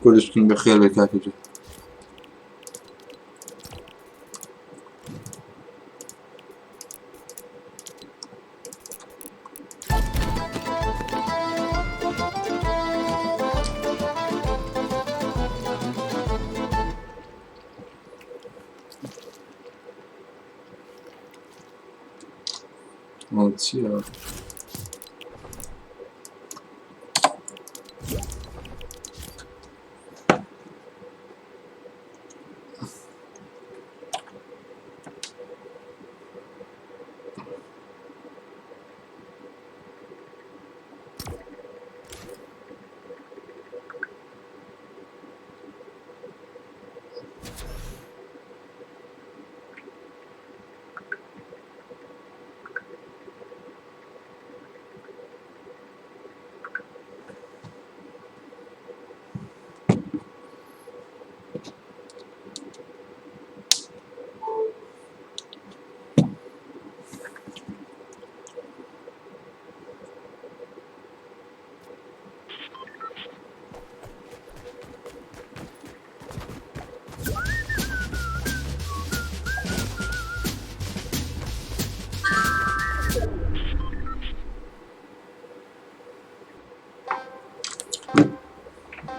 کوردستان بەخێر بێ کاکە گیان. ئەوە چییە؟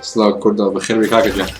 سڵاو کوردە بەخێر بێ کاکە گیان.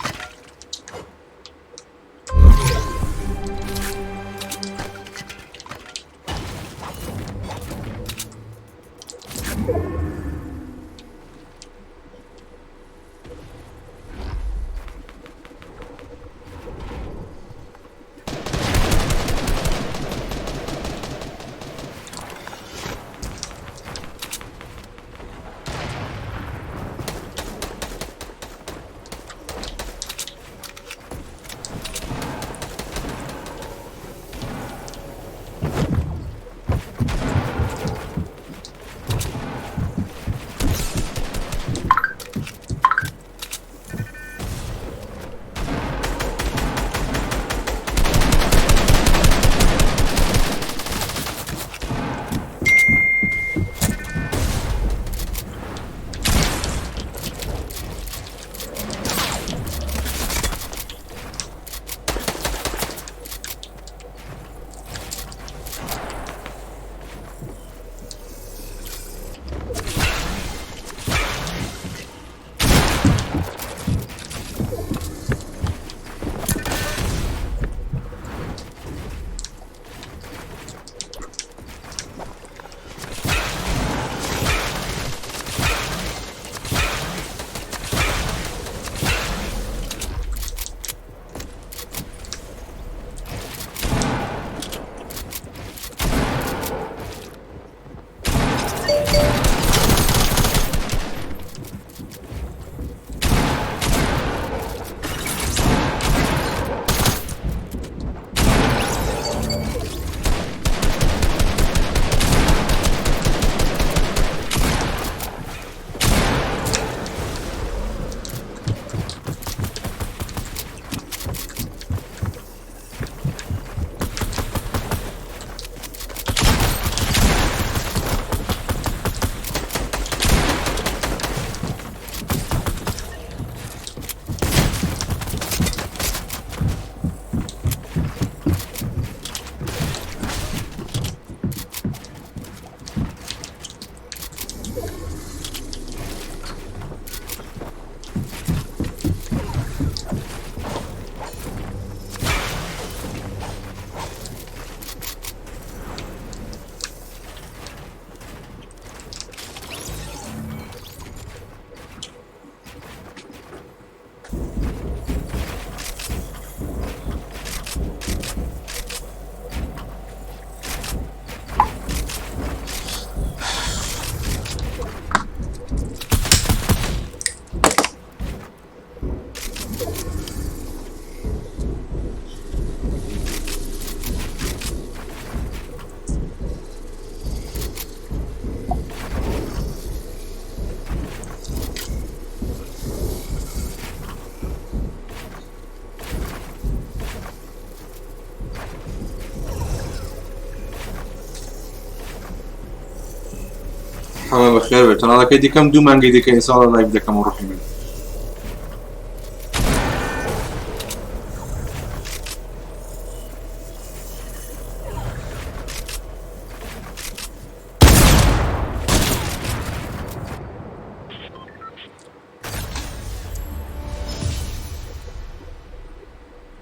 حەمە بەخێر بێت چەناڵەکەی دیکەم دوو مانگی دیکە ئینساڵە live دەکەم و ڕحی من.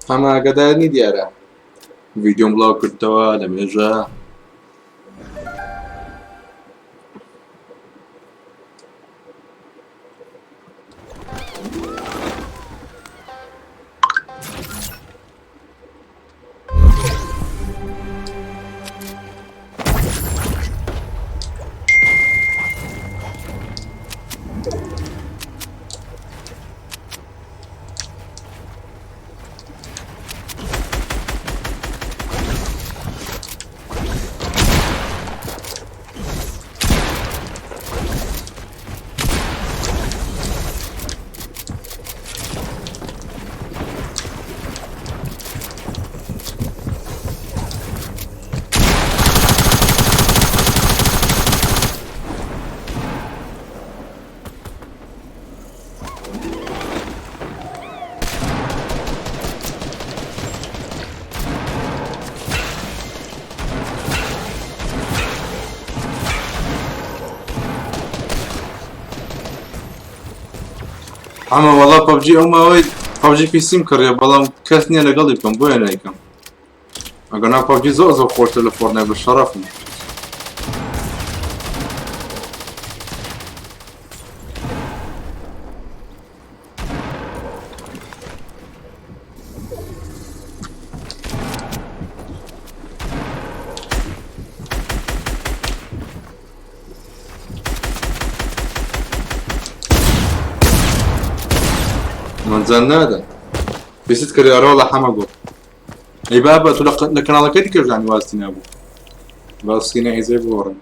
حەمە ئاگادار نی دیارە ڤیدیۆم بڵاو کردەوە لە مێژە. حەمە وەڵا پەبجی ئەو ماوەی پەبجی پیسیم کڕیە بەڵام کەس نییە لەگەڵی بکەم بۆیە نایکەم ئەگەنا پەبجی زۆر زۆر خۆشتر لە فۆرتنایت بە شەڕەفم. منزل نادا بيست كريارة ولا حمقو ئەی بابە تۆ لە کەناڵەکەی دیکەش دانی وازتی نابوو با سکینە ئیزێ بگۆڕن.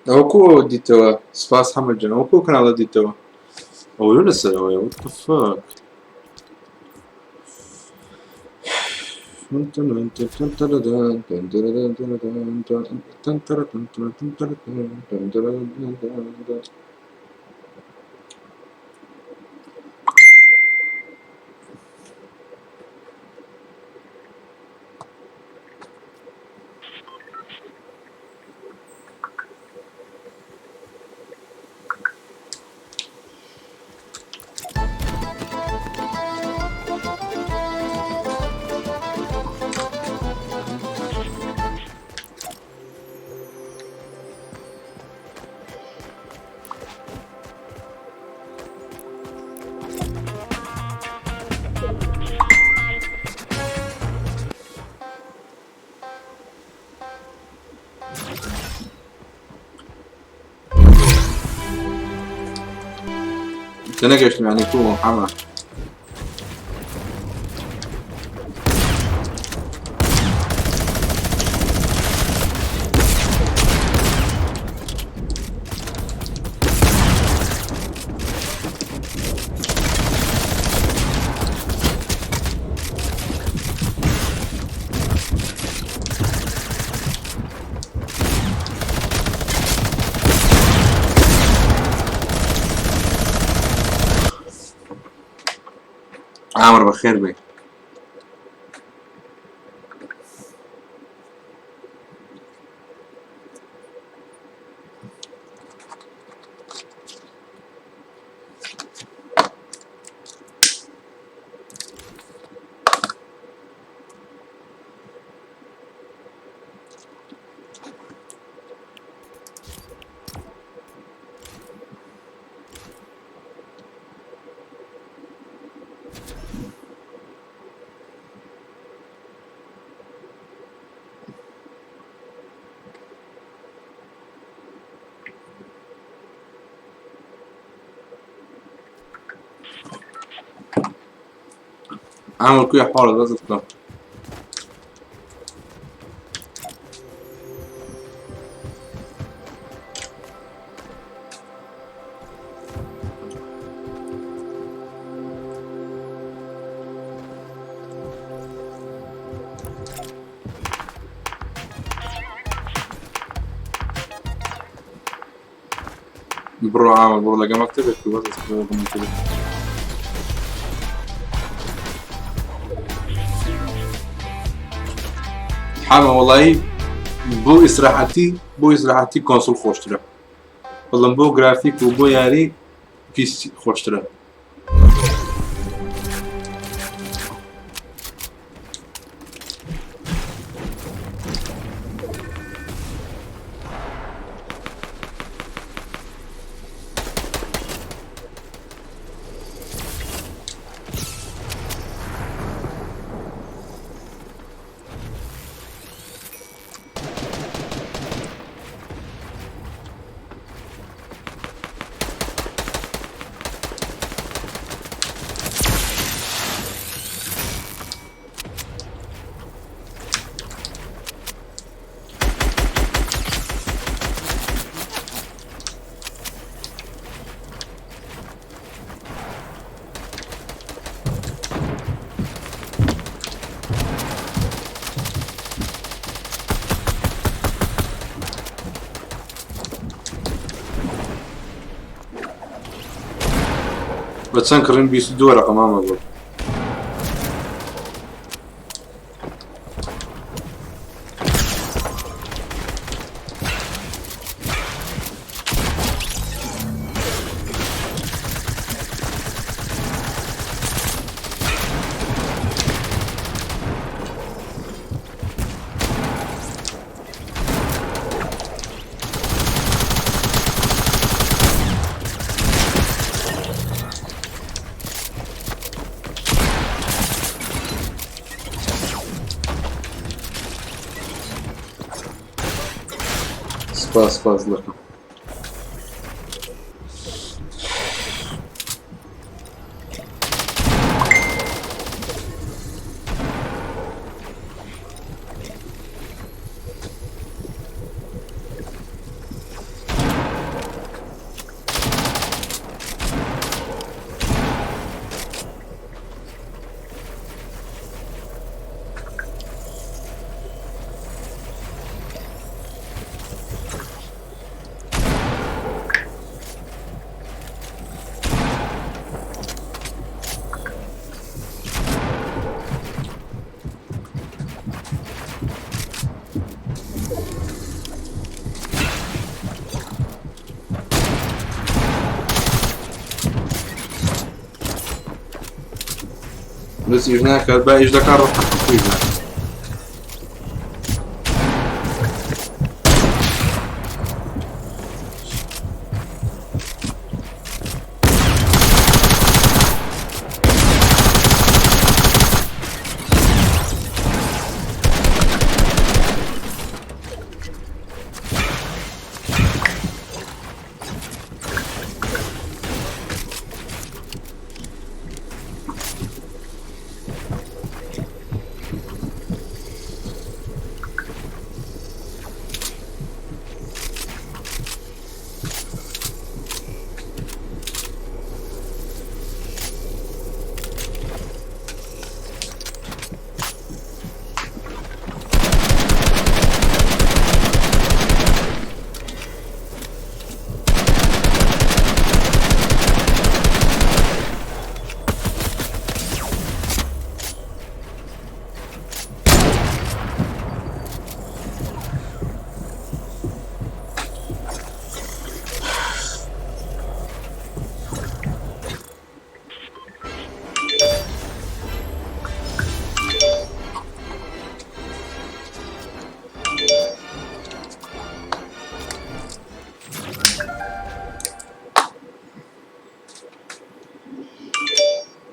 ئەوە کو ئەوە دیتەوە سپاس حەمە جان ئەوە کو کەناڵە دیتەوە ئەوە لۆ لەسەرەوەیە what the fuck. تێنەگەشتم یانی کو حەمە. عامر بەخێر بێ. عامر کوێ حاڵە دەستت بکەم. بڕۆ ئامە بڕۆ لەگە مەکتەبێک و بەس بڕۆ لەگە مەکتەبێک. حامە وەڵایی بۆ ئیسراحەتی بۆ ئیسراحەتی console خۆشترە بەڵام بۆ گرافیک و بۆ یاری PC خۆشترە. بە چەند کڕین 22 وەرەقە مامە گوڵ. سپاس سپاس دەکەم. بەس ئیش ناکات با ئیش دەکات ڕەحەت ئیش ناکات.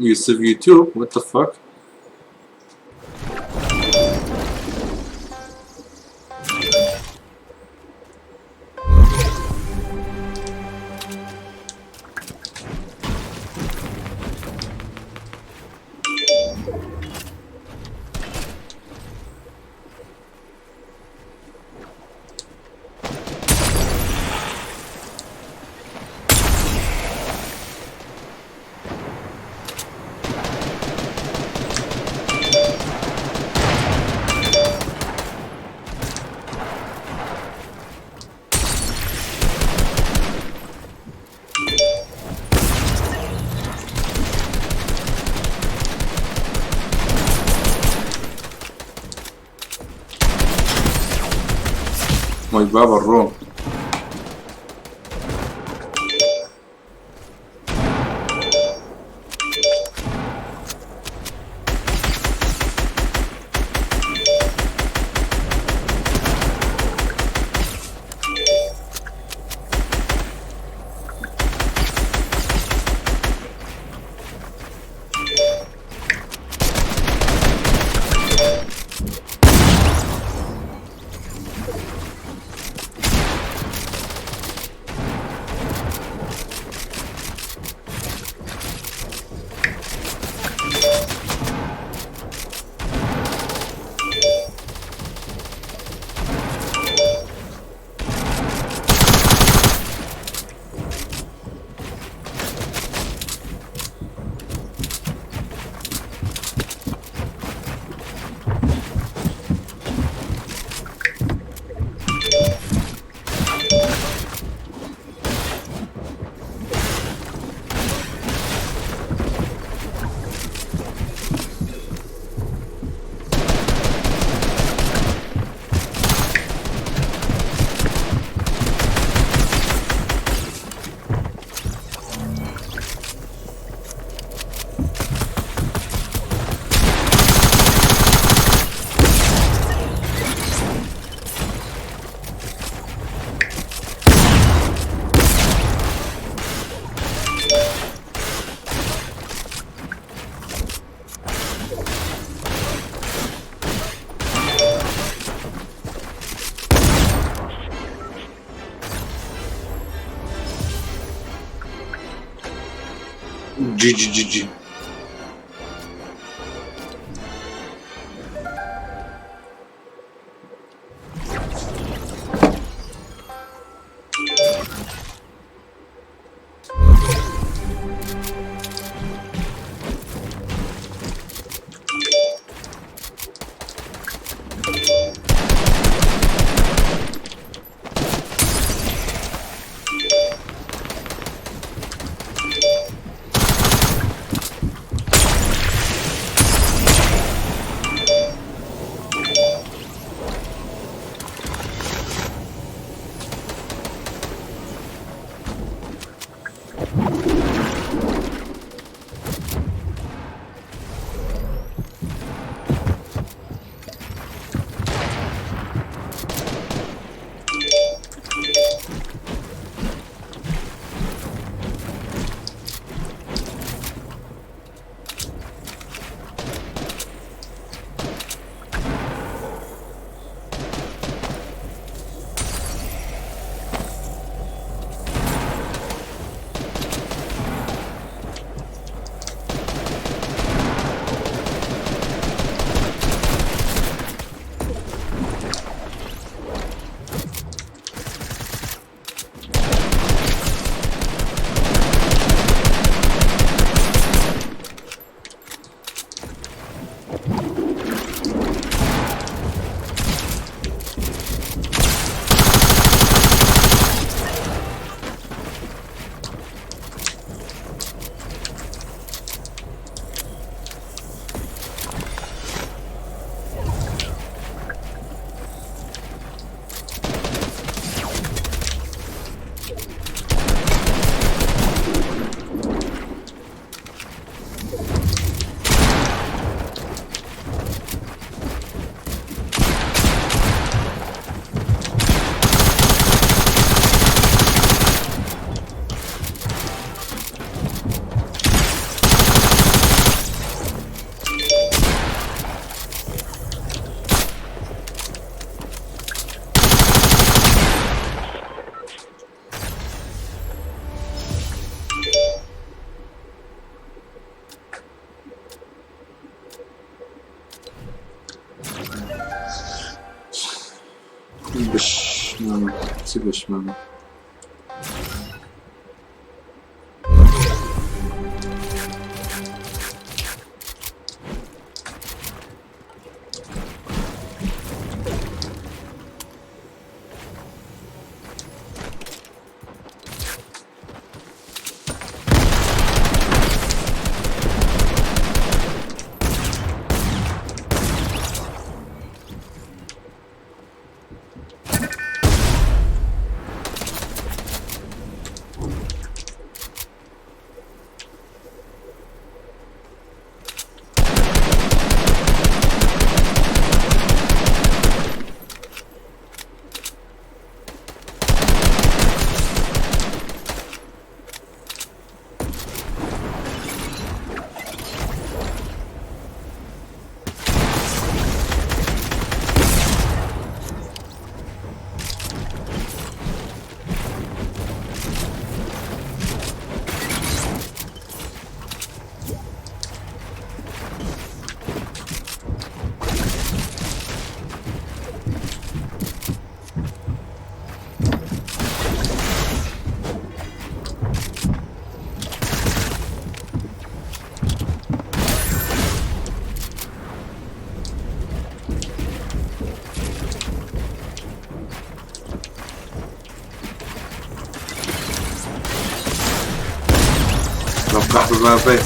Yusuf YouTube? What the fuck? وەی بابە ڕۆم. جی جی جی جی. بشمامە چ بشمامە؟ قەحپە ماپەی.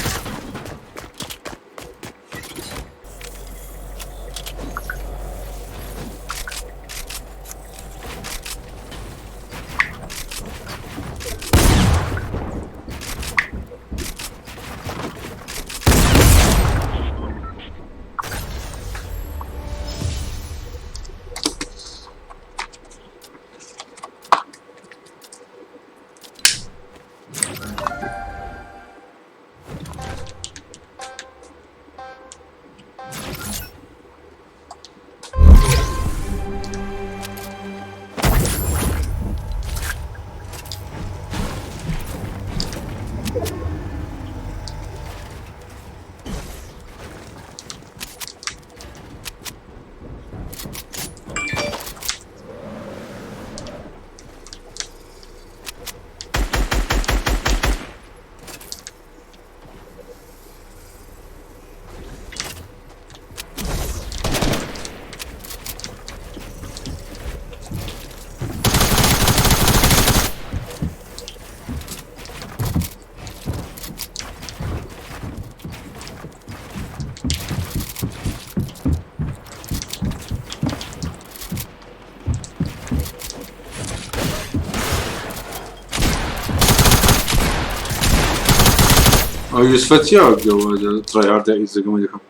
ئەو یوسفە چیا tryhard ئیزەکەم دەکەم.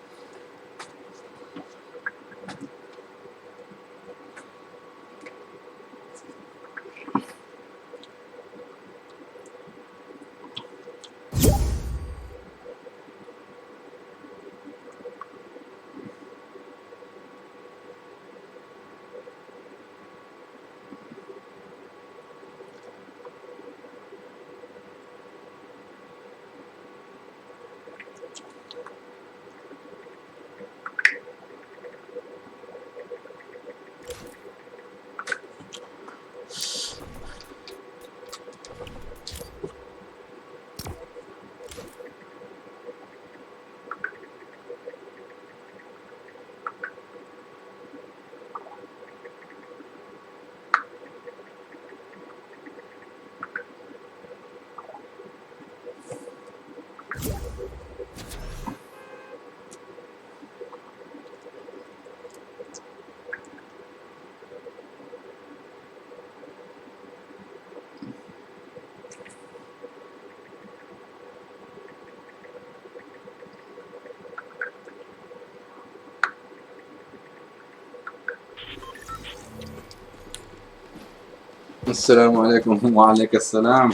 السلام عليكم. وعليك السلام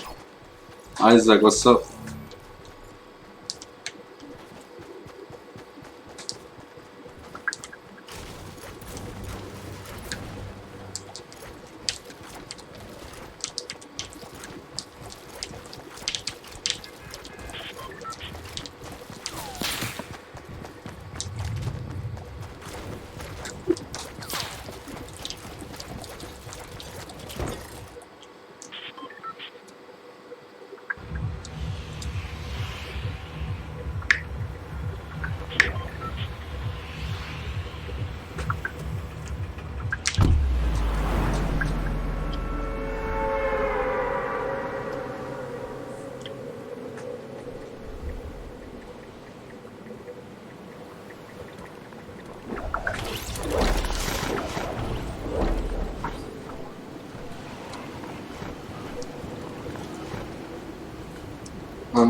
Isaac, what's up?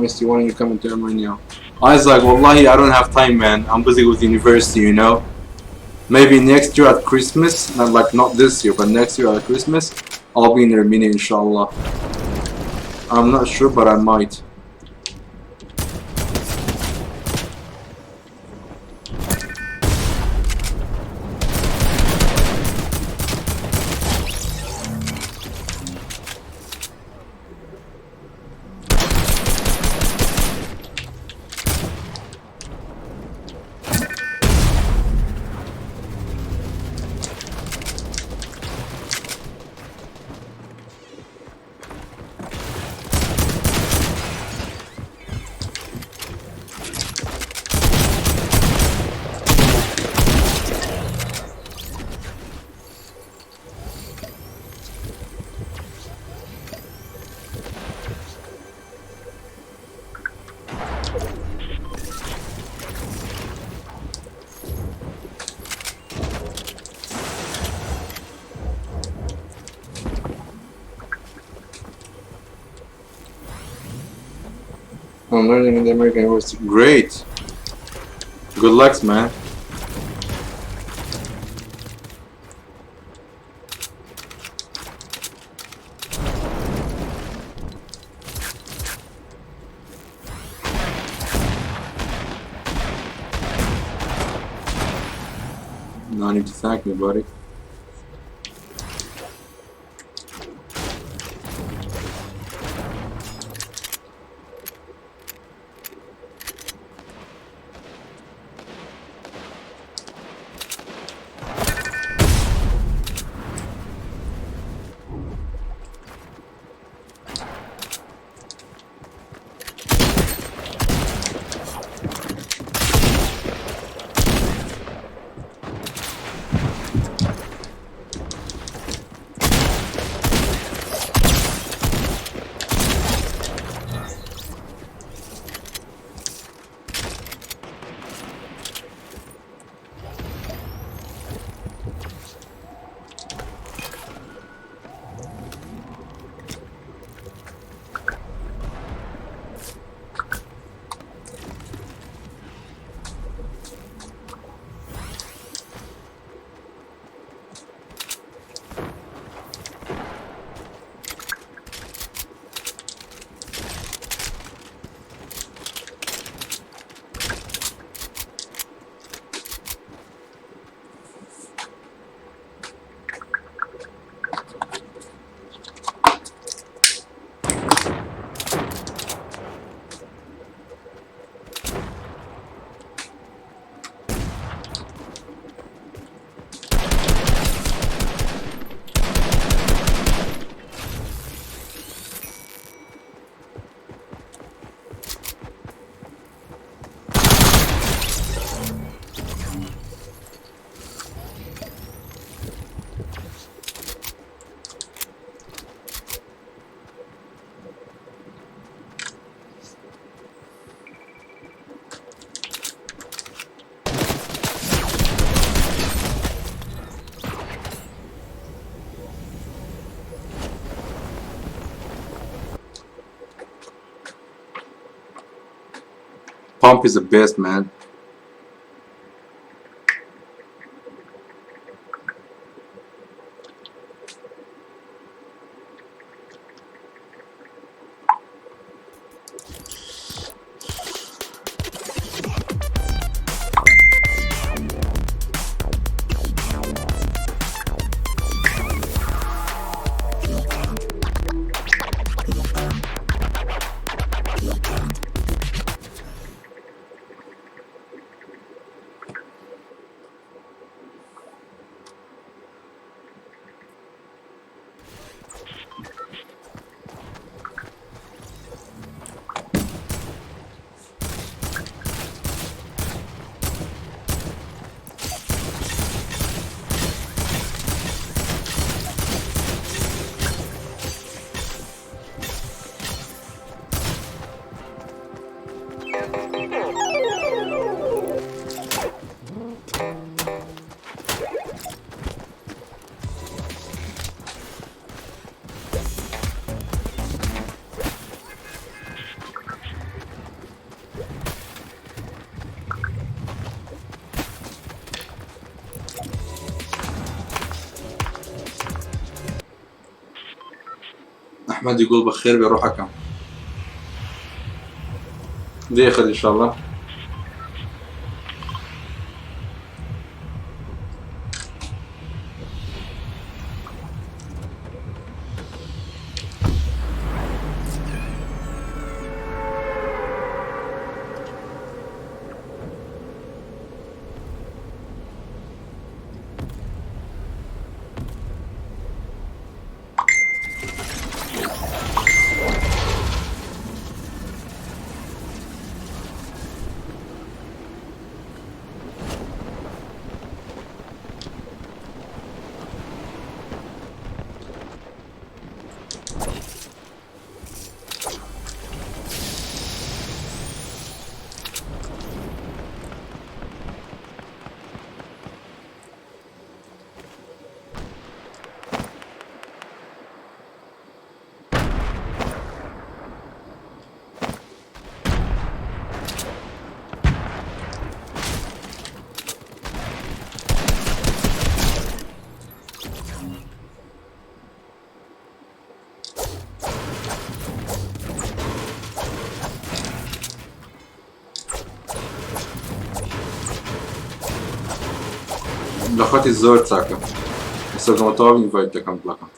Misty, why don't you come into Armenia? Isaac, wallahi, I don't have time, man. I'm busy with university, you know. Maybe next year at Christmas, not like not this year, but next year at Christmas, I'll be in Armenia, inshallah. I'm not sure, but I might. I'm learning in the American University. Great. Good luck, man. No need to thank me, buddy. Pump is the best, man. أحمد يقول بخير بيروح حكم داخل إن شاء الله. لە خۆتی زۆر چاکە. ئێستا گەمە تەواو invite دەکەم بڵەکەم.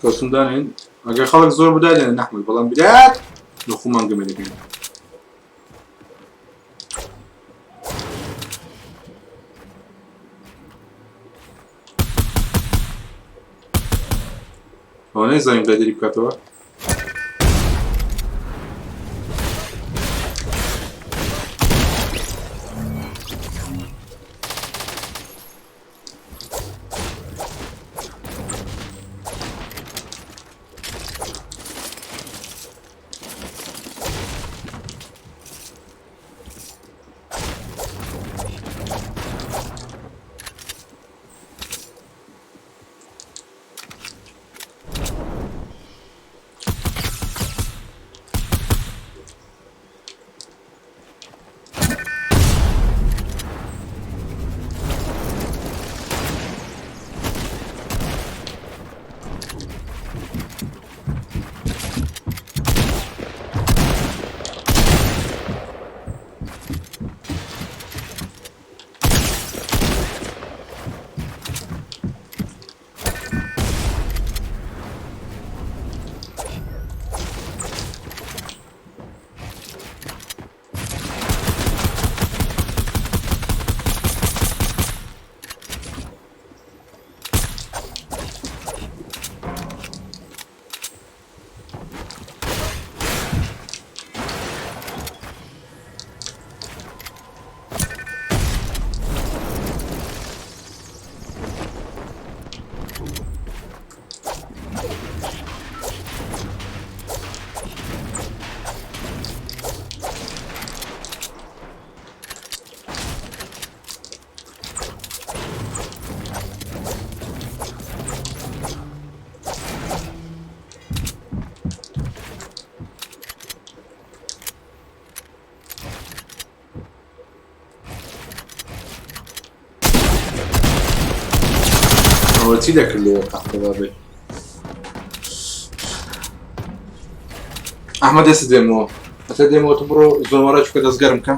کەسم دانێن ئەگەر خەڵک زۆر بدادێنە نەحمد بەڵام بدات لە خۆمان گەمە دەکەین. ئەوە نەیزانیم دادری بکاتەوە. ئەوە چی دەکرد لێ تاقەدا بێ؟ ئەحمەد دەست دێمەوە ئەتە دێمەوە تو بڕۆ زۆمەڕە چکە دەستگەرم کە.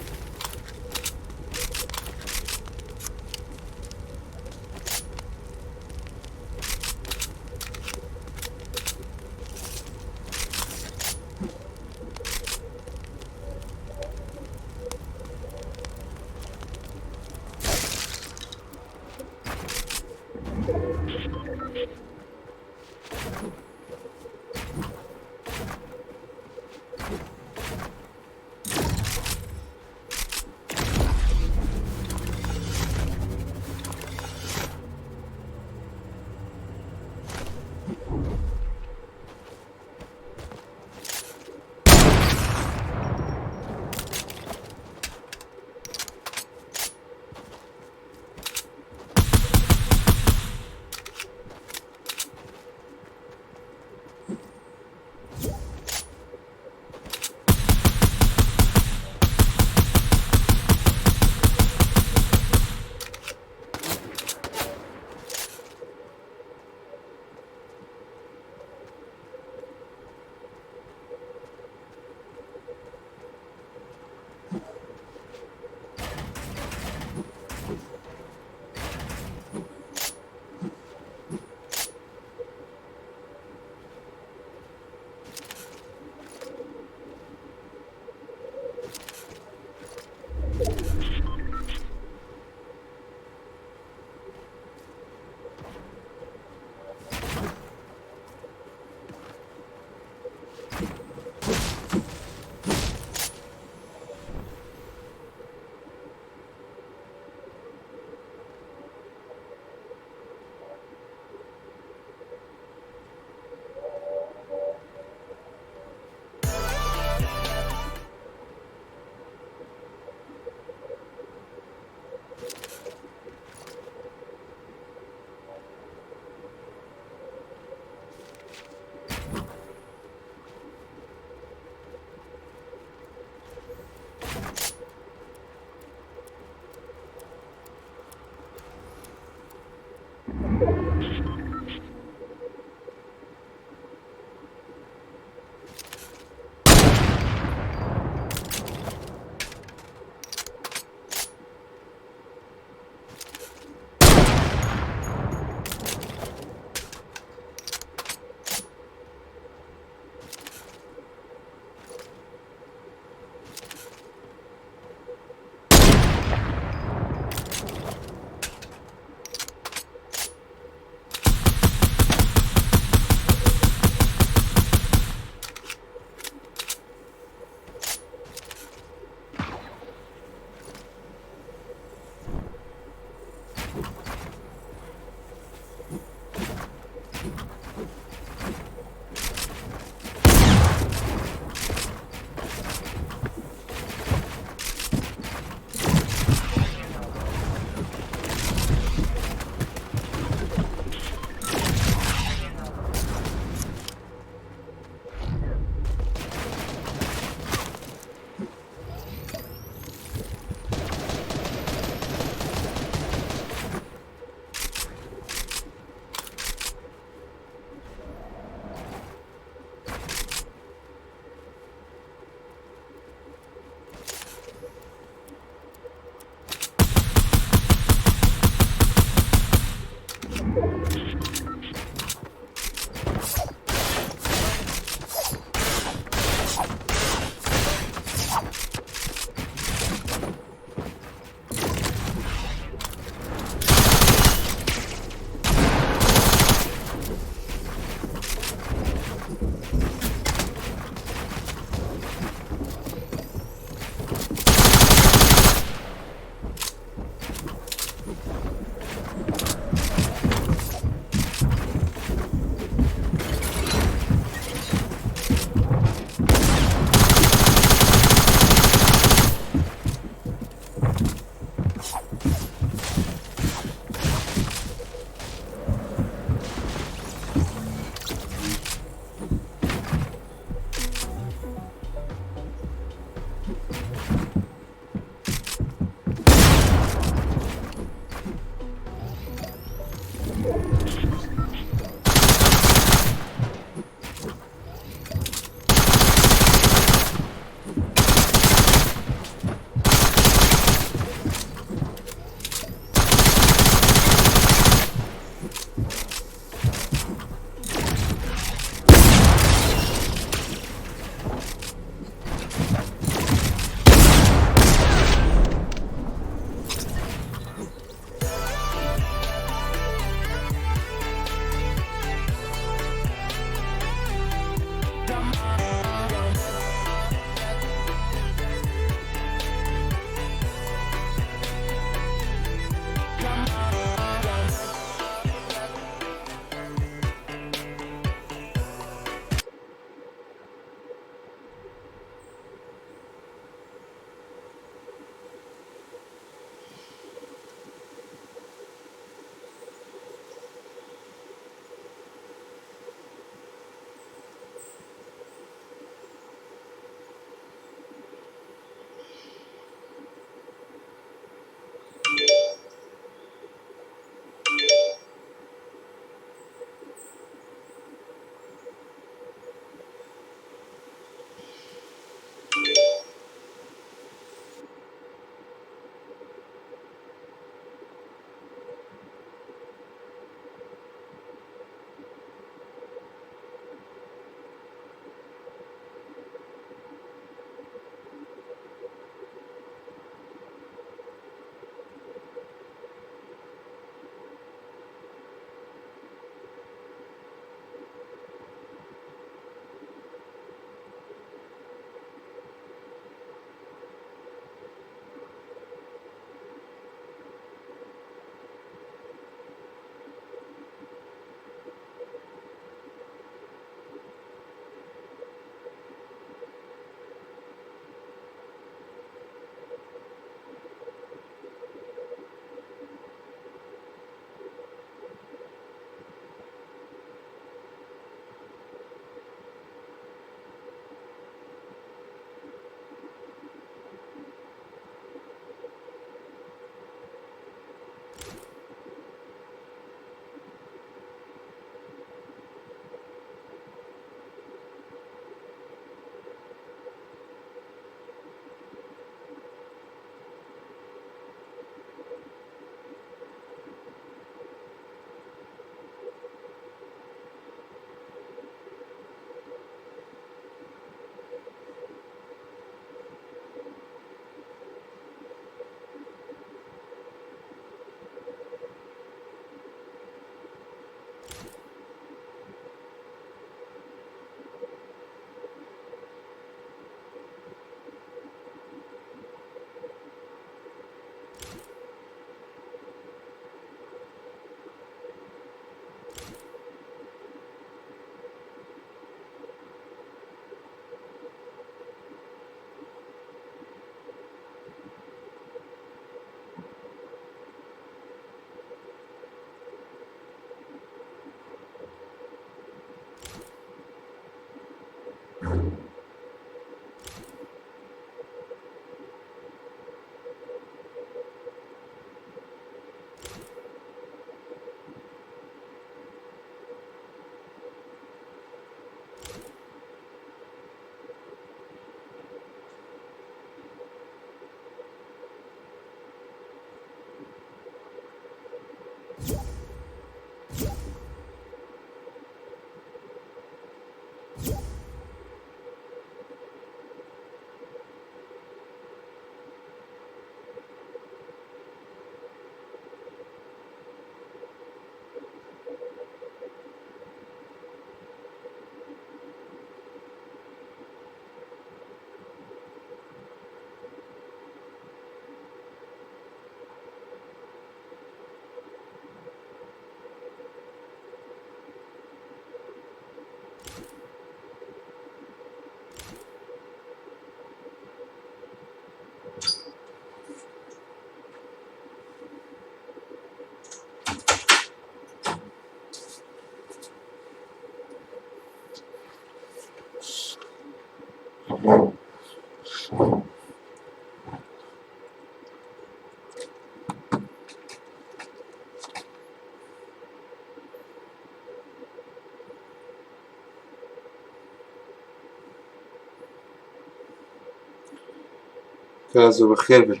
کازۆ بەخێر بن.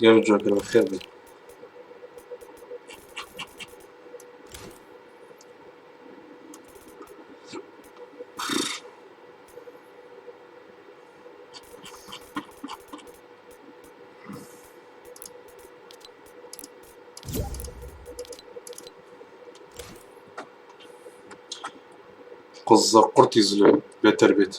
گەم جۆکر بەخێر بن. قزە قورتی زلۆ بێتەر بێت.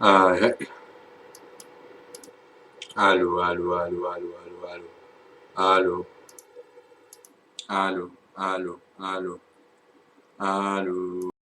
ئای ئالو ئالو ئالو ئالو ئالو ئالو ئالو ئالو ئالو ئالو ئالو.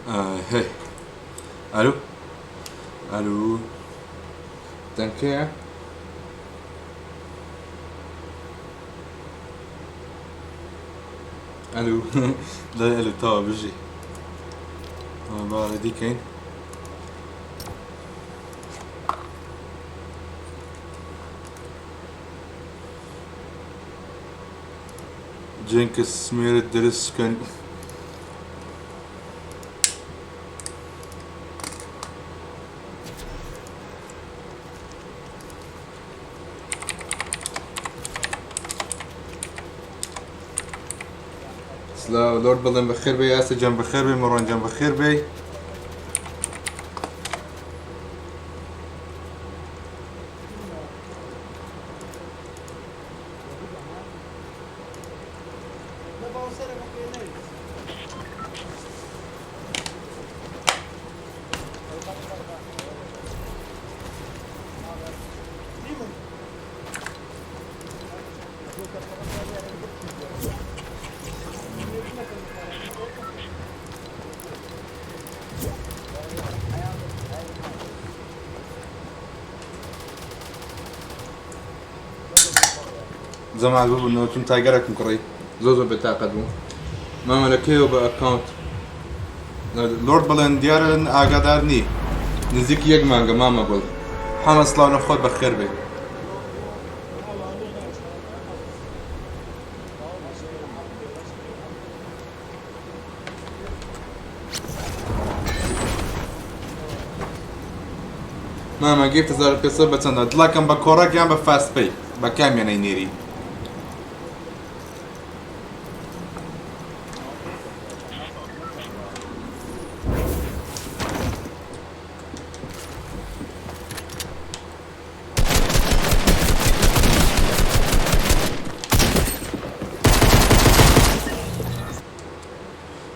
هەی ئەلو ئەلو دەنکەیە ئەلو دەڵێ ئەلو تەواو بژی با ڕێدی کەین جێنکس سمێرت درست کەن. سلاو لۆرد بڵێن بەخێر بێ یاسە جان بەخێر بێ مەڕوان جان بەخێر بێ. زەمان ببوونەوە چون تایگەرەکم کڕی زۆر زۆر بێتاقەت بووم مامە لە کەیەوە بە ئەکاونت لۆرد بڵێن دیارە ئاگادار نی نزیک یەک مانگە مامە گوڵ حەمە سڵاو لە خۆت بەخێر بێ. مامە gift 1500 بە چەندە دڵەکەم بە کۆڕەک یان بە فاست پەی بە کامیان ئەینێری؟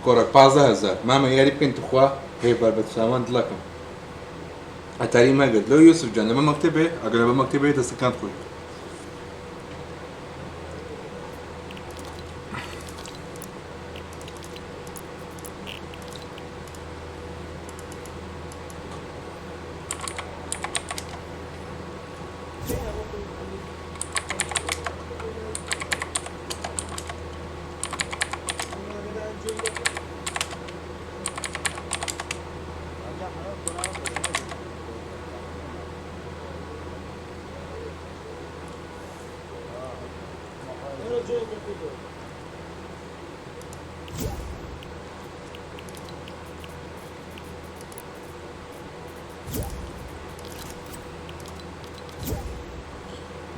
کۆڕەک 15,000 مامە یاری بکەین توخوا هێڤار بە چاوان دڵەکەم ئەتاری مەگرت لۆ یوسف جان لەمە مەکتەبێ ئەگەر لەبە مەکتەبێ دەستەکانت خۆش بێت.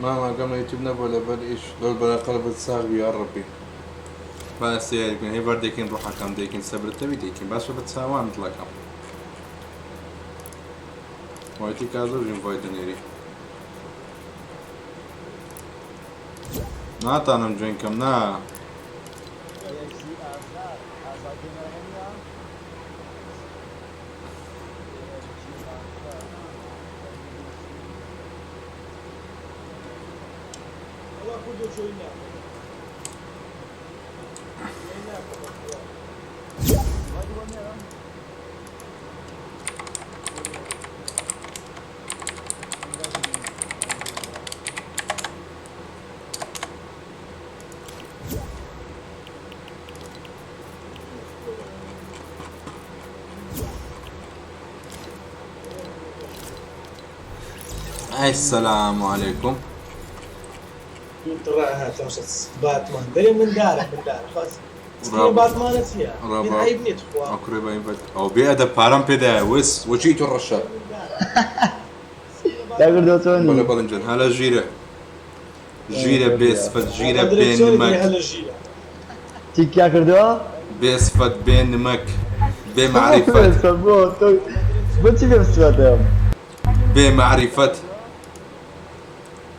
ماما گەم لە یوتیوب نەبووە لەبەر ئیش لۆر بەرە قەلبت ساغ بی یاڕەبی. با سەیری بکەین هێڤار دەیکەین ڕۆحەکەم دەیکەین سەبرت تەوی دەیکەین باشە بە چاوان دڵەکەم وایتی کا زۆر ژین ڤۆیت دەنێری ناتانم جوێن کەم نا. السلام عليكم. باتمان دەرێ مندارە مندارە خاص باتمانە چییە من عیب نییە تخوا ئەو کوڕێ بە invite ئەو بێ ئەدەب پارەم پێدایە وس وەچی تۆ ڕەشە داگردۆ چۆنی بەڵێ بەڵێ جان هەلە ژیرە ژیرە بێ سفەت ژیرە بێ نمەک تیکیا کردووە بێ سفەت بێ نمەک بێ مەعریفەت بۆ تۆ بۆچی بێ سفەتم بێ مەعریفەت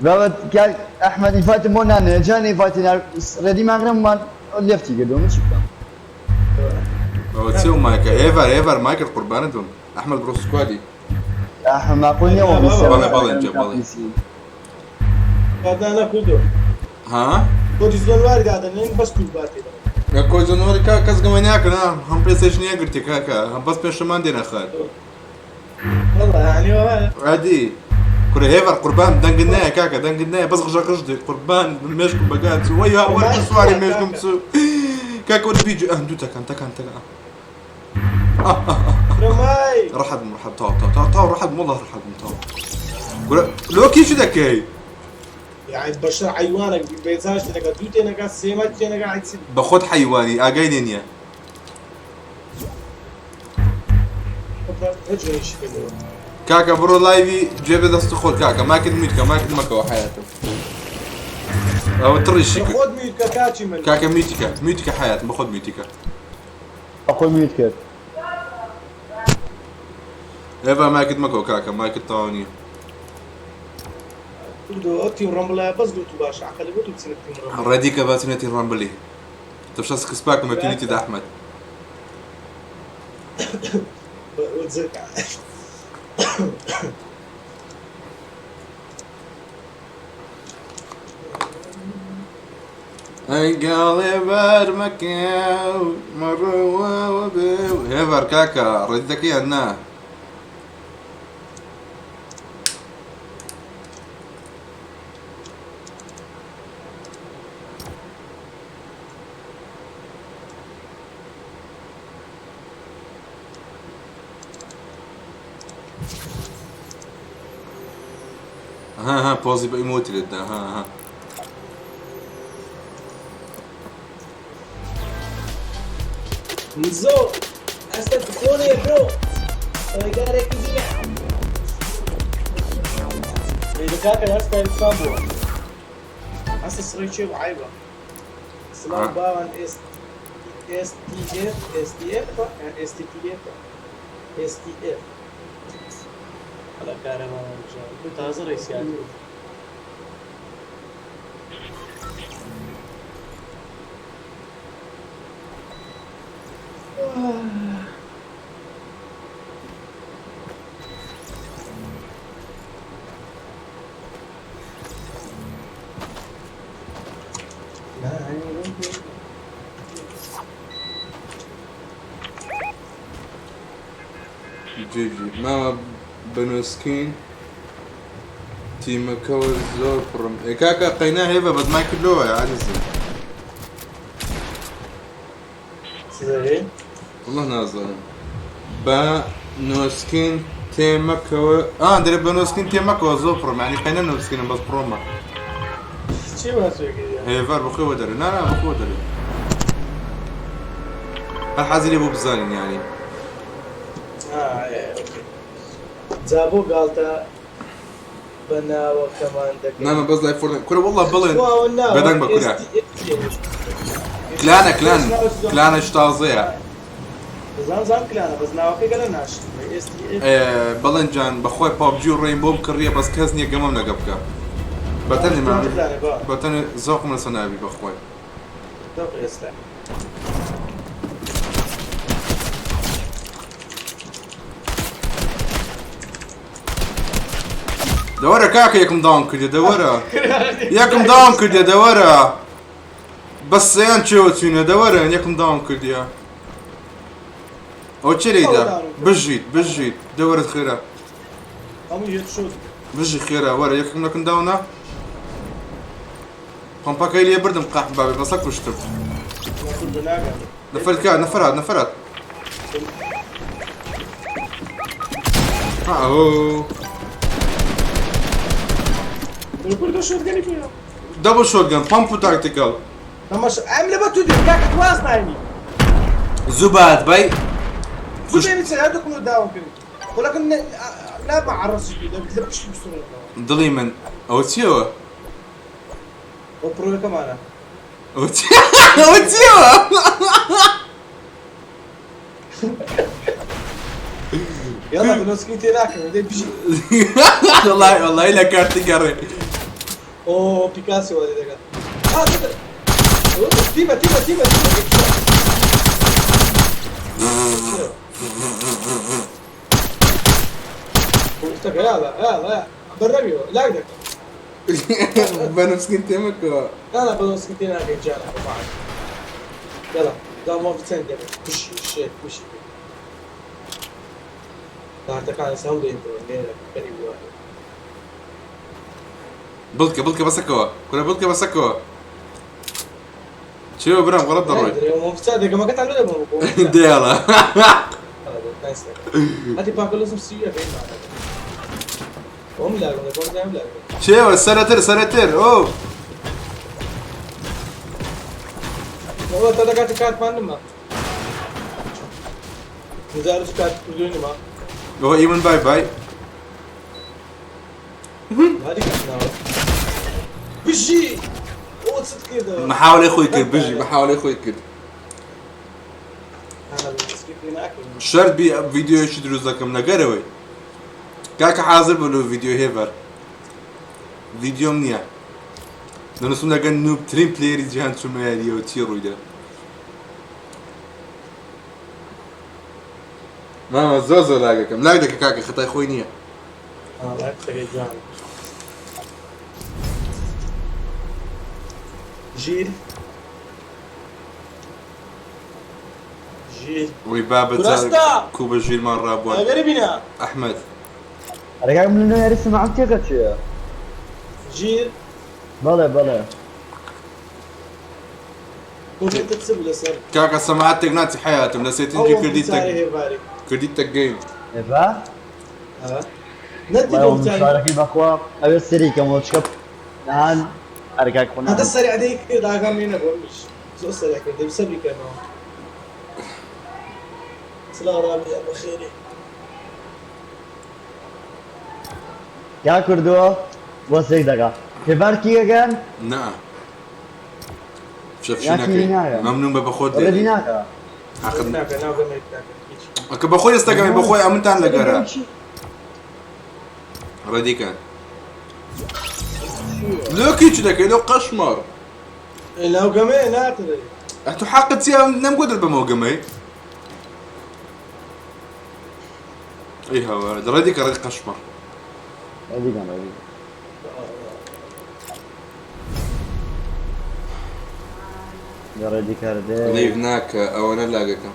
بابە کاک ئەحمەد invite م بۆ نانێ جان invite ی ready ماگرم مان left ی کردووە من چی بکەم ئەوە چی و مایکە هێڤار هێڤار مایکت قوربانت بم ئەحمەد بڕۆ squad ی ئەحمەد ماقول نییە وەڵی بەڵێ بەڵێ جا بەڵێ دادانا کوردۆ ها بۆ زۆر واری دادەنێن بەس کوردباتێ. کۆزۆنۆری کا کەس گەمە ناکەن هەم پلەیستەیشن یەگرتی کاکە هەم بەس پێشەمان دێنە خەر. والله يعني والله. عادی کورە هێڤەر قوربان دەنگت نایە کاکە دەنگت نایە بەس غژە غژ دێ قوربان مێشکم بەگات چوو وەی وەرە سواری مێشکم چوو کاکە وەرە بیجو ئەه دوو تەکان تەکان تەکان. رماي. ڕەحەت بم ڕەحەت تاو تاو تاو تاو ڕەحەت بم والله ڕەحەت بم تاو کورە لۆ کیشی دەکەی؟ يعني بەشەر حیوانێک بێزاش تێنەکا دوو تێنەکا سێما تێنەکا عیچ. بە خۆت حیوانی ئاگای لێ نییە. هەجێشی کردەوە. کاکە بڕۆ لایڤی گوێ بە دەست خۆت کاکە ماکت میوت کە ماکت مەکەوە حیاتم ئەوە تڕیشی کرد. خۆت میوت کە کاچی من. کاکە میوتی کە میوتی کە حیاتم بە خۆت میوتی کە. بەخۆی میوت کرد. ئێڤا ماکت مەکەوە کاکە ماکت تەواو نییە. کوردۆ ئەو تیم ڕەمبڵە بەس گوت و باشە عقلی بۆ تو بچینە تیم ڕەمبڵ. ڕێدیکە بەچینە تیم ڕەمبلی تەشە سکسپاکم بە تونیتی دا ئەحمەد. وتزرکە. ئەی گاڵێ بار مەکەو مەڕەوە بێ هێڤەر کاکە ڕێدی دەکەی یان نا؟ ها ها پۆزی بە ئیمۆتی لێت دا ها ها. نزۆ ئەستە بخۆنێ برۆ ڕێگارێکی نییە. کاکە هەستا ئینسان بووە هەستە سڕی چێ و عیبە. سڵاو باوان ئێس ئێس تی ئێف ئێس تی ئێف ئێس تی تی ئێف ئێس تی ئێف هەڵە کارەبا تازە ڕێسیات. جی جی مامە بنوسکین تیمەکەوە زۆر پڕم ئێ کاکە قەینا هێڤە بەس مایکت لۆوە عەزیزم. والله نازانم بە نۆسکین تێمەکەوە ئا دەرێ بە نۆسکین تێمەکەوە زۆر پڕم یعنی قەینا نۆسکینم بەس پڕۆمە. چی باسێکی؟ هێڤەر بەخۆی دەرێ نا نا بەخۆی دەرێ هەر حەزی لێ بۆ بزانین یعنی. جا بۆ گاڵتە بە ناوەکەمان دەکەین؟ نا نا بەس لای فۆرنایت کورە والله بڵێن بەدەنگ بە کورە کلانە کلان کلانەش تازەیە. زان زان کلانە بەس ناوەکەی گەلە ناشت. بەڵێن جان بەخۆی پابجی و ڕێین بۆم کڕیە بەس کەس نییە گەمەم لەگە بکە بەتەنێ بەتەنێ زۆقم لەسەر ناوی بەخۆی. ئێستا دەوەرە کاکە یەکم داوم کردێ دەوەرە یەکم داوم کردێ دەوەرە بەس سیان چێوە چوینە دەوەرە یەکم داوم کردیە ئەو چێ لێیدا بژیت بژیت دەوەرت خێرا بژی خێرا وەرە یەکم لەکم داونا پەمپەکەی لێ بردم قاح بابێ بەسە کوشتم. نەفەر کا نەفەرات نەفەرات ئەو دەبل شۆتگەن پەمپ و تاکتیکەڵ. ئەم لە بە تو دێ کاکە واز ناینی. زوو بات بای زوو بێنی چ هەردووکم داوم کرد خولەکم لا عەڕەسی لە پشتی بسڕێتەوە. دڵی من ئەوە چیەوە؟ ئەو پرۆیەکەمانە. ئەوە ئەوە چیەوە؟ يلا بنوسكي تێناکەم دەی بژی. والله والله لە کارتی گەڕێ. ئۆ پیکاسۆ وەری دەکات. تیمە تیمە تیمە تیمە. يلا يلا بەرەویەوە لاک دەکەم. بەنوسکین تێمەکەوە. لا لا بنوسكي تێناکەی جارە. يلا دا ما في تندم بشي شيء بشي کارتەکان سەم دێن لێرە بەری وایە. بڵکە بڵکە بەسەکەوە کورە بڵکە بەسەکەوە چێوە برام غەڵەت دەڕۆی. دەگەمەکەتان لێ دەبم دێڵە. هەتی پاکە لەسم سیوە بێن بۆم لاگم بۆم زایم لاگم. چێوە سەرەتر سەرەتر ئۆ. والله تا دەکاتە کاتمان نما مزارش کات کردوی نما. ئەوە ئیمن بای بای. هذه کاتناوە بژی ئەوە چت کردەوە؟ محاولەی خۆی کرد بژی محاولەی خۆی کرد. أنا بسكيت ناكل. شەرت بی ڤیدیۆیەکی دروست دەکەم لەگەرەوەی کاکە حاضر بوو لۆ ڤیدیۆ هێڤەر ڤیدیۆم نییە دەنووسم لەگەر نووبترین پلێری جیهان چوومە یاریەوە چی ڕوویدا. مامە زۆر زۆر لاگەکەم لاگ دەکە کاکە خەتای خۆی نییە. اه لعبت جوان ژیر ژیر وی بابە کوراستا! کو بە ژیرمان ڕابووە. غەریبینە ئەحمەد ئەرێ کاکە من لە یاری سماعم تێکە چییە؟ ژیر بەڵێ بەڵێ. کۆمێنتت چ بوو لەسەر کاکە سەماعەتێک ناچی حیاتم لە سێتینجی ئەو کردی چارەی تەک هێواری کردی تەک گەیم. ئێڤا؟ نەدی وڵای بۆ بچارەی مشارەکەی بەخوا ئەوێ سەری کەمەوە چکە نهان ئەرێ کاک خۆ هەتا ناکەم. سەریع دەی کرد ئاگام لێ نەبوو منیش زۆر سەریع کرد دەبی سەبری کەمەوە. سڵاو ڕابیا بەخێرێ. یا کردووە بۆ سێک دەکا هێڤار کیەکەن؟ نا شەفشی یا کیری نەکەی ناکەن؟ مەمنون بە بەخۆت ڕێدی لێ ناکە. حەقت ناکە ناگەمێک ناکە هیچ. ئەکە بەخۆی ئێستاکەمی بەخۆی ئەمنتان لەگەرە ڕێدیکەن لۆ کیچ دەکەی لۆ قەشمەڕ. ناوگەمێ ناترێ. ئەتو حەقت چییە نەمگوتت بەمەوە گەمەی ئەی هەوە ڕێدیکە ڕێدی قەشمەڕ. ڕێدیکەن ڕێدیکەن. لە ڕێدی کردێ. لەیڤ ناکە ئەوەنە لاگەکەم.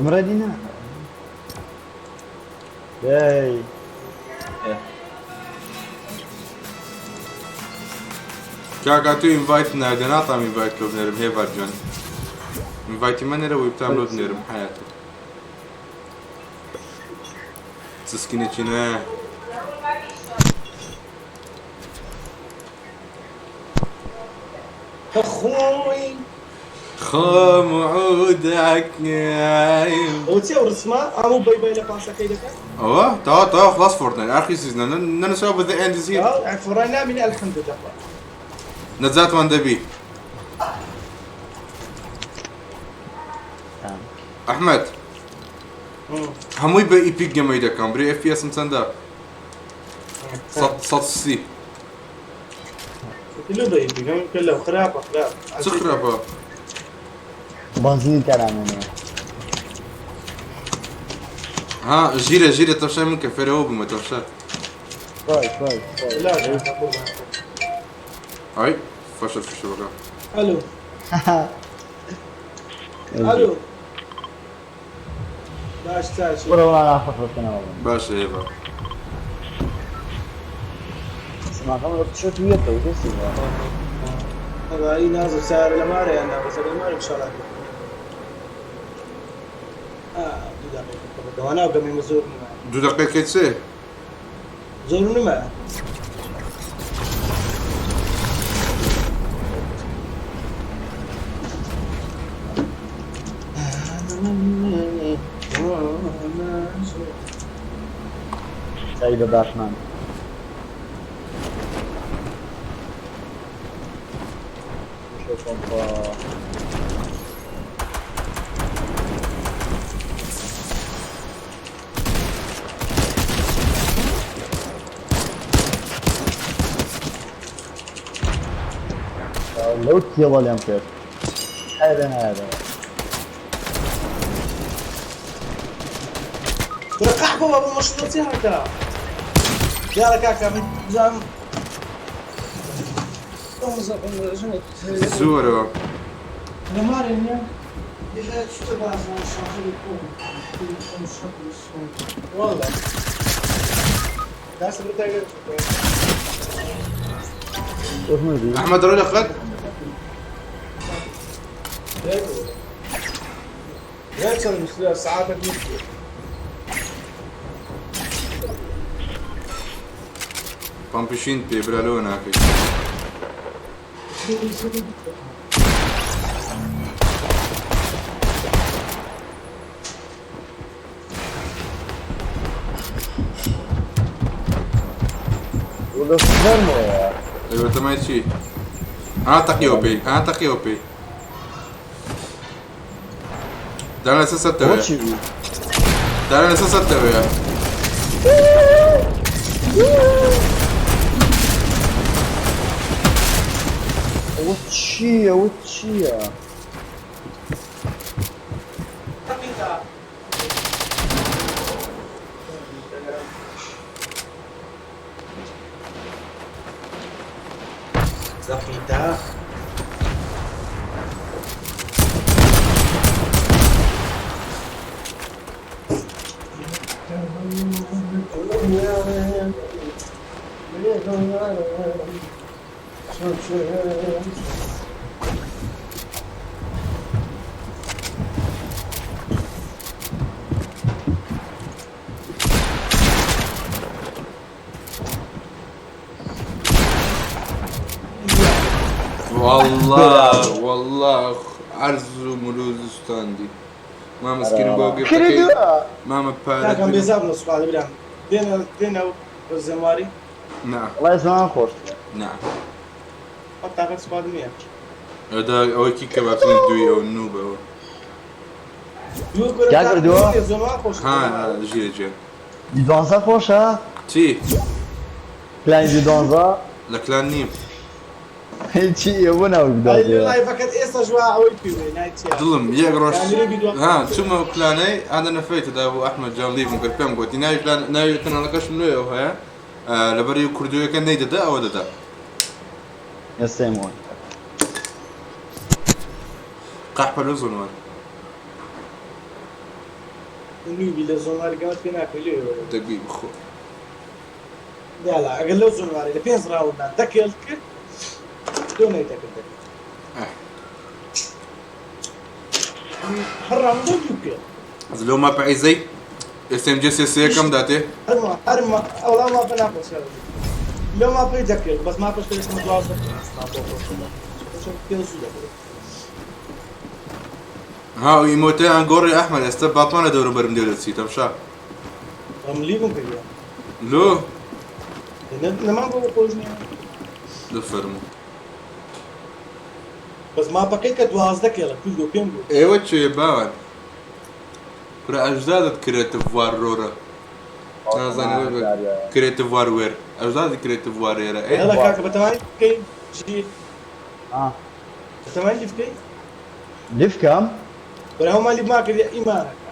من ڕێدی ناکە. دەی. کاکا تو ئینڤایت نادە ناتام ئینڤایت لۆ بنێرم هێڤار جان ئینڤایتی مەنێرە وی بتام لۆ بنێرم حیاتم سسکینێکی نوێ. خۆی خۆم عودەکەیم. ئەوە چیە ئەو ڕسمە ئەموو بەی بەی لە پاسەکەی دەکات؟ ئەوە تەواو تەواو خلاص فۆرتنایت ئاخری سیزنە نەنووسراوە بە The end is here. فڕای نامینی الحمدلله. نەجاتمان دەبی. ئەحمەد هەمووی بە ئیپیک گەمەی دەکەم برێ FPS-م چەندە؟ سەد سی. لۆ بە ئیپیک كله خراپە خراپ. چ خراپە؟ بەنزینی تەرامێنێ. ها ژیرە ژیرە تەمشای من کە فێرەوە بوومە تەمشا. باش باش باش. لا ئای فەشل فشل بەکە. ئەلو ئەلو باش چاچی. وەرە وەڵا ناخۆش بکەنەوە. باشە هێڤا. سماعەکەم لە چۆت ویەتەوە دەستی بووە. هذا نازل سعر الأمارة يعني بس الأمارة إن شاء الله. آه دو دقيقة وأنا قبل مزور نما. دوو دقیقەی چێ؟ زور نما. چای بە باتمان. لەو تێڵە لێم کرد. هەرە هەرە. رقعبه ابو مشروطي هكا يا كاكا من زام. زۆرەوە. احمد رولي خد. بامبشين بي برالونا في. ايوه تمام شي. انا تقيوبي انا تقيوبي. دانا اساسا تبع. دانا اساسا تبع. چییە؟ وت چییە؟ والله والله عرض ملوزستاندي ما مسكين بوقي ما كان بيزاب نص بعد بلا دينا دينا والزماري. نعم والله زمان خوش. نعم حتى سكواد 100 هذا او كي كباب دوي او النوبه ها جي جي دوانزا خوشة تي كلان دي دوانزا لا كلان نيم چی ئەوە ناو لايفەکەت ئێستا ژوا ئەوەی پێ ظلم يقرش ها ثم كلاني انا نفيت دا ابو احمد جان ليف ممكن فهم قلت ناوي كلان ناوي كان لكش منو هي لبري كردوية كان نيدا دا او دا يسيمون قحبة لزون نوبي لە زۆنواری گەمەت پێ ناکەی دقيق بخو. لا لا ئەگەر لەو زۆنواری لە پێنج ڕاوندان دەکێڵ کرد دۆنەی دەکرد هەر ڕاوندە دوو کرد. لو ما بعيزي اس ام جي سي سي كم داتي؟ هەرما ئەوڵا ما پێ ناخۆش لەو ما پێی دەکرد بەس ما پێش کرد دوازدە ها ايموتي انغوري احمد استبع باطمانه دورو برم ديولة سي تمشى. ئەم لیبم کردووە. لو نەمان بۆ خۆش نییە. دفرمو. بەس ماپەکەی کە دوازدە کێڵە کوردۆ پێم بوو. ايوه شو باون كرة اجدادت كريتيف وار رورا نازاني كريتيف وار وير اجداد كريتيف وار ايه يلا کاکە بەتەمای بکەی جی آه. بەتەمای لیف بکەی؟ لیف کەم؟ بەرە هەموو لیف ما کردی ئیمانەکە.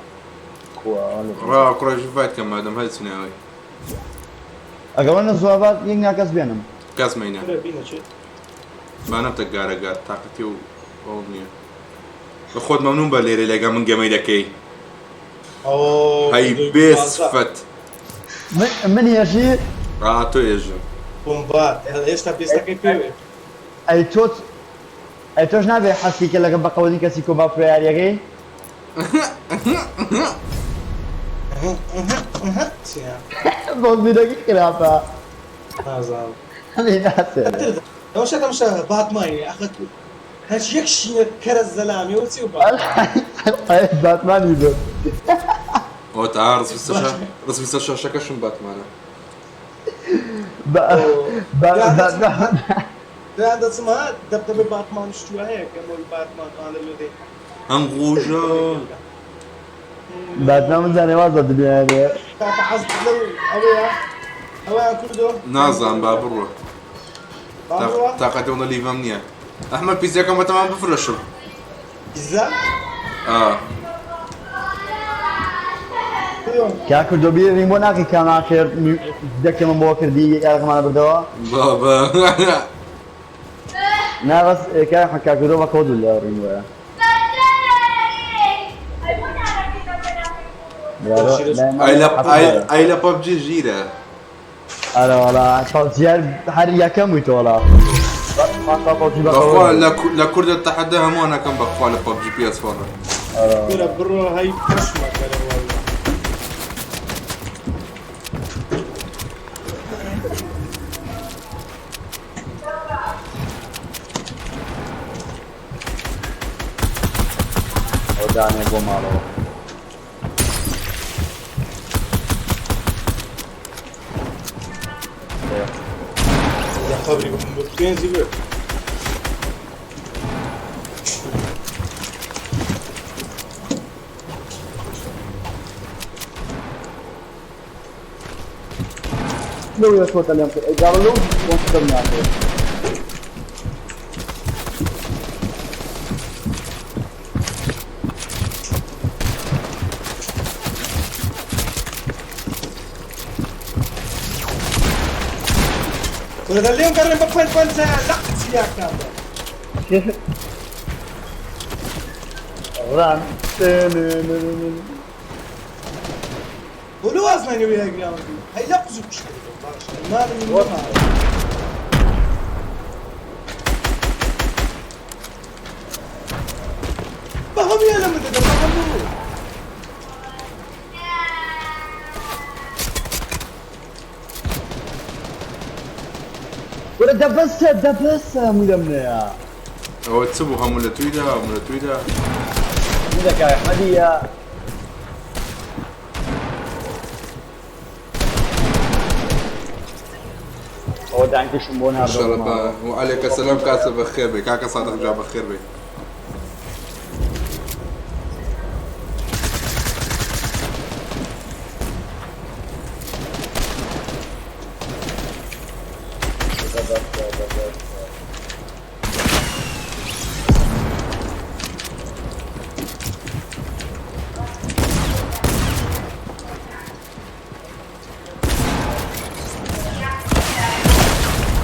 را كرة شفايت كم ادم هاي سناوي ئەگەڵ نە زوابات یەک ناکەس بێنم. كاس مينا کورە بینە چێت. ما نمتك قارة قار طاقتي و أمنية بخود ممنون بالليل اللي من جميلة كي ئەو هاي بيس فت من هێژی راتو يجي بۆمبات هێشتا پێستەکەی پێوێ. ئەی تۆ ئەی تۆش نابێ حەسکی کە لەگە بەقەوەدی کەسی کۆبا فرۆیاریەکەی؟ چیە؟ بۆزیرەکەی خراپە. نازانم. هەمی ناسێ. تەماشا تەماشا باتمانی ئەخە هەچ یەک شینە کەرە زەلامی و چی و بات. باتمانی بێت. او تعال رسم الشاشة رسم الشاشة كشم باتمان باتمان دەیان دەچم ها دەبدەبێ باتمان شتووە هەیە کە مۆی باتمان ئاڵە لۆ دێ. انغوجا باتمان بزانێ وازە دنیاێ. کاکە حەز لەو ئەوەیە ئەوەیان کردۆ؟ نازان بابرو بابڕوە؟ طاقتي والله لي فهمني احمد بيزا كم تمام بفرشم پیزا؟ اه کیا کردۆ بیرین بۆ ناکەی کاما کرد دەکەمە بۆ کردی یارەکەمانە بردەوە؟ بابا. نا بس كان حكا كدو بكود ولا رينو. ئای لە پەبجی ژیرە. ئەرە وەڵا پەبجی هەر یەکەم بوویتە وەڵا. بەخوا لە کوردە تەحەدا هەمووان ئەکەم بەخوا لە پەبجی پی ئێس فۆر. کورە بڕۆ هەی پەشمەکەرە واللە. ئەو دانێ بۆ ماڵەوە. لە قەبری بم بۆ پێنجی بێ. لو يا صوت اليوم قالوا لو وصلنا. کورە دە لێم گەڕێن بە پەنج پەنجە لەق چیاکان بە. ڕان بۆ لۆ واز نانی وێ گراوندی هەی لە قوزو کوشت باش مالم نەما. بە هەموویان لە من دەدەن بە هەموو. ولا دبسة دبسة مدمنة. ئەوە چ بوو هەموو لە تویدا هەموو لە تویدا. عندك يا احمدية. هو ده عندي شمبون إن شاء الله وعليك السلام كاسة بخير بي كاكا صادق جا بخير بي.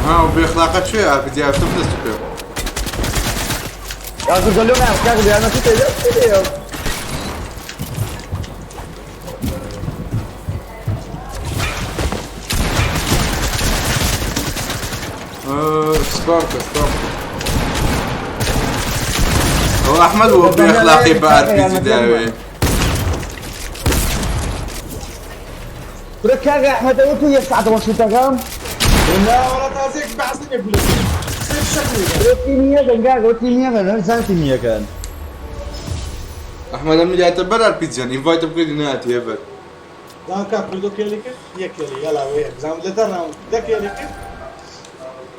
ها وبأخلاقك شوي عارف بدي أعرف تفلس تبيو. يا أخي قول لهم يا أنا كنت سبارك سبارك. هو أحمد هو بأخلاقي بقى بيجي داوي. ركاغ أحمد أوتو يسعد وشو تغام. لا والله تازيك بعثني يقول سيف شكلي. روتينية كان قاعد روتينية كان هرزان تينية كان. أحمد أمي يعتبر البيتزا انفايت بكل ناتي يبر. لا كاكل دوك يليك يكلي يلا وياك زعما لا راوند داك يليك.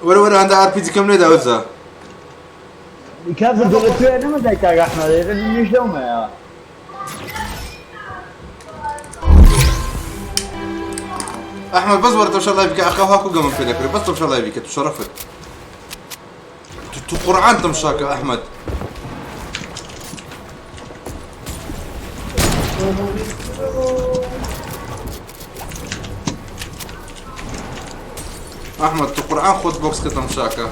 ورا ورا عندها ار بي جي كم نيدا وزا. كيف دولتو انا ما ذاك يا احمد مش دوما يا. احمد بس ورا تمشى الله بك اخا هاكو قام في ذاك بس تمشى الله بك تشرفت. تو قرعان تمشاك احمد. احمد تو قرعان خذ بوكس كتمشاكا.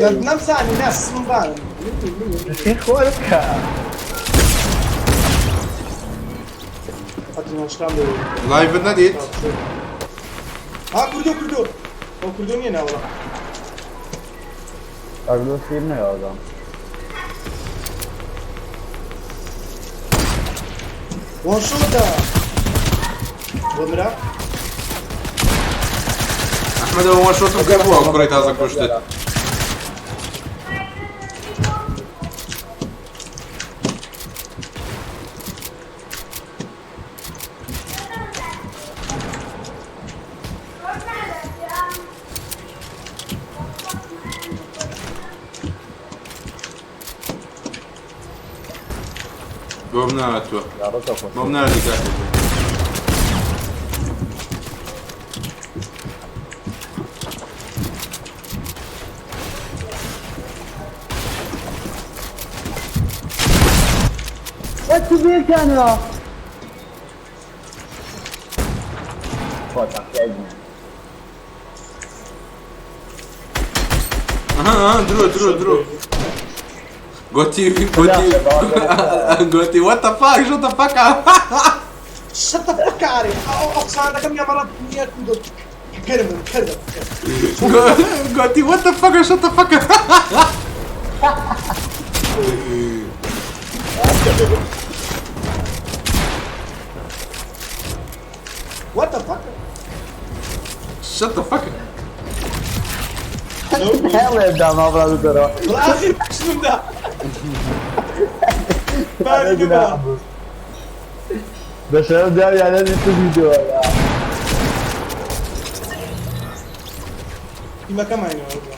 نمسعني ناس من بعد. اخوانك. لايف نديت. ها كردو كردو. او كردو نينا والله. كردو سيبنا يا زلمه. وان شوتا. ومرا. احمد هو وان شوت مكربوها كريت هذا كشتت. بومناتو بومناتو كبير كان. خوا تاقیای بوو. ئەها ئەها درۆ درۆ درۆ گۆتی گۆتی گۆتی what the fuck shut the fuck up. Shut the fuck out of here. ئەو قسانە دەکەم یا مەڕە نییە کوردۆ گەرمم کردم. گۆتی what the fuck shut the fuck up. What the fuck? Shut the fuck up. هێڵێ داما بڵاو دەرەوە. والله شنو ده؟ بەشەرە داویانە تو ڤیدیۆ ما كمان والله.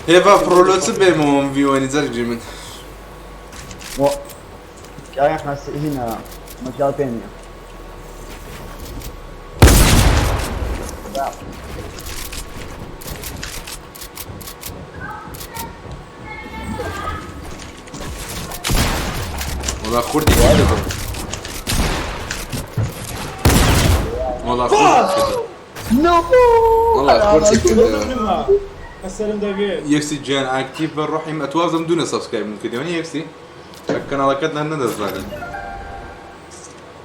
هێڤا پرۆلۆ چ بێمەوەم ڤیوەنی جەرگی من. کاک ئەحمەد هینا مەجال پێ نییە. وەڵا خوردی کردم. وەڵا خوردی کردم. نۆ وەڵا خوردی کردم. السلام دقيق. یەکسی گیان ئاکتیڤ بە ڕۆحیم ئەتوازم دوونە سبسکرایب کردیوانی یەکسی کەناڵەکەت نە نەدەزانن.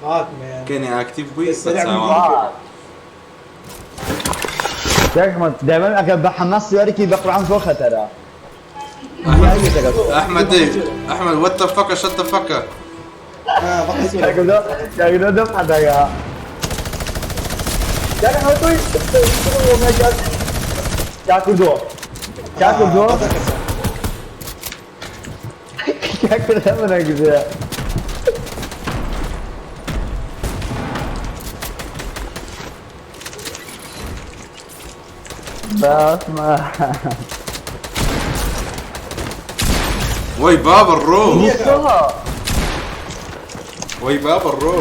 Fuck man. کەنی ئاکتیڤ بووی سريع بەچاوان. کاک ئەحمەد دائما ئەگەر بە حەماس سوارێکی بە قورعان زۆر خەتەرە. ئەحمەد دەی ئەحمەد what the fuck shut the fuck up. اه بقى کاک دۆ کاک دۆ دەم حەدەگا. کاک ئەحمەد تۆی کاک دۆ کاک دۆ کاک دۆ منەگزێ. باسما وەی بابە ڕۆ وەی بابە ڕۆ.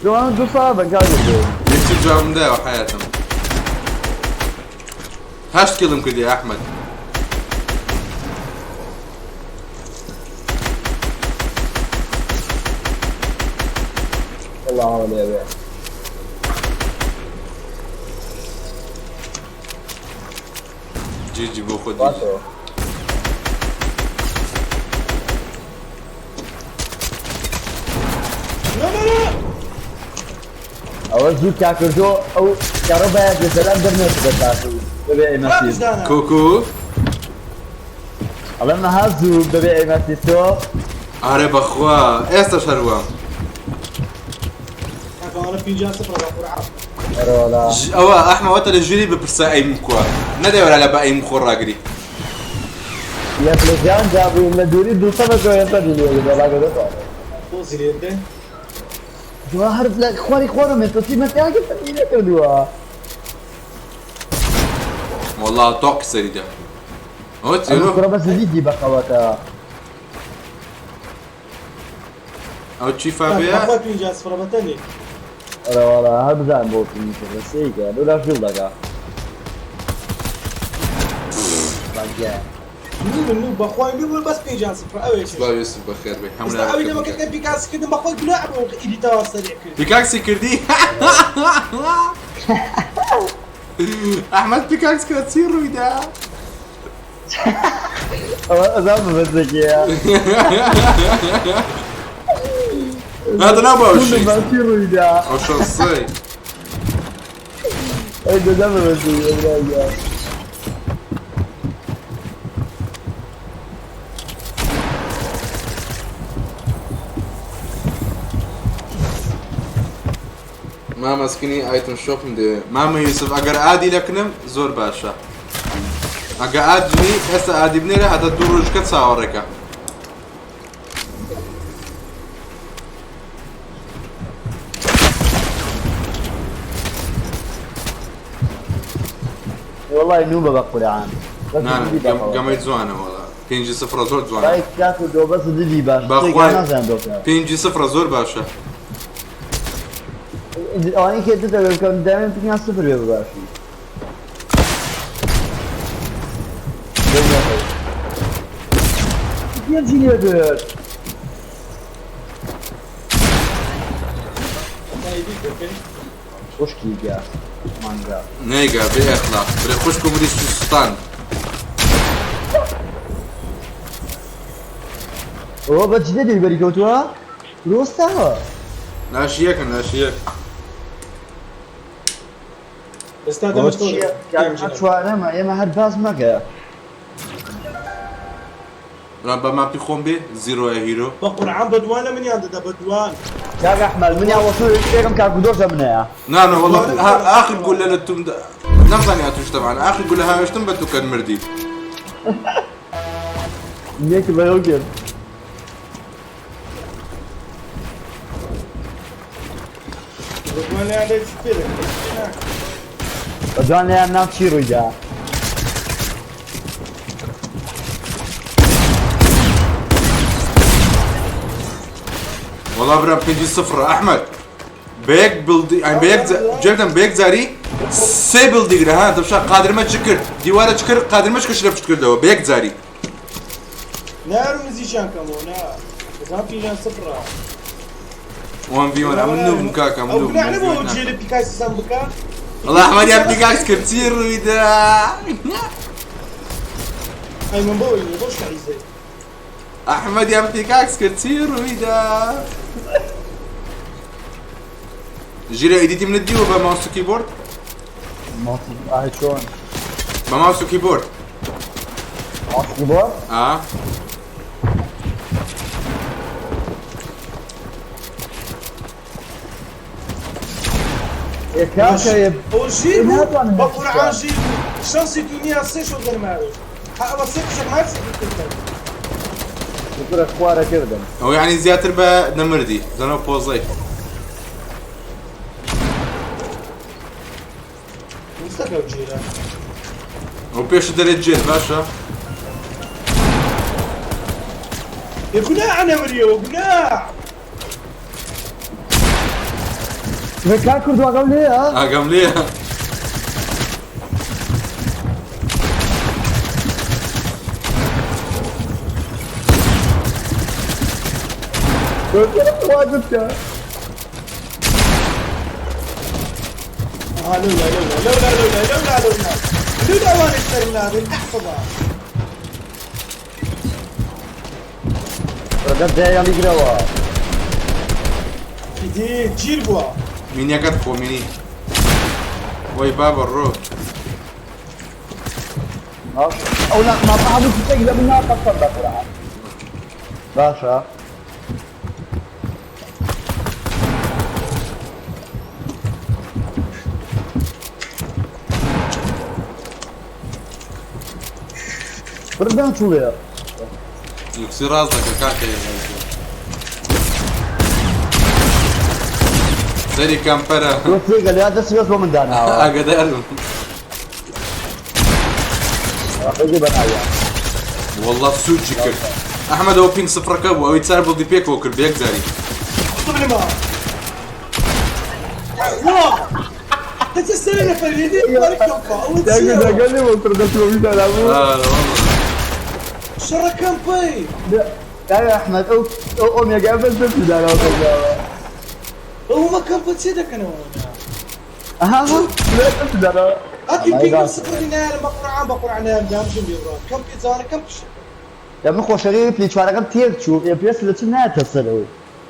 جوان دوو ساڵ بە کاک دۆ. یەکسی جوابم دایەوە حەیاتم. هەشت کیلم کردی ئەحمەد. الله لێ بێ. جیجی بۆ خۆت. باشەوە. لا لا لا. ئەوە زوو کاکردۆ ئەو کارۆبایە لەسەران دەرنێت بە بەبێ ئەیمەسی. کوکو ئەڵێم نەها زوو بەبێ ئەیمەسی تۆ. ئارێ بەخوا ئێستا شەروە. انا فنجان صفر قرعه. ئەرۆلا. ئەوە ئەحمە وەتە لە ژووری بپرسە ئەیم کووە نەدەیوەرا لە بە ئەیم خۆ ڕاگری. یەک لە ژیان جابووین لە دووری دووسە بە گۆیەتە دیلێ. فوزي ليده. دوا هەر لە خواری خۆرم تۆ چی مەتیاکە نەکردووە. والله تۆق سەریدا. ئەوە چیرۆ؟ کوڕە بەس دیدی بەخەوەتە. ئەو چی فابەیە؟ بەخوا فنجان صفر بەتەنی. ئەرەوەڵا هەر بزان بۆ سەیکە لەولا ژوڵ دەکا. نوب نوب بەخوای نوب بەس فنجان صفر ئەوێ. سڵاو یوسف بەخێر بێ. ئێستا ئەوی لەمە کردن پیکاسی کردن بەخۆی گوناح بوو ئیدیتەوە سەریع کرد. پیکاکسی کردی؟ ئەحمەد پیکاکس کرد چی ڕوویدا؟ ئەوە ئەزان بەبەسێکیە. هذا نابا ئەو شەی. چی ڕوویدا؟ ئەو شەسەی. ئەی دەزان بەبەسێکیە. مامە سکنی ئایتم شۆپم دەوێ. مامە یوسف ئەگەر ئادی لەکنم زۆر باشە. ئەگە ئادنی ئێستا ئادی بنێرە هەتا دوو ڕۆژکە چاوەڕێکە. والله نوبە بە قورعان. گەمەی جوانە وەڵا. پێنجی سفرە زۆر جوانە. دایک کاکو دۆ بەس دیدی باش. بەخوای نازانم دۆکە. پێنجی سفرە زۆر باشە. ئەوانەی کە دەتەوێت بکەم داوێن پێیان سفر بێ باشی. پێنجی لێ کرد. دەکەی؟ خوشکی گا مانگا. نەیگا بێ ئەخلاق برێ خوشک و بری سوستان. ئەوە بە جدی دەوی بەری کەوتووە؟ درۆستاوە. ناشیەکە ناشیەک. ئێستا ئەوە دەمت چییە؟ کاکە چوارەمە ئێمە هەر باس مەکە. برام بە ماپی خۆم بێ زیرۆیە هیرۆ. بە قورعان بە دوان لە منیان دەدا بە دوان. کاک ئەحمەد منیان وەسوو شتێکم کاک دۆشە منەیە. نا نا والله آخر قول لنا تم نەمزانی ئەتوش طبعا آخر قول هاوشتم بە تو کەن مردی. یەک بەرەو کرد. بە دوان لێیان دەی چ پێ دەکەی؟ بە دوان لێیان ناو چی ڕوویدا؟ والله برام پێنجی سفرە ئەحمەد بە یەک بڵدی یانی بە یەک جێدەم بە یەک جاری سێ بڵدی گرە ها دەبشا قادرمە چ کرد دیوارە چ کرد قادرمە چ کرد شرف چ کردەوە بە یەک جاری. نارم نزیکیان کەمەوە نا بەزان پینجان سفرە. وان ڤی وان ئەمن نوبم کاکە من ئەو نوبم گوناح نەبوو ئەو جێ لە پیکاکس سان بکە. والله ئەحمەد یان پیکاکس کرد چی ڕوویدا؟ ئەی من بۆ ئینی بۆ شعیزەی. ئەحمەد یان پیکاکس کرد چی ڕوویدا؟ ژیرە ئیدیتی منت دیوە بە ماوس و کیبۆرد؟ ماوس ئای چۆن؟ بە ماوس و کیبۆرد. ماوس کیبۆرد؟ ئا ئێ کاکە ئێ ئەوە ژیر بوو ناتوانم بە قورعان ژیر بوو شەنسی دونیا سێ شەو دەرماوێ ها ئەوە سێ قشک ماکسی کردن. کوڕە خوارە کردم. ئەو یعنی زیاتر بە نەمردی زەنەوە پۆزەی. مستەکە ژیرە. ئەو پێشت دەرێت جێت باشە؟ ئێ گوناح نەمریەوە گوناح. ئێ کاک کوردۆ ئاگام لێیە؟ ئاگام لێیە. واجب بکە. آه لولا لولا لولا لولا لولا لولا لولا وانش سەرم نابێت ئەحفظا. ڕەدەف دایەڵی گرەوە. ئیدی گیر بووە. مینیەکەت خۆ مینی. وەی بابە ڕۆ. ئەو نا ماپە هەموو شتێک لە من ناپەسەند بە قورعان. باشە. بردان چوڵێ. لوکسی ڕاست دەکە کاکە سەری کەمپەرە. تۆ تێگە لە دەستی بەس بۆ من داناوە. ئاگادارم. ڕێگەی بەناویان. والله سوچی کرد. ئەحمەد ئەوە پینگ سفرەکە بوو ئەوی چار بڵدی پێکەوە کرد بە یەک جاری. بنما. وا دەچە سەر نەفەر لێ بارکەوە ئەوە چییە؟ دەگەل لێ بۆ کوڕ دەستی بۆ من دانابوو. آه والله. شەڕە کەمپەی. کاک ئەحمەد ئەو ئەو ئۆمێگا بەس دەستی داناوە دەگاوە. ئەومە کەمپە چێ دەکەنەوە؟ ئەها ها دەستی داناوە. هەتی پینگ سفری نایە بە قورعان بە قورعان نایە دامژم لێ بڕا کەم پێ جارە کەم پشت. لە من خۆشەوی پلی چوارەکەم تێک چوو ئێ پێس لە چ نایەتە سەرەوە.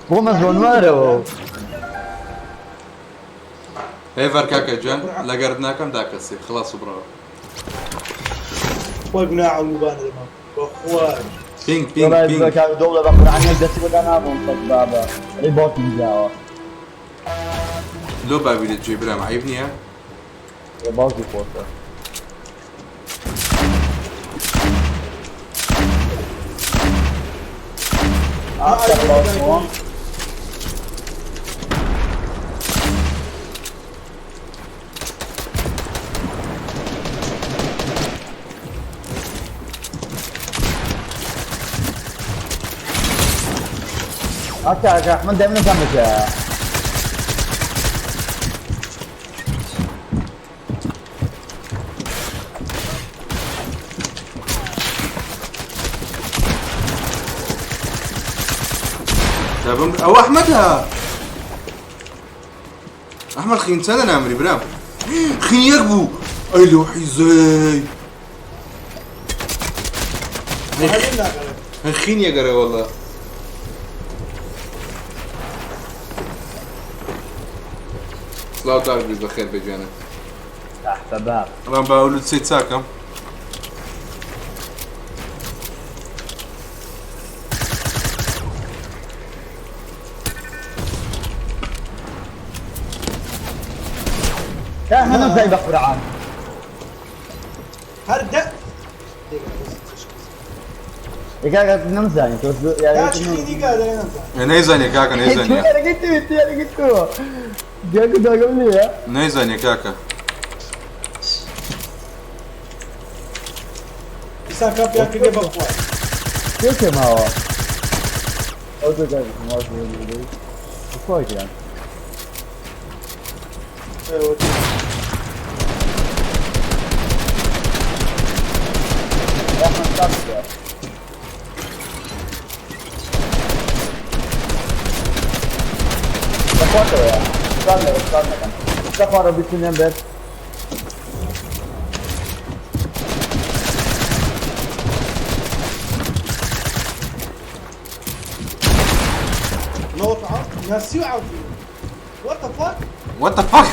بۆ مەزۆنوارەوە. هێڤەر کاکە گیان لەگەرت ناکەم داکەسی خلاص و بڕەوە. خۆی گوناح ئەو نوبانە دەما بەخوای. پینگ پینگ پینگ. کاک دۆڵە بە قورعان یەک دەستی بەدا نابووم سەد بابە. ئەرێ باوکیم داوە. لۆ بابی لە جێ برام عیب نییە؟ ئێ باوکی خۆشە. ئا کاک ئەحمەد دای منە کامەکە. ئەوە ئەحمەدە. ئەحمەد خین چەندە نامری برام خین یەک بوو ئەی لۆ حیزەی خین یەگەرە والله. سڵاو کاک بی بەخێر بێ گیانە. تحت باب. ڕام با ئەو لوتسەی چاکەم. كان هنا زي بقرعان. هەر دە کاکە نەمزانی تۆ کاک خینی کە دەرێ نەمزانی. نەیزانیە کاکە نەیزانیە. نەیزانیە کاکە. ئیسا کاپیان کردێ بە خوا. کێ ماوە؟ ئەو تۆ کاکە ماوە خوا گیان. خوارە بیتونێن بێت. ناسيو عاوتاني. What the fuck? What the fuck?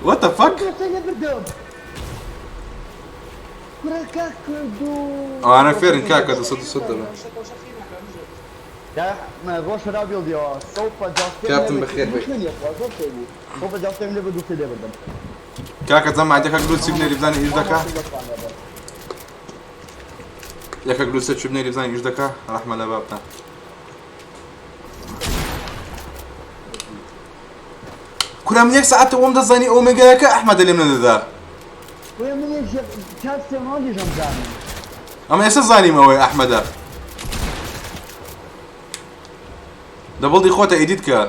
What the fuck? ئەوانە فێرن کاکە 200 دەبن. کاپتن بەخێر بێی. کاکە جەماعەت یەکەک لوتسی بنێری بزانین ئیش دەکا. یەکەک لوتسە چی بنێری بزانین ئیش دەکا. ڕەحمە لە بابتان. کورە من یەک سەعاتە وەم دەزانی ئۆمێگایەکە ئەحمەدە لێم نەدەدا. ئەمە ئێستا زانیم ئەوەی ئەحمەدە. دەبڵدی خۆتە ئیدیت کە.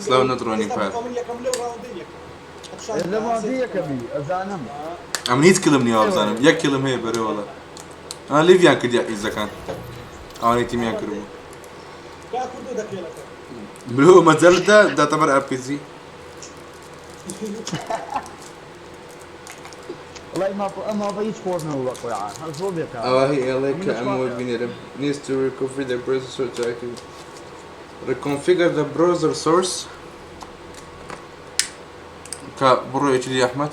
سلاو نەتڕۆنی پار. ئەمن هیچ کلم نییە وابزانم یەک کلم هەیە بەرێ وەڵا. ئا لیڤیان کردیا ئیزەکان ئەوانەی تیمیان کردبوو. مرۆ مەجەلدا داتەبەر ئارپیجی. ئەوە هی ئێڵێ کە ئەمەوە بینێرم needs to recover the browser source to activate reconfigure the browser source کە بڕۆ یەکی دی ئەحمەد.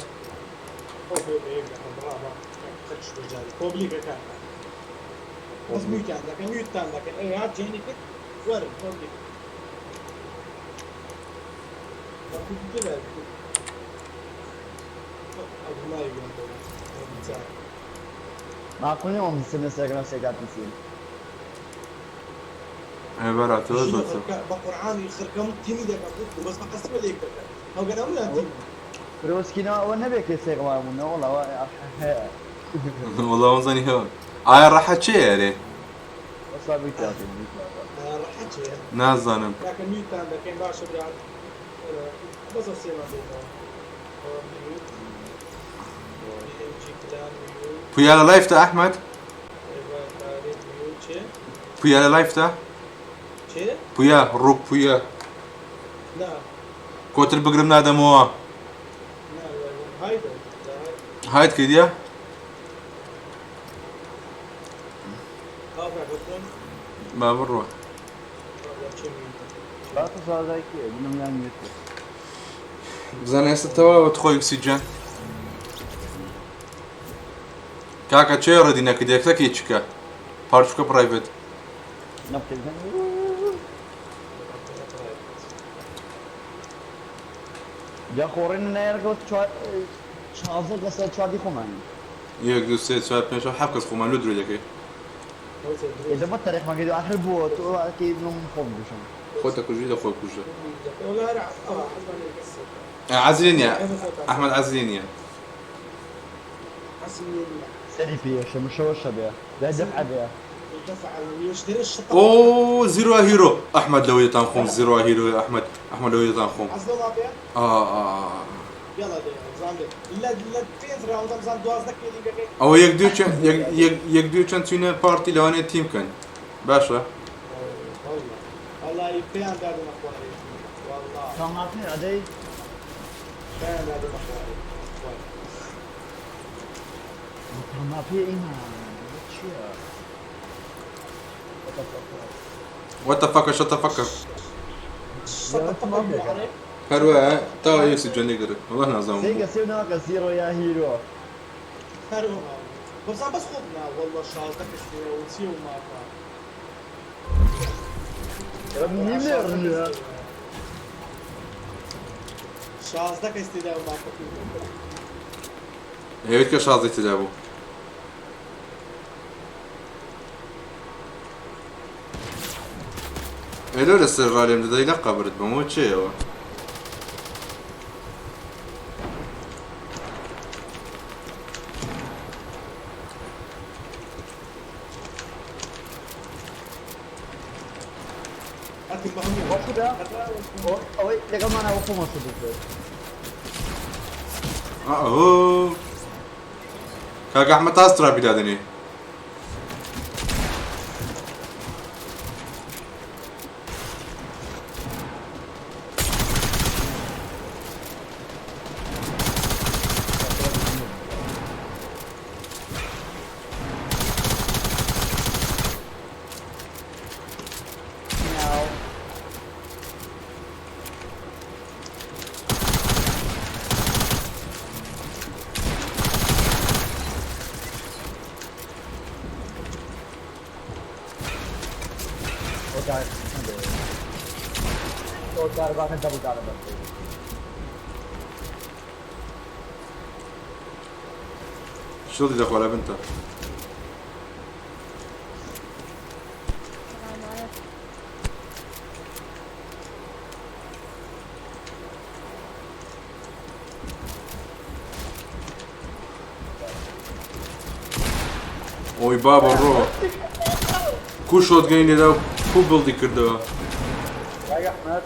ئێ بەرا تۆ زۆر وەڵا وەزانی هەوە ئایا ڕەحەت چێ ئەرێ نازانم. پویا لە لایفتە ئەحمەد؟ پویا لە لایفتە؟ پویا ڕوو پویا کۆتر بگرم نادەمەوە. هایت کردیە؟ با بڕوە. بزانە ئێستا تەواوە تخۆی ئۆکسیجەن. کاکە چێ ڕێدی نەکرد یەکتەکی چکە پارچکە پرایڤێت. یەک دوو سێ چوار پێنج شەش حەفت کەس خۆمان لۆ درۆ دەکەی. خۆتە کوژی لە خۆی کوژە. عەزلی نییە ئەحمەد عەزلی نییە. ئۆ زیرۆ هیرۆ ئەحمەد لەوەی دەتان خۆم زیرۆ هیرۆ ئەحمەد ئەحمەد لەوەی دەتان خۆم. ئا ئا. يلا دي زان دي لا لا پێنج ڕاوندەم زان 12 کێلینگەکەی ئەوە یەک دوو چەند یەک یەک یەک دوو چەند چوینە پارتی لەوانەیە تیم کەن باشە والله والله پێیان دادەمە خوارێ والله تاماتنی ئەدەی پێیان دادەمە خوارێ تاماپی ئیمە چییە؟ What the fuck shut the fuck up شەت عليك هەروە تا یەکسی جەندێک دەرێت والله نازانم سێگە سێ ناکە زیرۆ یا هیرۆ هەروەها بەزان بەس خۆت نا والله 16 کەس وچی و مافا نیم لێ 16 کەس تێدا و مافا هێویت کە شازدەی تێدا بوو ئێلۆ لەسەر ڕالێم دەدەی لە قەبرت بەمەوە چێەوە هاتم بەهەموو وەخدا ئەوەی لەگەڵمانەوە خۆمان شو بێت ئەهۆ کاک ئەحمەد تاس تراپی دادەنێ کارباکە دەبوو کاربە شڵی دەخوا لە بنتە السلام عليكم ئۆی بابە ڕۆ کو شۆتگەنی لێدا و کو بڵدی کردەوە کاک ئەحمەد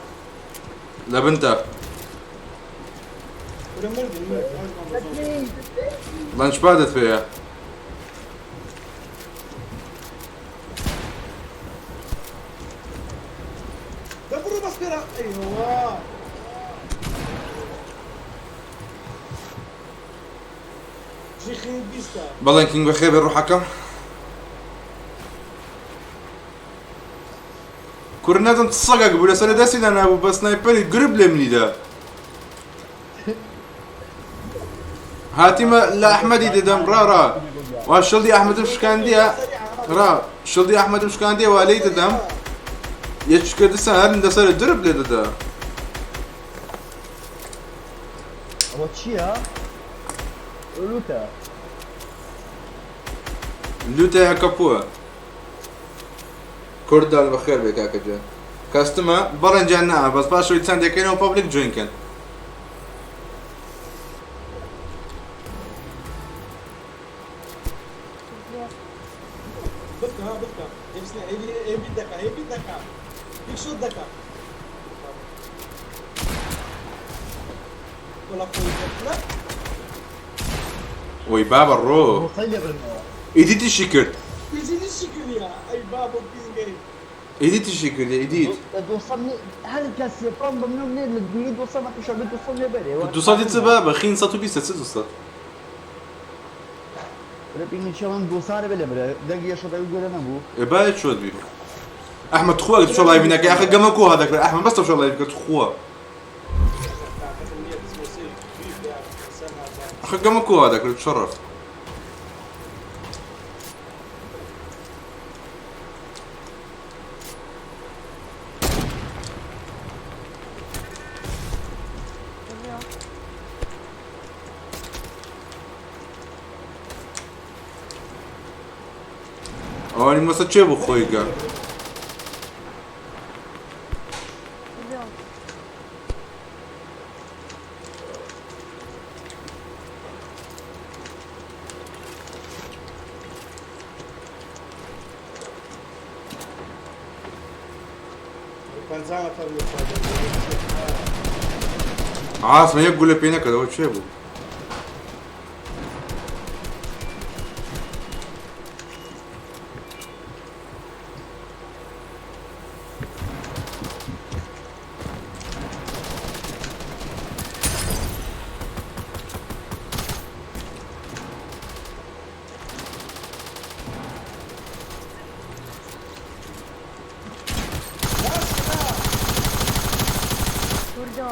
لە بنتە ورە مردن مرد لەنچپادت پێیە دەبڕۆ بەس پێرا ئەیوا جیخین بیستە بەڵێن کینگ بەخێر بێ ڕوحەکەم کورە نازم سەگەک بوو لەسەر دەستی دانابوو بە سنایپەری گرب لێ منیدا هاتیمە لە ئەحمەدی دەدەم ڕا ڕا وا شڵی ئەحمەدم شکاندیە ڕا شڵی ئەحمەدم شکاندیە وا لێی دەدەم یەککە دەسە هەرم لەسەر درب لێ دەدا ئەوە چییە؟ لوتە لوتەیە کەپووە کوردان بەخێر بێ کاکە گیان کەستمە بەڵێن گیان نا بەس پاشەوەی چەند دەکەینەوە پەبلیک جوین کەن بکە ها بکە هێبی دەکا هێبی دەکا هیچ شت دەکا ولا خۆی لا ئۆی بابە ڕۆ بۆ لێ بردنەوە ئیدیتیشی کرد ئیدیتیشی کردیا ئەی بابە پیزگەی ئیدیتیشی کرد ئیدیت دووسەد هەر کەسێ پڕم بە منم نێ لە دووری دووسەد مەکە بێ دووسەد لێ بەرێ دووسەدی چ بابە خین 120 چ دووسەد لە پینگی چڵم دووسارە بێ لێ بەرێ دەنگی یەشەکە گۆرە نەبوو ئێ باە چۆت بی ئەحمەد تخوا تشۆ لایڤ نەکەی ئاخە گەمە کو هاتەکرا ئەحمەد بەس تشۆ لایڤ کرد تخوا ئاخە گەمە کو هاتەکرا تشەڕەف ئەوانی مەسە چێ بوو خۆیگە اليوم پەنجا نەفەر لێ عاصم یەک گولە پێ نەکردەوە چێ بوو؟ کوردۆ.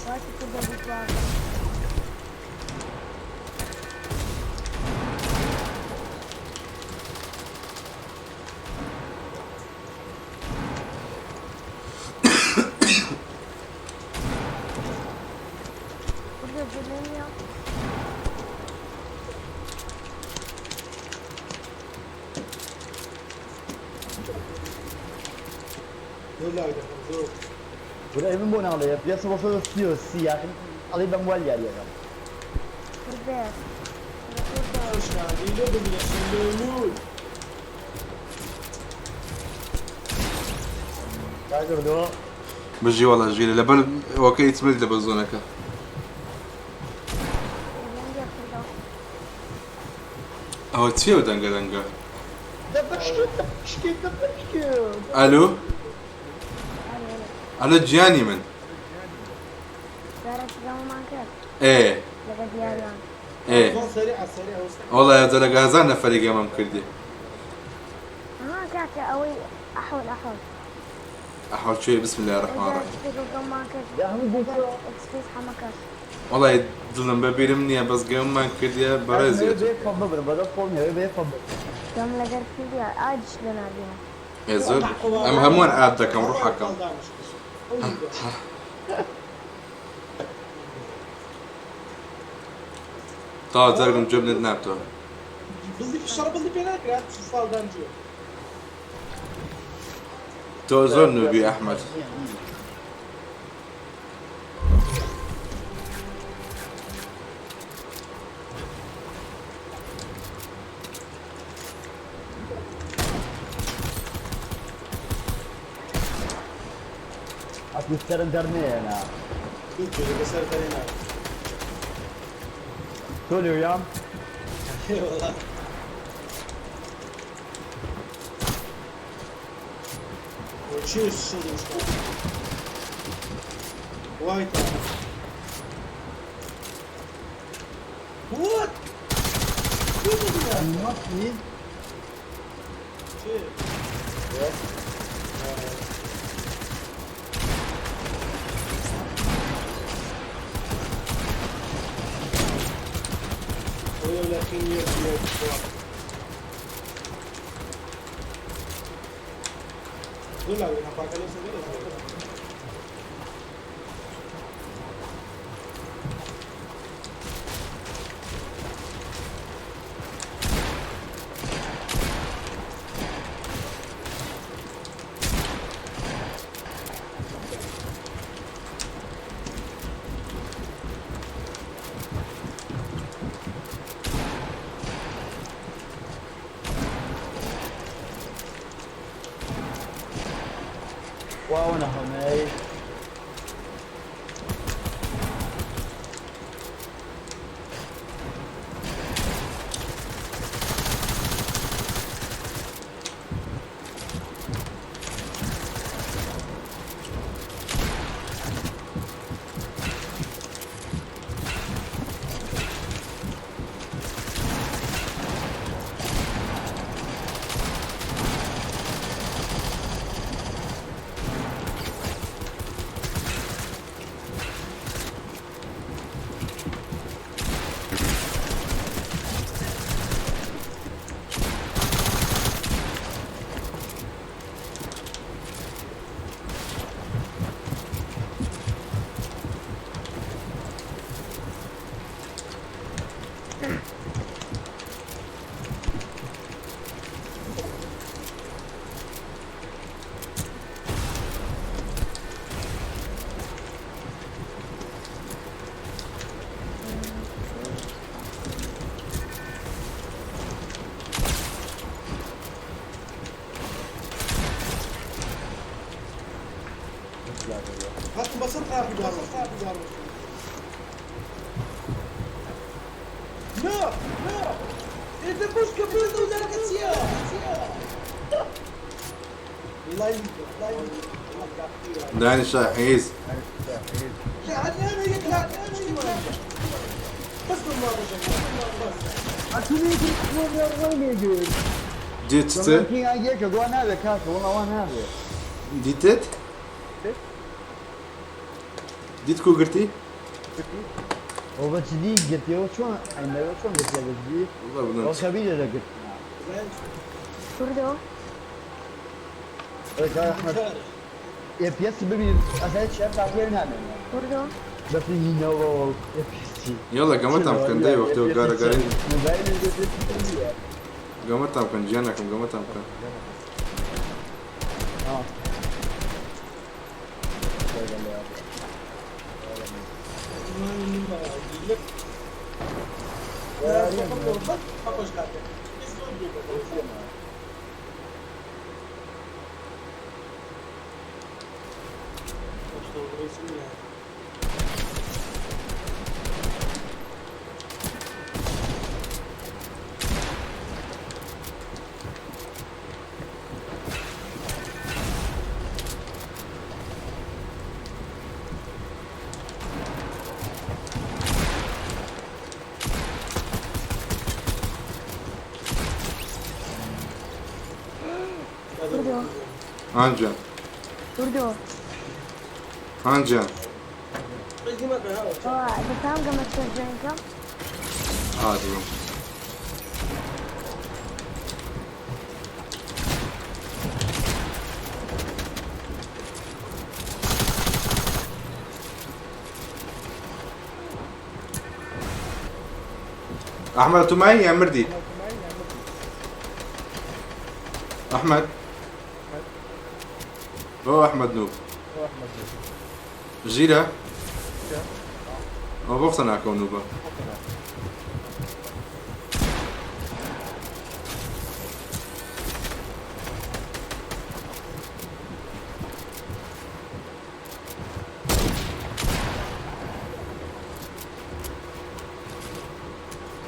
واتی کوردۆ بیتواکە. کوردۆ گوێت لێ نییە؟ زۆر لاگ دەکەم زۆر. کورە ئەی من بۆ ناڵێ پێ 133 یاخی ئەڵێ بەم وال یاریەکەم. کوردێ. کوردۆ. شادی لۆ ببینە شلولول. کاکردۆ بژی وەڵا ژیرە لەبەر وەکەی تمرد لە بەزۆنەکە. دەنگێ کوردۆ. ئەوە چییە و دەنگە دەنگە؟ دەبشکێ دەبشکێ دەبشکێ. ئەلو؟ ئەلو ئەلو. ئەلو گیانی من. جارێک گەمەمان کرد ئێ لەگە دیاریان. ئێ زۆر سەریع سەریع وستا. وەڵا یاجە لەگە هەزار نەفەری گەمەم کردی. ها کاکە ئەوەی ئەحۆل ئەحۆل. ئەحۆل کوێ؟ بسم الله ئەو الرحمن جارێک الرحیم. پێکەوە گەمەمان کرد یا هەموو لەگەڵ بوو ئێکسپیس حەمەکەش. وەڵای دڵم بەبیرم نییە بەس گەممان کردیە بەڕێزیەت. بێ خۆم ببرم بەدەست خۆم نییە بێ خۆم ببرم. گەم لەگەر کردیا ئاجش لە ناردینە. ئێ زۆر ئەم هەمووان ئاد دەکەم ڕوحەکەم. تا جەرگم گوێم لێت نابتەوە. بزی شەڕ بزی پێ ناکرات ساڵ دانجوە. تۆ زۆر نوبی ئەحمەد. ئەسلی سەرم دەرنێنا. دوو بەسەر دەرێ ناوە. تۆ لێویام؟ والله. وشي الشغل مش وايت. وات؟ مەسی شي ولا خير زۆر لاگ دەکەم پاکە لەو سەر واو نەهەمەی. هاتم بەسەر خراپی داڕۆشتم. نا نا ئێتە بشکە بردە و دەرکە چییە؟ دانیشە حیز. دیتت؟ دیتت؟ دیت کو گرتی؟ ئەو بە جدی گرتیەوە چۆن عیندەوە چۆن گرتیە بە جدی؟ والله ئەو بنت. خەبیرە لە گرت. کوردۆ ئێ پی ببین ئەسای چێ تاقیێ نامێنێ. کوردۆ بەفرینەوە ئێ پی. يلا قمتهم كان داي وقت وقارة قارين. مۆبایل قمتهم كان جيانكم قمتهم كان. کوردۆ هانجا کوردۆ هانجا. دەتام گەمە جوێنکەم. عادي. احمد تو معي يا مردي؟ احمد هو احمد نوب جيرة ما بوقتنا كون نوبة.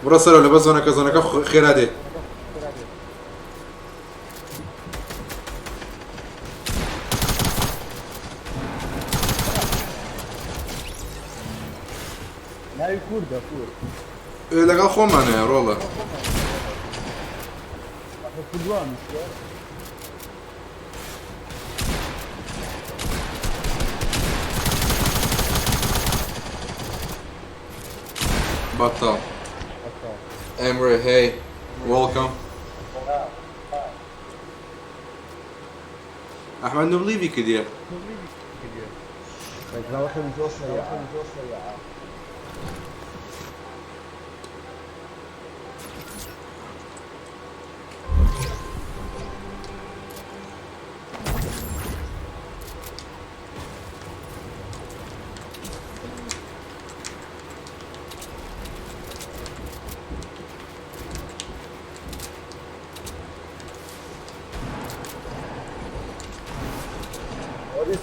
برا ولا بس زونك زونك خير هادي. ناوی کوردە کورد. لەگەڵ خۆمانەیە ڕۆڵە. کوردوان میشە. بطل. Emre, hey, welcome. أحمد نبليفي كدير. ڕێکراوەکە زۆر سەریعە زۆر سەریعە.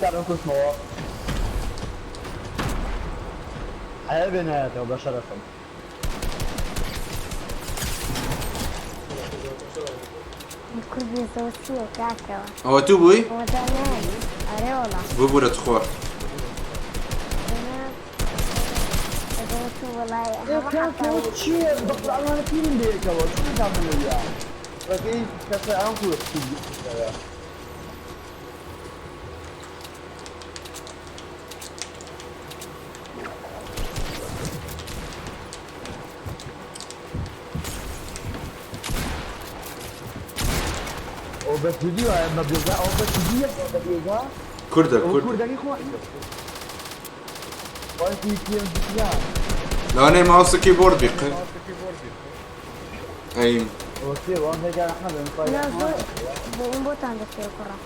ئەوە کوشتمەوە حیا بێنایەتەوە بە شەرەفم. کوردی زۆسیە کاکەوە. ئەوە تو بووی؟ ئەوە دانای ئەرێ وەڵا. ببورە تخوا. تو وڵای کاکەوە چییە بە قورئانوانە پیرم بەیەکەوە چۆن دامن لەویا ڕێگەی کەسە ئەم کورد. ئەو بە جدی وایە بە بێگا ئەو بە جدیە بە بێگا. کوردە ئەو کورد. کوردەکەی خۆ خۆی پێم دیان. لەوانەیە ماوس و کیبۆرد بی ئەیم. ئەوە کێ وان هێگا ئەحمەد نا زۆر بۆ ئەم بۆتان دەکرێ کوڕە.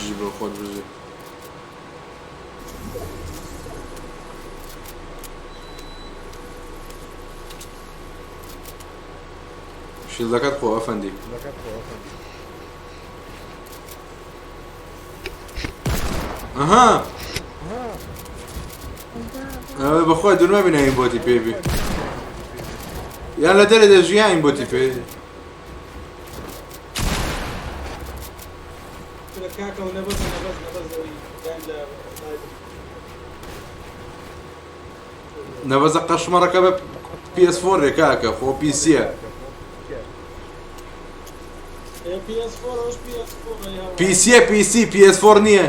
بژی بۆ خۆت بژی. شیلدەکەت خۆ ئەفەندی. ئەها ئەوە بەخۆی دوور مەبینە ئەیم بۆتی پێ بی. یان لە دەرێ دەژیا ئەیم بۆتی پێ. کورە کاکە و نەبەز نەبەز نەبەز ئەوەی دایم لە لایڤ. نەبەزە قەشمەڕەکە بە PS4 ێ کاکە خۆ پیسیە. ئێ PS4 ئەوش PS4 ئەی هەوا. پیسیە پیسی PS4 نییە.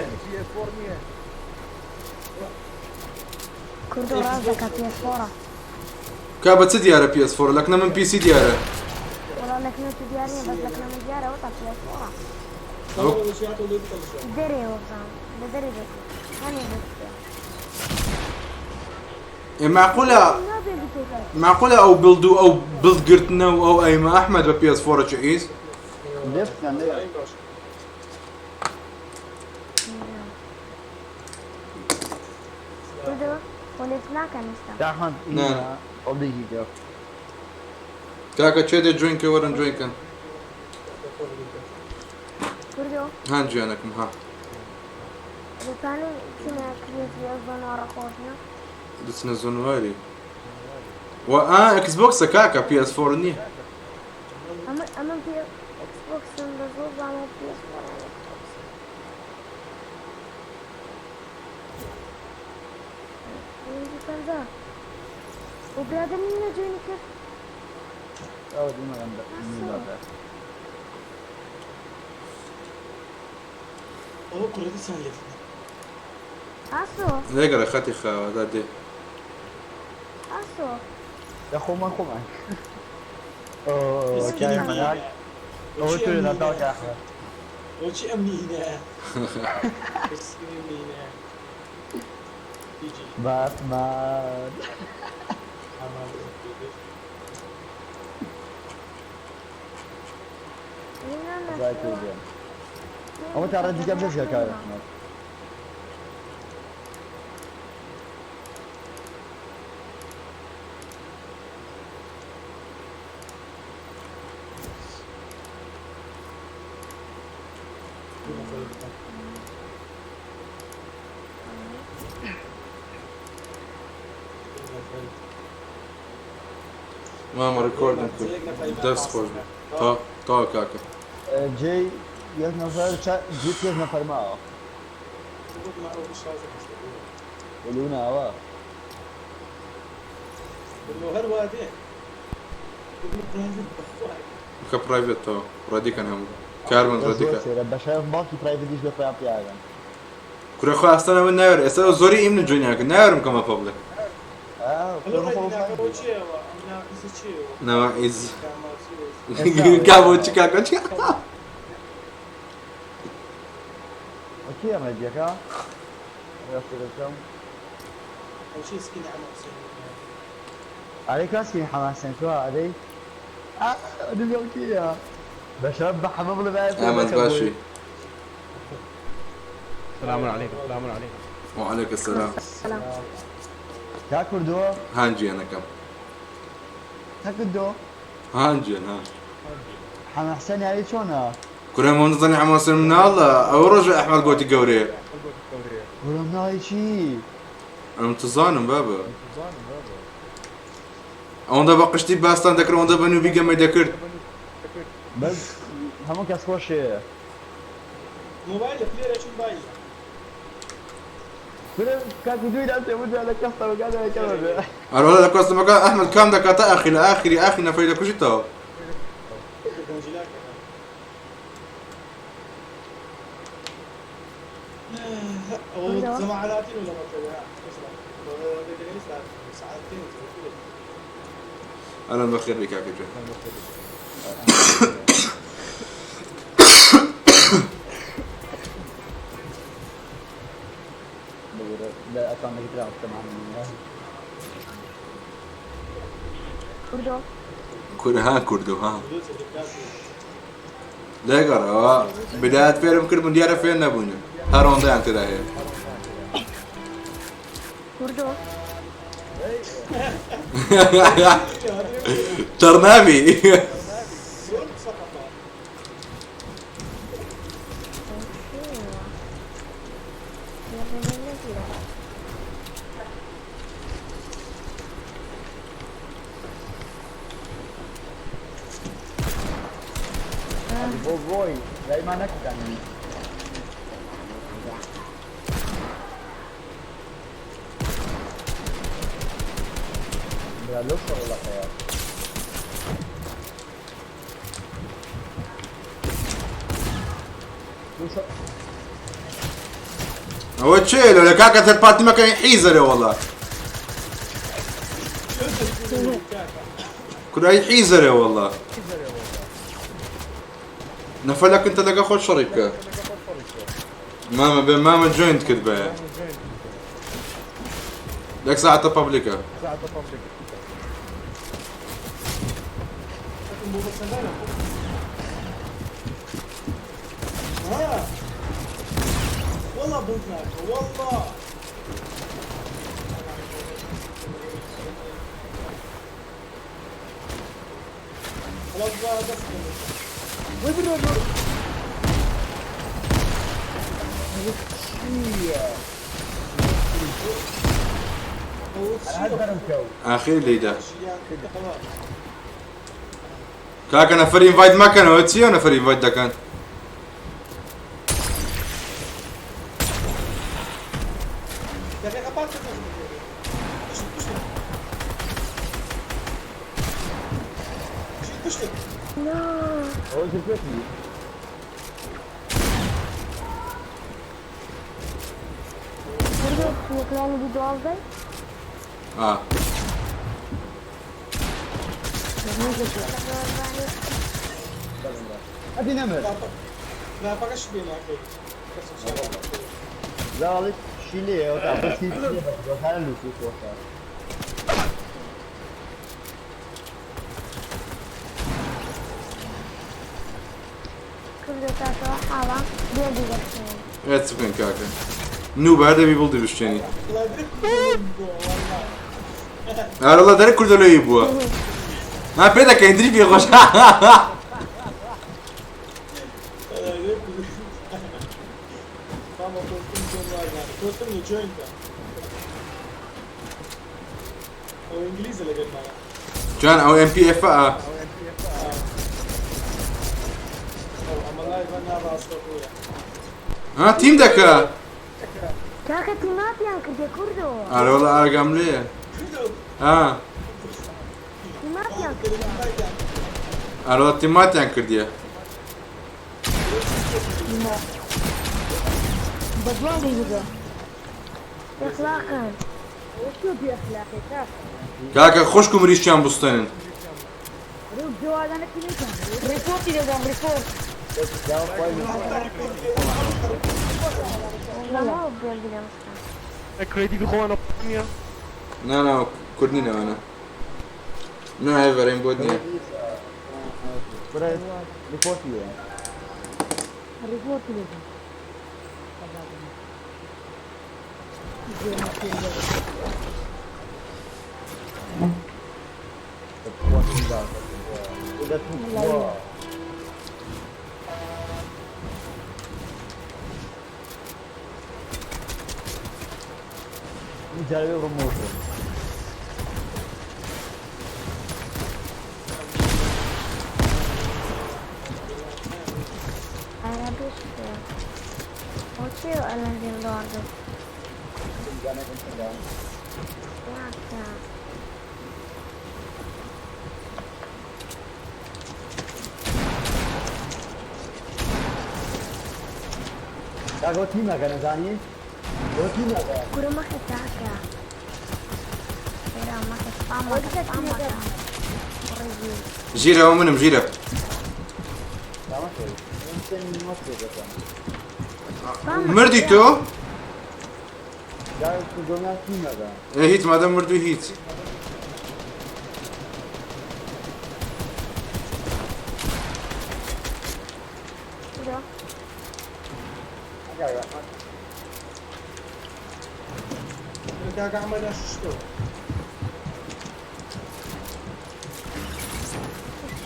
کوردۆ ڕاست دەکا پێس فۆڕە. کا بە چ دیارە PS4 لەکنە من پیسی دیارە. وەڵا لەکنە تو دیار نییە بەس لەکنە من دیارە وەتا پێس فۆڕە. ئەوە بۆچی هاتەوە لێ بکەم شوێن. دەرێ وەبزانم لە دەرێ دەچێ. هەنێ دەچێ. ئێ معقولە نابێ بکەیت. معقولە ئەو بڵد و ئەو بڵد گرتنە و ئەو ئەیمە ئەحمەد بە PS4 چ ئیس؟ لێفتیان لێ ئەی باش. کوردۆ خۆ لێت ناکەن ئێستا. تا ئەحمەد نا. پبلیکی کرد. کاکە چێ دێ جوین کە وەرن جوین کەن. کوردۆ هان گیانەکەم ها. دەتوانین چینە کرێتی ئەو زۆنۆڕە خۆش نییە؟ دەچنە زۆنواری. و ئا ئێکس بۆکسە کاکە PS4 نییە. ئەمە ئەمە پێ ئێکس بۆکسم بە زۆر زانم پێس فۆڕ یان ئێکس بۆکس. پێنج و پەنجا. و برادەر نییە جوێنی کرد. ئەوە دیمەغەم ئاسۆ. ئەوە کوڕە دیسان لێ بکەم. ئاسۆ. لێگەڕێ خەتی خاوە دا دێ. ئاسۆ. لە خۆمان خۆمان. مسكين کاک ئەمنی. ئەوە بۆچی تۆ ئەمنی لە هینایە؟ کاک ئەحمەد. بۆچی ئەمنی هینایە؟ مسكين ئەمنی هینایە. جی جی. باتمان. ئامان. زای پێ بێن. ئەوە تا ڕێدیکەم دەست کاک ئەحمەد. مامە ڕیکۆردم کرد. دەست خۆش بێ. تا تا کاکە. جێی یەک نەفەر جێ پێنج نەفەر ماوە. لوناوە. بکە پرایڤێت تەوە. ڕەدیکەن هەموو. کارمەند ڕەدیکە. بە شەرەف باوکی پرایڤێتیش لە خۆیان پیاگەن. کورە خۆ ئەستانە من ناوێر ئێستا زۆری ئیم جوینیاکە ناوێرم کەمە پبلیک. نەوە ئیز. کا بۆ چی کاکە چی؟ کێ ڕێدیەکە؟ ڕاستەکەم. ئەرێ کاسکی حەماسێن تۆ ئەرێ دنیا کێیە؟ بە شەرەف بە حەمە بڵێ باە ئەحمەد باشی. السلام عليكم السلام عليكم. وعليك السلام. سلام. تا کوردۆ هان گیانەکەم. تا کوردۆ هان گیان ها. حەمە حسێن یاری چۆنە؟ کورە مۆنزانی حەماسن مناڵە ئەو ڕۆژە ئەحمەد گۆتی گەورەیە. وەرە مناڵی چی؟ ئەم تزانم بابە. ئەوەندە بە قشتی باستان دەکرد ئەوەندە بە نوبی گەمەی دەکرد. بەس هەموو کەس خۆشێ. موبایل پلێرە چون موبایل. کورە کاکو دوی داسێ وجا لە کەستەوەکە دەکەمە بێ. ئەرۆ لە کۆستەمەکە ئەحمەد کام دەکاتە ئاخی لە ئاخری ئاخری نەفەری دەکوژیتەوە. گەنجیلاکە. ئەوە زەماعاتین ولا مطلع ساعتين. ئەلەن بەخێر بی کاکە گیان. بگورە لە ئەکاونتێکی ترا بکەم. کوردۆ. کورە ها کوردۆ ها. لێگەڕەوە بدایەت فێرم کرد من دیارە فێر نەبوونم هەر ئەوەندەیان تێدا هەیە. کوردۆ. تەڕ نابی. زۆر سەقەتە. بۆ بۆی دایما نەکردانی. برا لەو شەڕەڵەقەیە. ئەوە چێ لە لە کاکە تەر پارتیمەکەی حیزەرێ وەڵا. کورای حیزەرێ وەڵا. نەفەلەکن تە لەگە خۆت شەڕی بکە. مامە بێ مامە جۆینت کرد بە. یەک ساعتە پەبلیکە. بۆ بەسەندانە. ها والله بنت والله. خلاص بقى بس. ئاخیر لێدا. کاکە نەفەر ئینڤایت مەکەنەوە چییە نەفەر ئینڤایت دەکەن؟ دقيقة بعد. كشتك. نا. ئەوە زرپێتی. کوردۆ کلانی بی دوازدە. ئا. ئەدی نەمر. لا بقاش بينا أخي بس إن شاء الله. زاڵی شی لێیە تا بەسی بەکارە لوسی خۆشە. کوردۆ تاکەوە حاڵە بێ دەشێن. ئێ چ بکەین کاکە؟ نوو بە هەر دەبی بڵ دروشتێنی. لا درك والله. ئارەڵا دەرە کوردە لەوی بووە. ها پێ دەکەین دری پێ خۆش. ماما كنتم كنتم جوينت او انجليزي اللي قال معنا. جوان ئەو ئێم پی ئێف ئا. او اما لايف انا راس اخويا. ها تیم دەکە. کاکە تیماپیان کردێ کوردۆ. ئارە وەڵا ئاگام لێیە. ها تیماپیان کردێ. ئارە وەڵا تیماتیان کردیە. ئەخلاقن. کاکە خۆشک و مریشیان بستێنن. ريبورت دەدەم ريبورت. لەمەوە بێ دەمشکا. كريدي بخوانا بنيا. نا نا کوردنی نەوانە. نا هێڤەرین بۆت نییە. کورە ریپۆرتی هەیە. ريبورت دەدەم. جارێ ڕمۆشە. عەرەبیش ئەو چێ ئەلەندین لۆردە. یاکە. کاکە تیمەکە نەزانی؟ بۆ تیمەکە. کورە مەخە تاکە. ئێرا مەخە سپامەکە سپامەکە. ڕێگی. ژیرە ئەوە منم ژیرە. مردی تۆ؟ ئێ هیچ مادەم مردووی هیچ. کوردۆ کاکە ئەحمەد شتۆ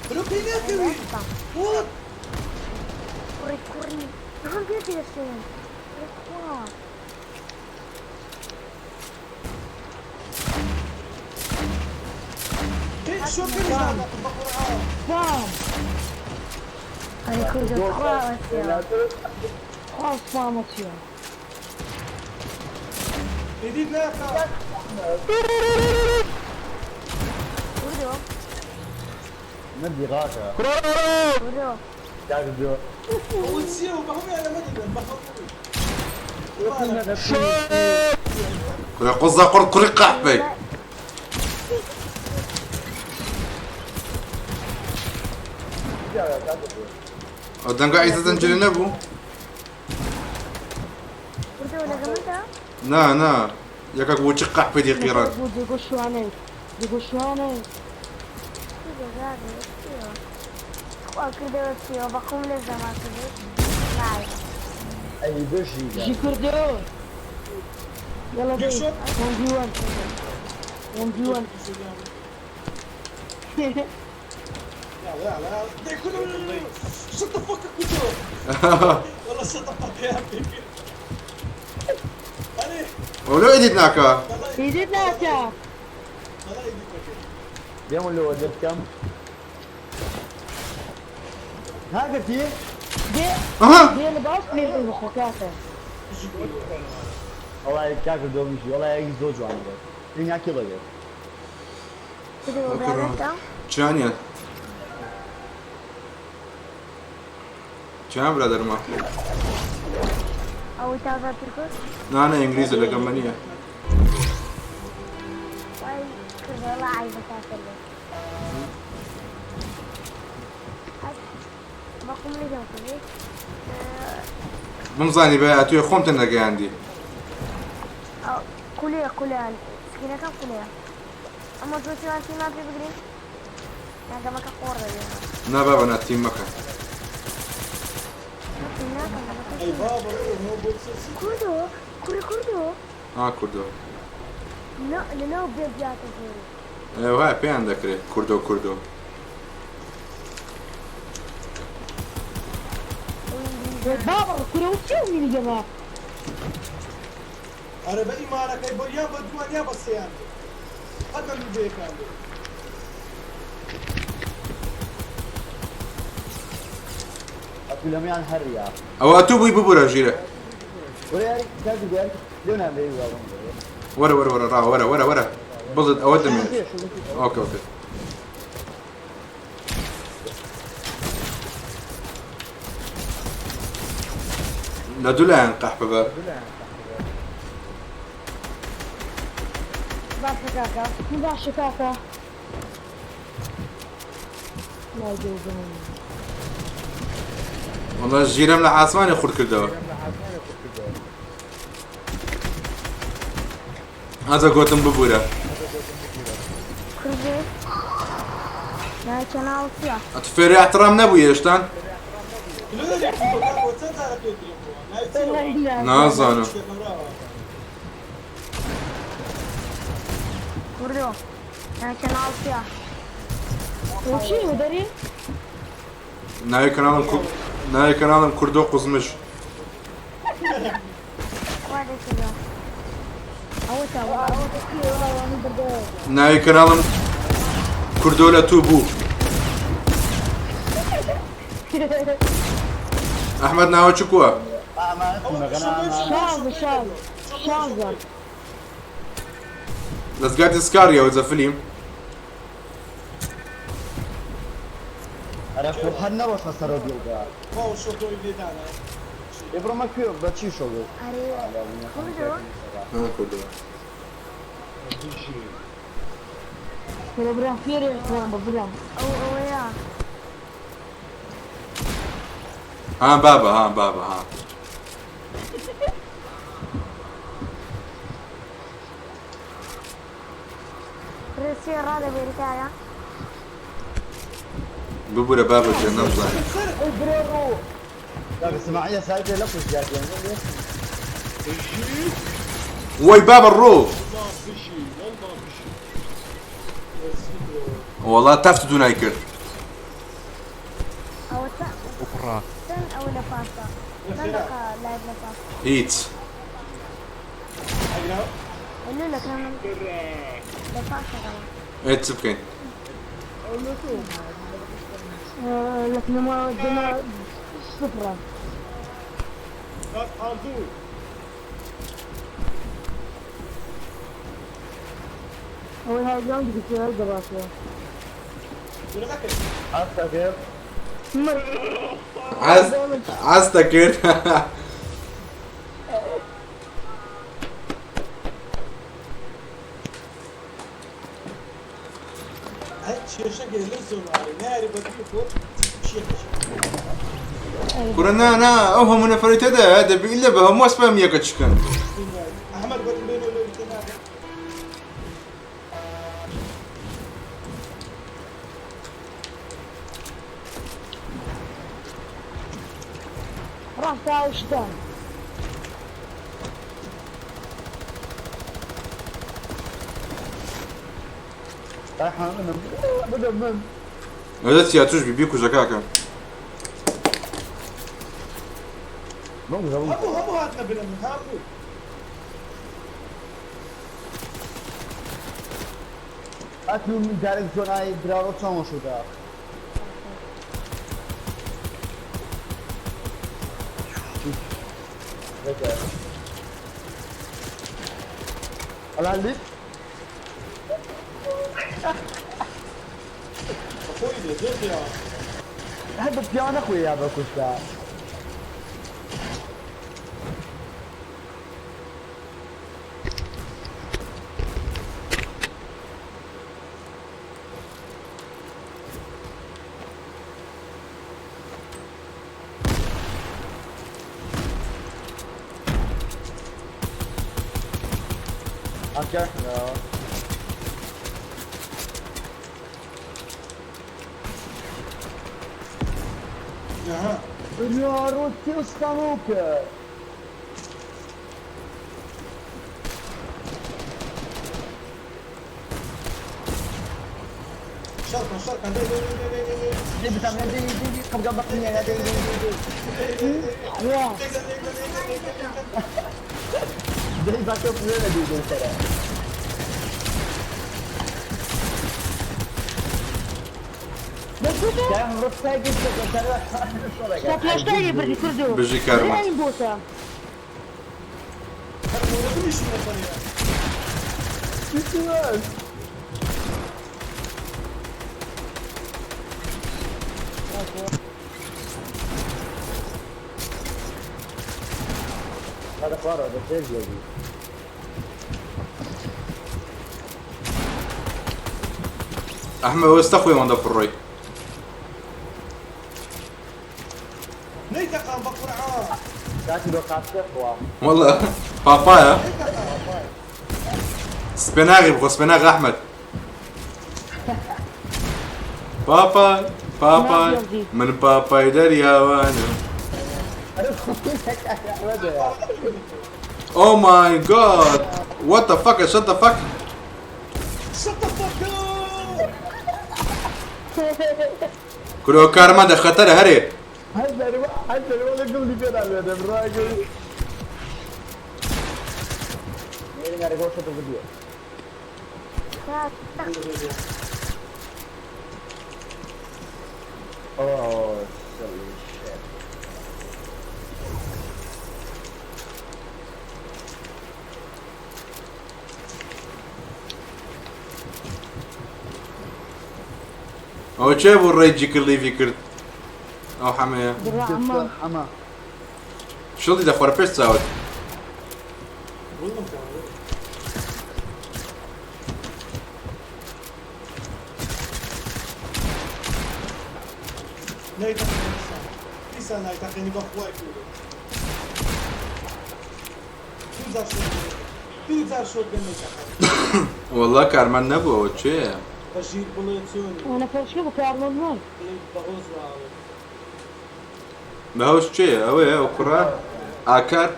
برو پێی ناکەوی. What? کوڕی کوڕی هەم پێ پێشێن خوا. شو كل هذا بقرآن. سپام ئەرێ کوردۆ خوا ئەسیەوە. خوا سپام atıyor. جديد ناقة. کوردۆ ندي غاكا کوردۆ كاكدو وتسيو بهم انا ما ادري بخوف. کوڕی قوزا قڕ کوڕی قەحپەی. ئەو دەنگە ئیزە زەنجیرە نەبوو؟ کوردۆ لەگەڵ مندا؟ نا نا یەکێک بۆ چ قەحپەی دی قیڕان. بۆ دێگۆ شوانەی دێگۆ شوانەی. چی دەگاگە چیەوە؟ خوا کردەوە چیەوە بەخۆم لێ زەما کردی نایە. اي بشي ژی کوردۆ يلا بي شوت. 1v1 1v1. يلا يلا كله شت ذا فك كله. والله شت ذا فك يا حبيبي. علي ولو ئیدیت ناکە. ئیدیت ناکە. والله يديك اليوم اللي وديت كم هاكا تي دێ ئەها دێ لە باش لێ بخۆ کاکە. والله كاكدو بيجي والله يجي زوج عنده إني كذا کوردۆ برادەرتە؟ چیانیان چیان برادەرمە؟ ئەوەی تازە ترکرد؟ نا نا ئینگلیزە لەگەڵ منیە. وای کردەوە عیبە کاکە لێ. بەخۆم لێ دەم کردی؟ بمزانی بە ئەتوێ خۆمتە نەگەیاندی. قولەیە قولەیە سکینەکەم قولەیە. ئەمە تۆ چیوان تیمان پێ بگرین؟ ناگەمەکە قۆڕ دەبێت. نا بابە نا تیم مەکە. تیم ناکەم گەمەکە اي بابا هو بوكس. کوردۆ کوڕی کوردۆ ئا کوردۆ لەناو بێ بیاتە زۆری. وایە پێیان دەکرێت کوردۆ کوردۆ. بابا کورە و چی مینی گەمە؟ انا بقي مالك اي يا بدوان يا بس يعني هذا اللي بيك عنده. أقول لهم يعني هريا. ئەوە ئەتوو بووی ببوورە ژیرە. ولا يعني كاكدو يعني لون هم بيجوا وەرە وەرە وەرە ڕاوە وەرە وەرە وەرە بڵت ئەوە دەمێنێت. ئۆکە ئۆکە. لە دوو لایەن قەحپە بە. باشە کاکە باشە کاکە. لا جەوبم. وەڵا ژیرەم لە ئاسمانی خورد کردەوە. ئازە گوتم ببوورە. کوردێ ناوی چەناڵ چییە؟ ئەتو فێری احترام نەبوو هێشتان؟ نازانم. کوردۆ ناوی چەناڵ چییە؟ چی دەری؟ ناوی کەناڵم ناوی کەناڵم کوردۆ قوزمش. خوا دەکردەوە. ئەوە ئەوە ناوی کەناڵم کوردۆ لە تو بوو. ئەحمەد ناوە چ کووە؟ شازە شازە شازە. دەستگاتی سکاریە وزە فلیم. أنا هەر نەڕۆشتە سەرۆ دیڵدا. واو شو اللي دانا. ئێ بڕۆ مەکوێ بە چی شۆ بوو؟ ئەرێ کوردۆ کوردۆ کورە برام فێرێ خۆم بە برام. ئەو ئەوەیە. ها بابە ها بابە ها. ڕێسیە ڕادەبێری کاکە؟ ببوورە بابە جێ نەمزانی. ئەی برێ ڕۆ. لا بس معي سايبه لفظ يا جماعة. وي باب الرو. والله بشي والله بشي. والله تفت دونای کرد. او أخرى. سن او لفافة صدقة لايف لفافة. هیچ. قولوا لك انا لفافة هیچ بکەین. لكن ما ودنا صفرة. أول هاي اليوم بدك تصير دراسة. عرفت عاز عاز کرد. کورە نا نا ئەو هەموو نەفەری تێدایە دەبی ئیلا بە هەموو ئەسپام یەکە چکەن. احمد قلت بينه وبين راح تاوشتان. ئەدە چیا توش بی بیکوژە کاکە. هبو هبو هاتنا بنا هبو. أكلوا من دارك زوناي درارو تشون شو دا. على اللي اخوي زوجي يا هذا بيان اخوي يا بكوشتا. Okay. No. اها يا روتي اسطنوك. شرطا شرطا دي دي دي دي دي دي بتعمل دي دي دي قبل قبل دي دي دي دي دي باكو بلنا دي دي ترى. بژی کارمەند. هذا خواره هذا سيرجيو. ئەحمە وەستە خۆی وەندە فڕۆی. نيتقام بقرعة. والله بابايا سبناغي بخو سبناغي احمد. بابا بابا من بابا دريا وانا. Oh my god. What the fuck? Shut the fuck. Shut the fuck up. كلو كارما ده خطر هري. هذا الولد قبل بيلعب هذا الراجل. Oh, holy shit. ئەوە چێ بوو ڕێجی کرد لیڤی کرد؟ ئەو حەمەیە. حما. شڵی دەخوارە پێش چاوت. دیسان نایتەقێنی بە خوای کردو. دوو جار شۆک دوو جار شۆک نەیتەقێنی. والله کارمەند نەبوو ئەوە چێیە؟ بەژیر بڵێ چۆنی؟ أنا فرشكي بكارمون بڵێ بەغۆز واوە. بەهۆش چێیە ئەوەیە ئەو کوڕە ئاکار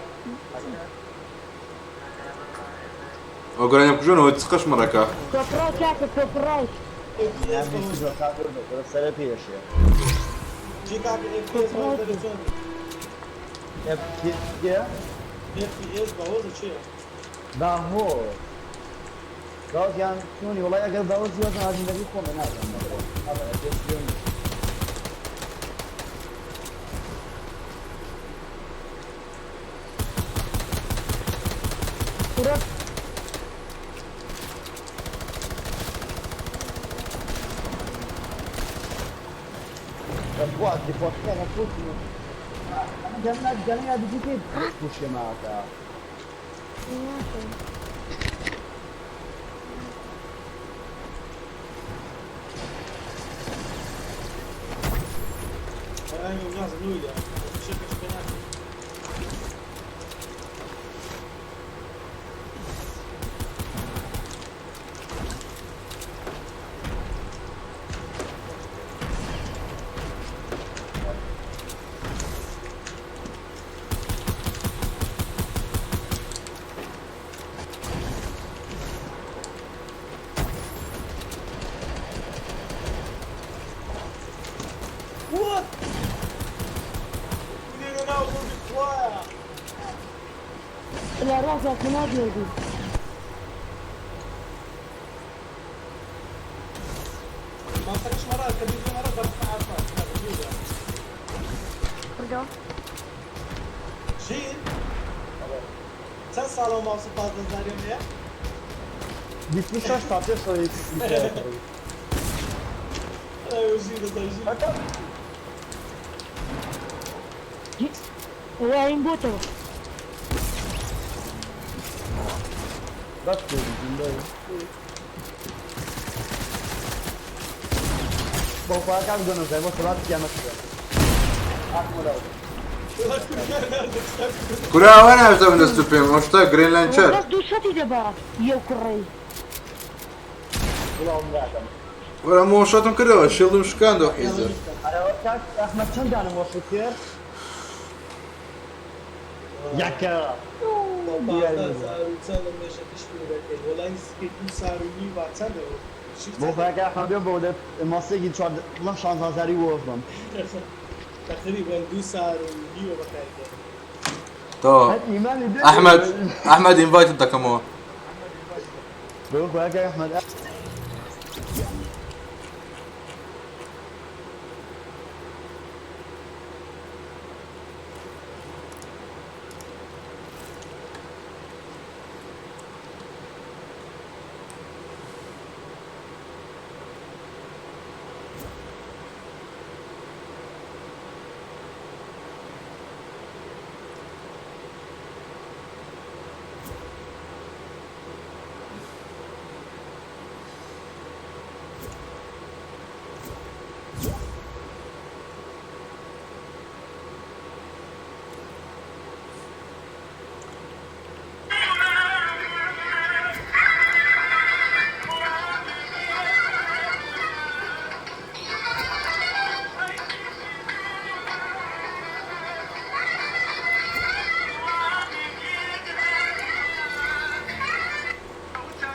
ئەو گۆرانیە بکوژۆنەوە چ قەشمەڕەکە. کۆپڕای کاکە کۆپڕای. FPS بەهۆز. سەرە پێشێ. چی کاکە FPS بەهۆز دەبێت چۆن بێت؟ FPS FPS بەهۆزە چییە؟ باهۆز. باهۆز یان چۆنی وڵای ئەگەر باهۆزی وەزن ئازیندەگی خۆمە نازانم. کورە بەخوا دیفۆتەکە نەفوت. جەنات جەنیا بجی پێ پوشێ ماکە. ناکەین. ئەوە نازم نوویە. شەکەش پێ ناکەین. What? لێرە ناو بۆ خوایە. لە ڕاستە کە ناگوێ. ما خليش مرات كبير مرات بس عارفة کوردۆ ژیر چەند ساڵە ماوس 15 هەزاریم هەیە؟ 26 ساڵ پێش ئەوەی ئەوە ژیر دەزای ژیر. ئەوە ئایم بۆتەوە. بەس پێ بۆ خوا کاک دۆنەزای بۆ سەڵات قیامەت بێ. ئاخمەرەوە. کورە ئەوە ناوێتە من دەست و پێم ئەو شتە گرین لانچەر. بەس دوو شەتی دەبا یەو کوڕەی. وڵاوم ناکەم. وەرە مۆ شەتم کردەوە شیڵدم شکاندەوە حیزە. ئەرەوە کاک ئەحمەد چەند دانم وەشت کرد؟ یەکە. بۆ 15 هەزار و چەند لە مێشەکەش پێ دەکەی. وەڵای نزیکەی دوو سار و نیو با چەندە؟ بۆ خوا کاک ئەحمەد بێ بۆ دە ماسێکی چوار بڵم 16 هەزاری وەش بم. تقریبا دوو سار و نیوە بەکاری دێنم. تا ئیمانی دێ. ئەحمەد ئەحمەد ئینڤایتت دەکەمەوە. بۆ خوا کاک ئەحمەد.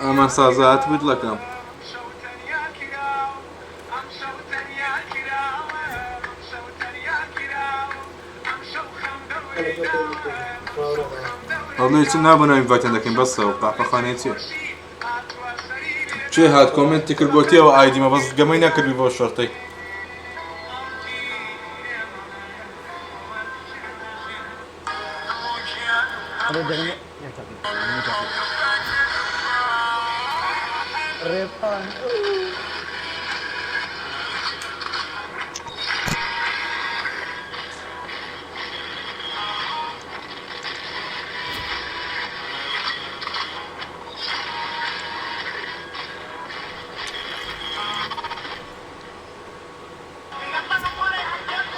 ئەمان سازات بدلەکەم. هەڵێ چ نابنە ئینڤایتیان دەکەین بەسە و قاپەخانەی چییە؟ چێ هات کۆمێنتی کرد گۆتیەوە ئایدیمە بەس گەمەی نەکردی بۆ شەرتەی. ڕێبان.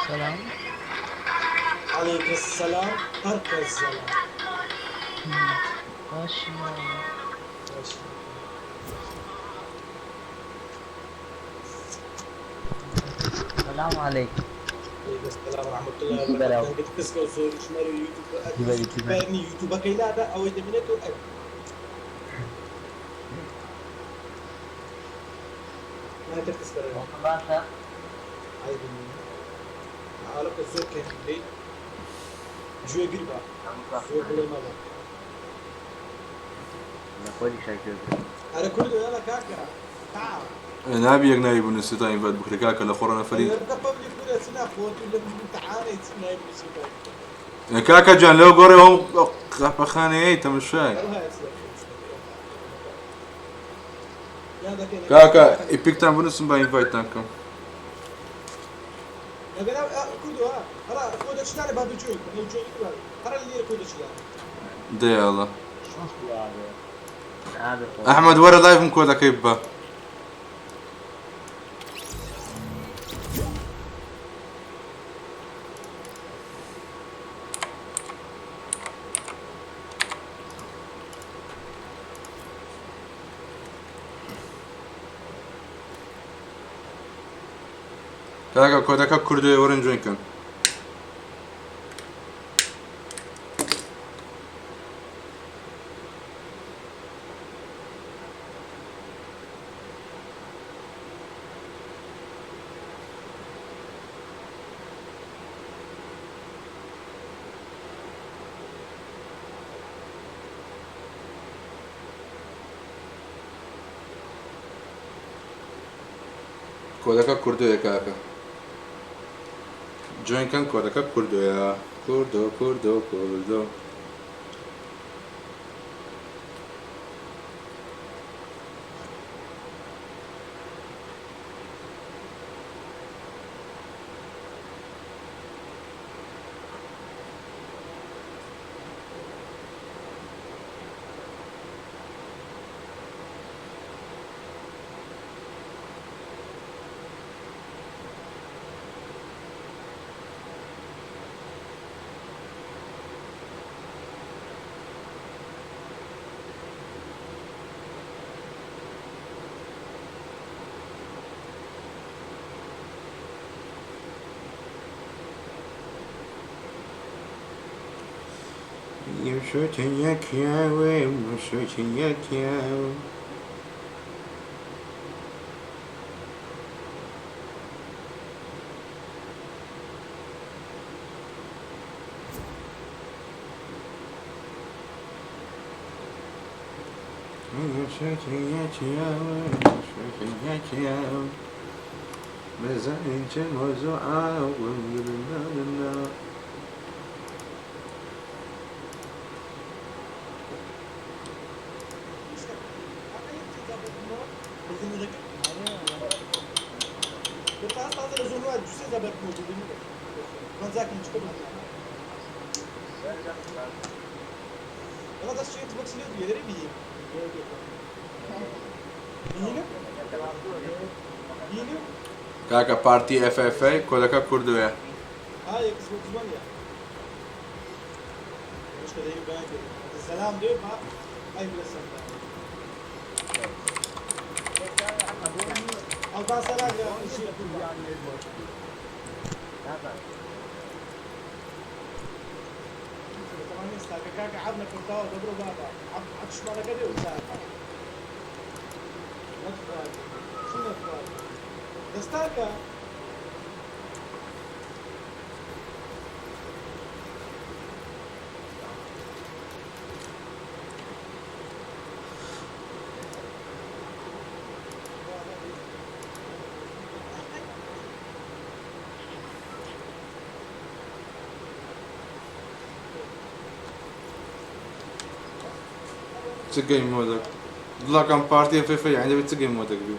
سلام. عليك السلام ترك السلام. ماشي. ماشي. السلام عليكم. السلام ورحمة الله وبركاته. دەنگت کز کە و زۆریش مەرە یوتیوب یوتیوبەر نی، یوتیوبەکەی لادا ئەوەی دەبینێت و ئەو ناتر کزکەرەوە. باشە. عەیبی نییە. حاڵەکە زۆر کەمی بێت، گوێگر بە، زۆر بڵێ مەبە. لە خۆری شاکردن. ئەرە کوردۆ یاڵا کاکە تعال. نابی یەک ناوی بنووسێت تا invite بکرێ کاکە لە خۆڕە نەفەری. ئەرە public کورە چ ناخۆت و لە امتحانێ چ ناوی بنووسێت. کاکە جان لەو گۆڕێ ئەو قەحپەخانەیەی تەمەشای. کاکە ئیپیکتان بنووسم با invite تان کەم. دێ یاڵا. ئەحمەد وەرە live م کۆدەکەی ببە. کاکە کۆدەکە کوردۆیە وەرن join کەن. کۆدەکە کوردۆیە کاکە. join کەن کۆدەکە کوردۆیە. کوردۆ کوردۆ کوردۆ. کاکە پارتی FFA کۆدەکە کوردۆیە. چ game mode ێک؟ دڵاکەم پارتی FFA یانی دەبێت چ game mode ێک بی؟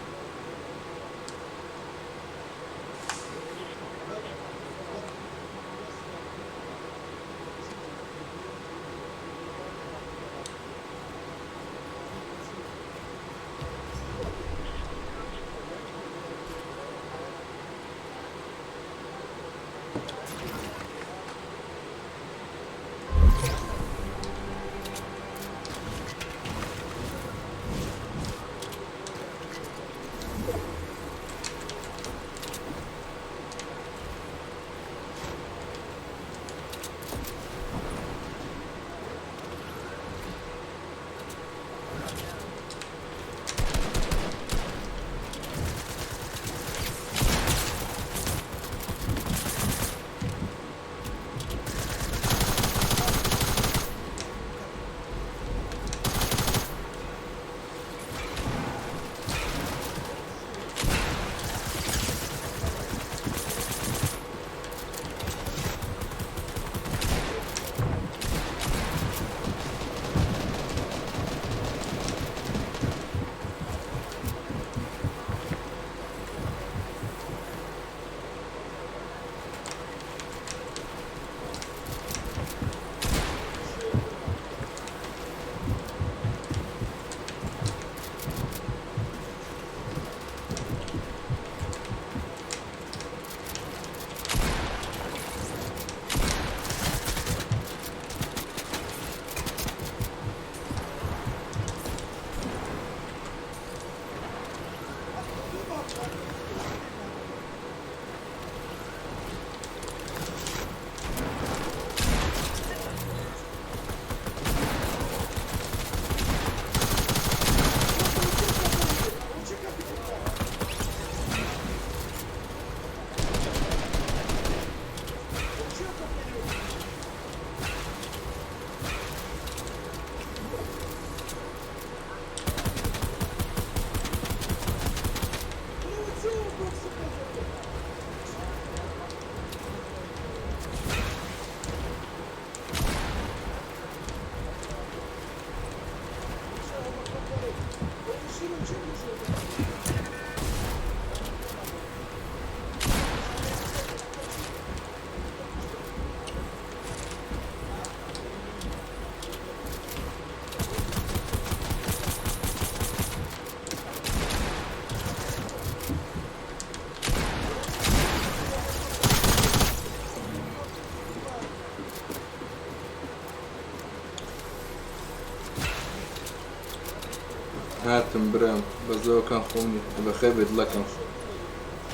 هاتم برام بەس لەوەکان خۆم نیە. بەخێر بێت دڵەکەم.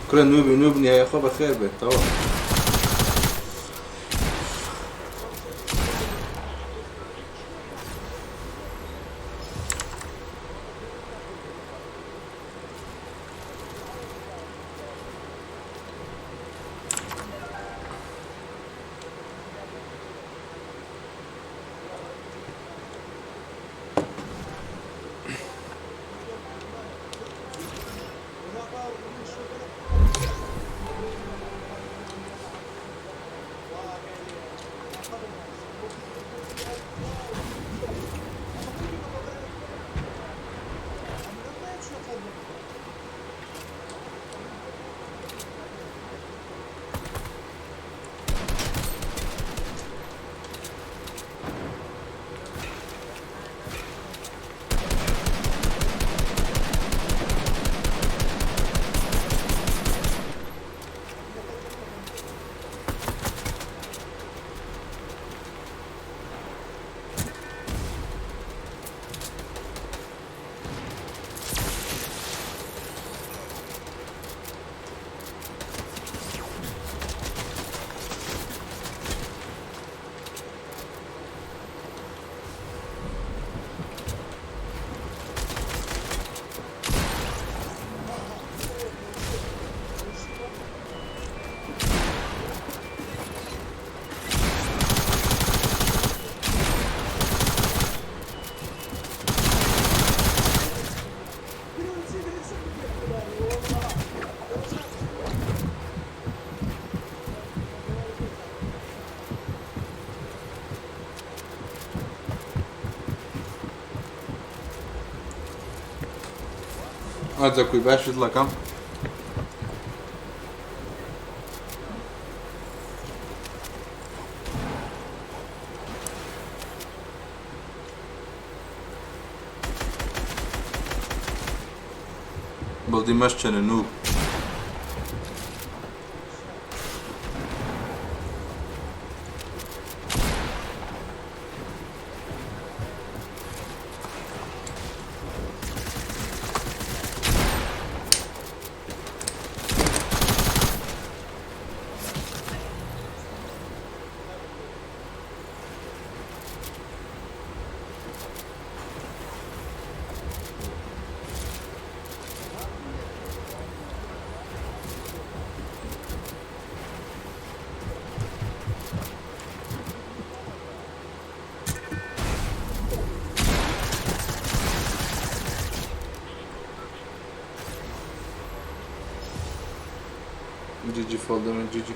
کورە نوبی نوب نیە خۆ بەخێر بێت تەواو. ئازاکوی باشی دڵەکەم. بەڵدی مەشچەنە نوب. GG for them, GG.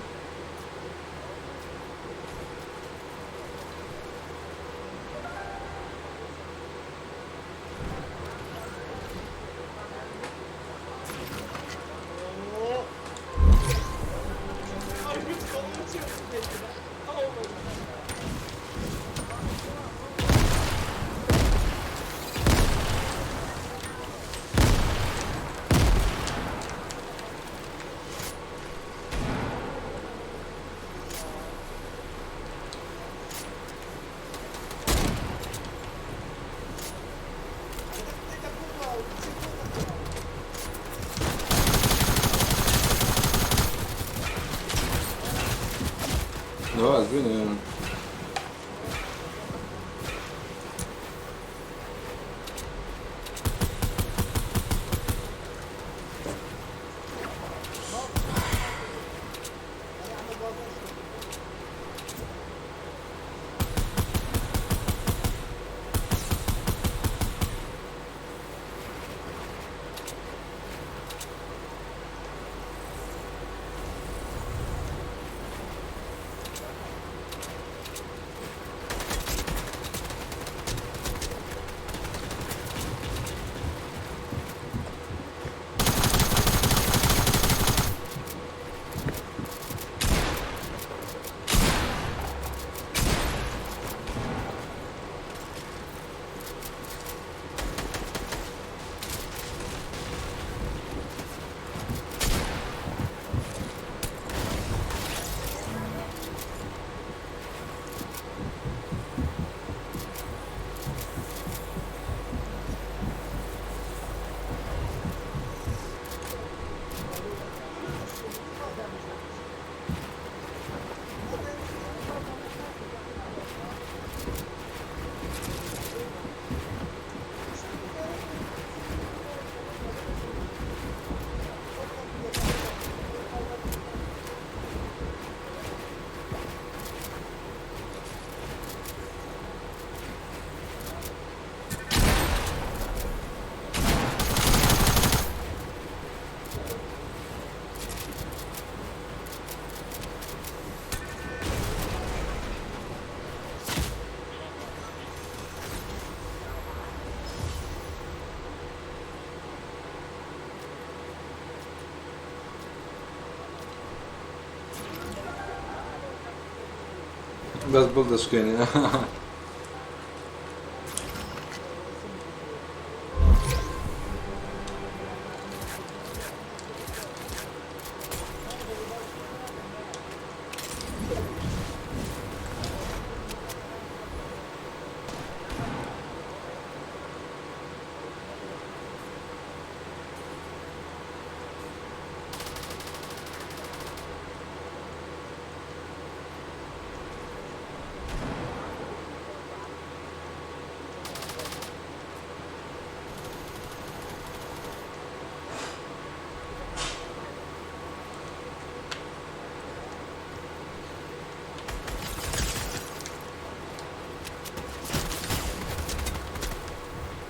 بەس دڵ دەشکێنێ.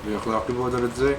بێ ئەخلاقی بۆ دەرەجەی.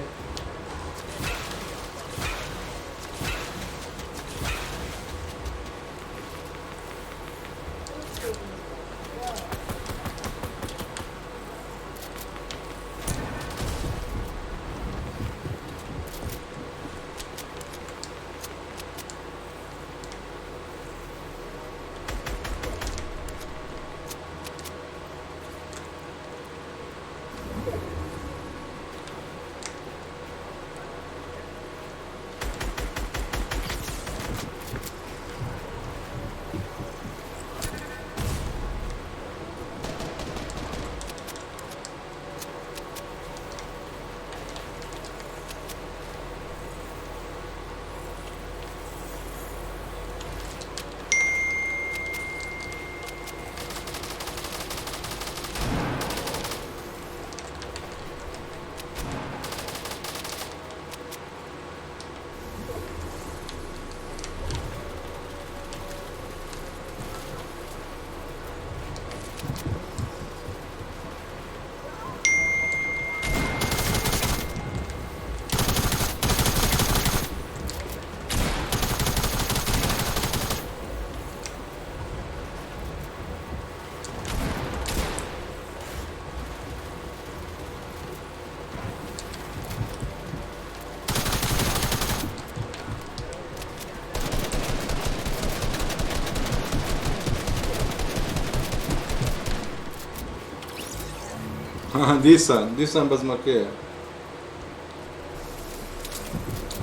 دیسان دیسان بەزمەکەیە.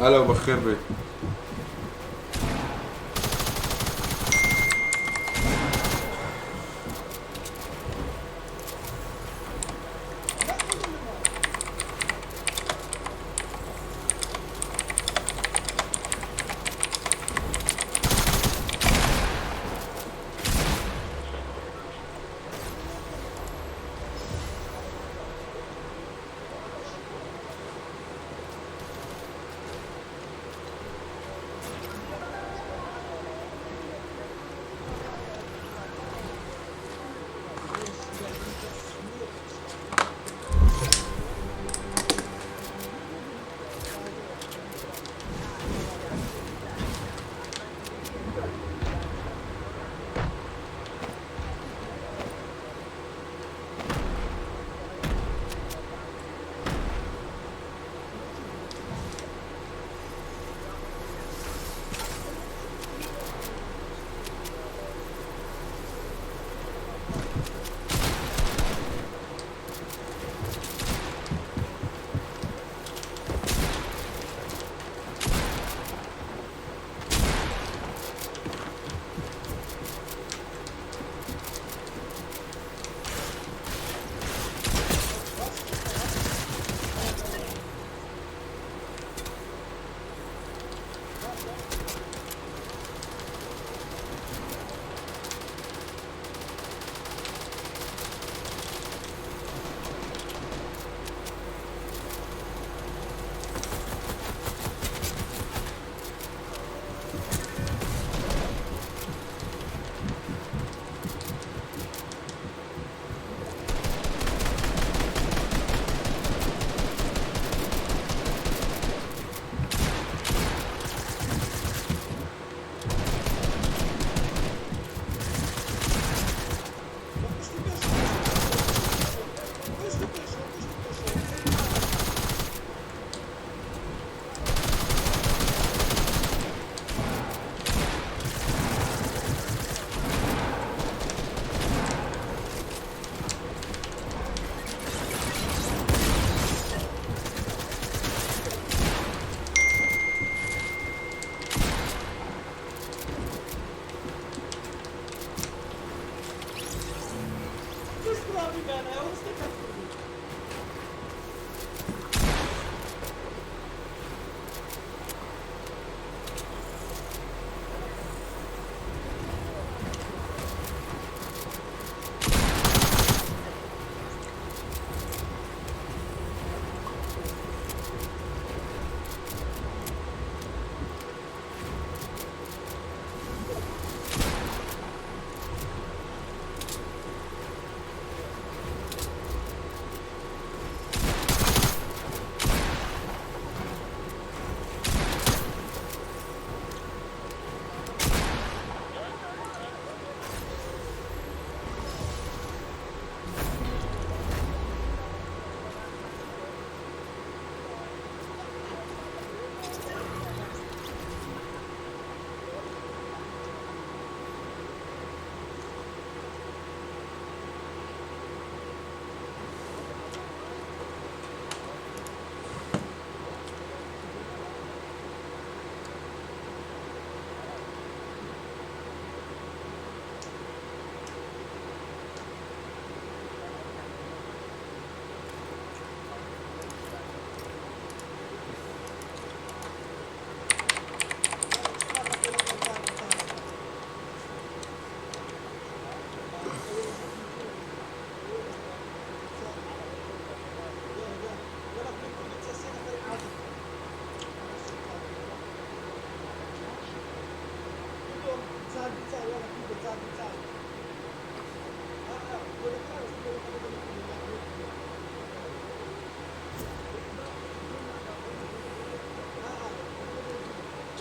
هەلو بەخێر بێ. Sorry man, I always think I'm Kurdi.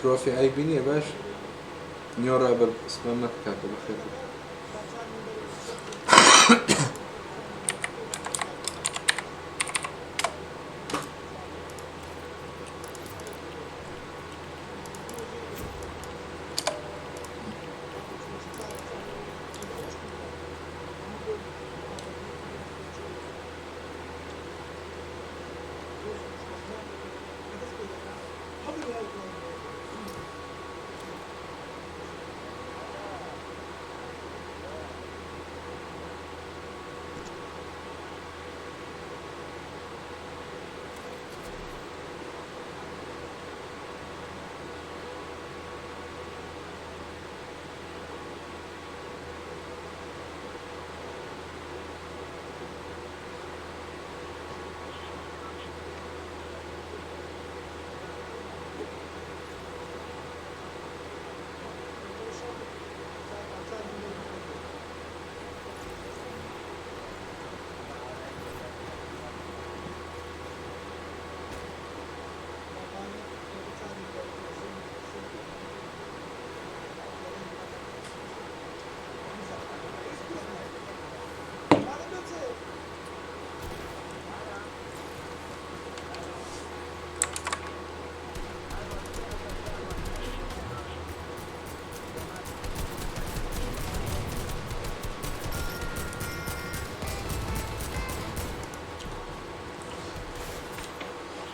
ترۆفی ئەیبی نییە باش نیۆ ڕابەر سپام نەکە کاکە بەخێر بێی.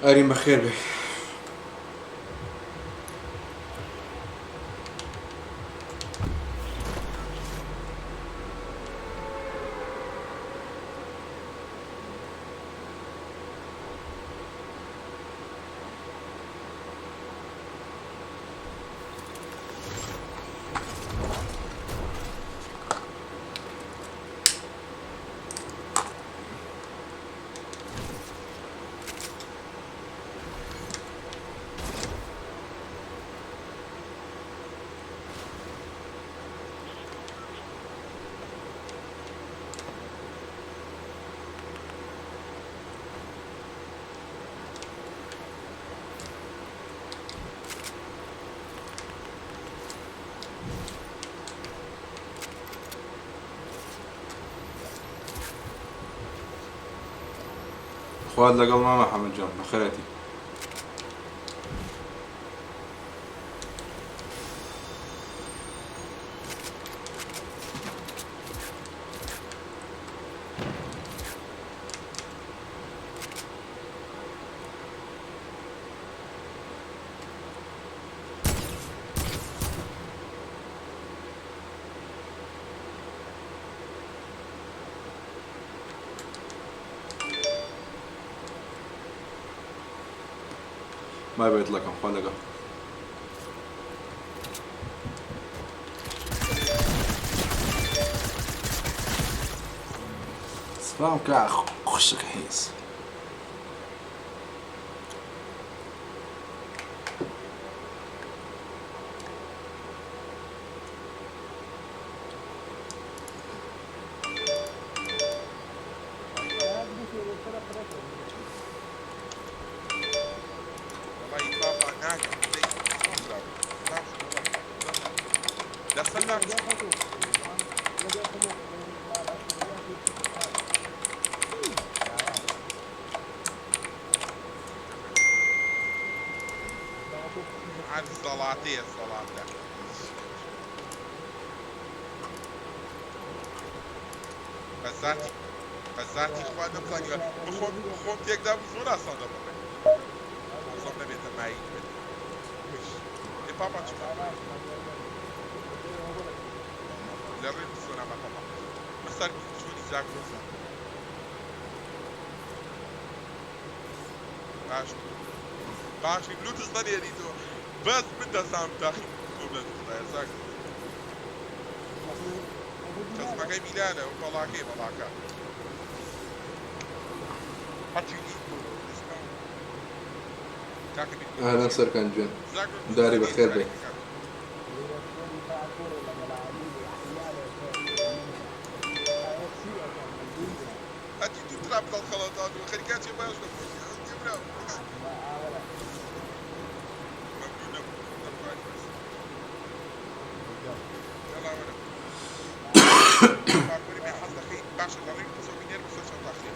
ئەرین بەخێر بێ. خوات لەگەڵ مامە حەمە جان بەخێرهاتی. بای بای دڵەکەم خوا لەگەڵ. سپام کە خوشک حیز. وەڵی بابا ناکەم زۆر خراپ لەسەر ناچم. عاد زەڵاتەیە زەڵاتە. بەزاتی بەزاتی خوا نەمزانیوە بخۆم خۆم تێکدا بوو زۆر ئاسان دەبڕێ خۆزەم نەبێتە مایک بێت. ئێ پاپا چ لە ڕێ بسۆنامە پاپا پرسیار چۆنی زاگرۆسە باش باشی بلوتوس نەنێری تۆ بەس من دەزانم داخی تۆم لە دڵدایە زاگرۆس خزمەکەی میلانە و بەڵاکەی بەڵاکە هەرچی کاکە بیر ئەهلەن سەرکان گیان زاگرۆس داری بەخێر بێ. هەرچی تو تراب دەڵخەڵەتان و خەریکا چێ باش دەخۆشی ئەو مەمنون نەبوو دەمخوارد بەس یاڵا وەرە پاکۆری مێ حەز دەخەی باشە لە ڕێی قسە بینێر بەسەر چەند تاخێر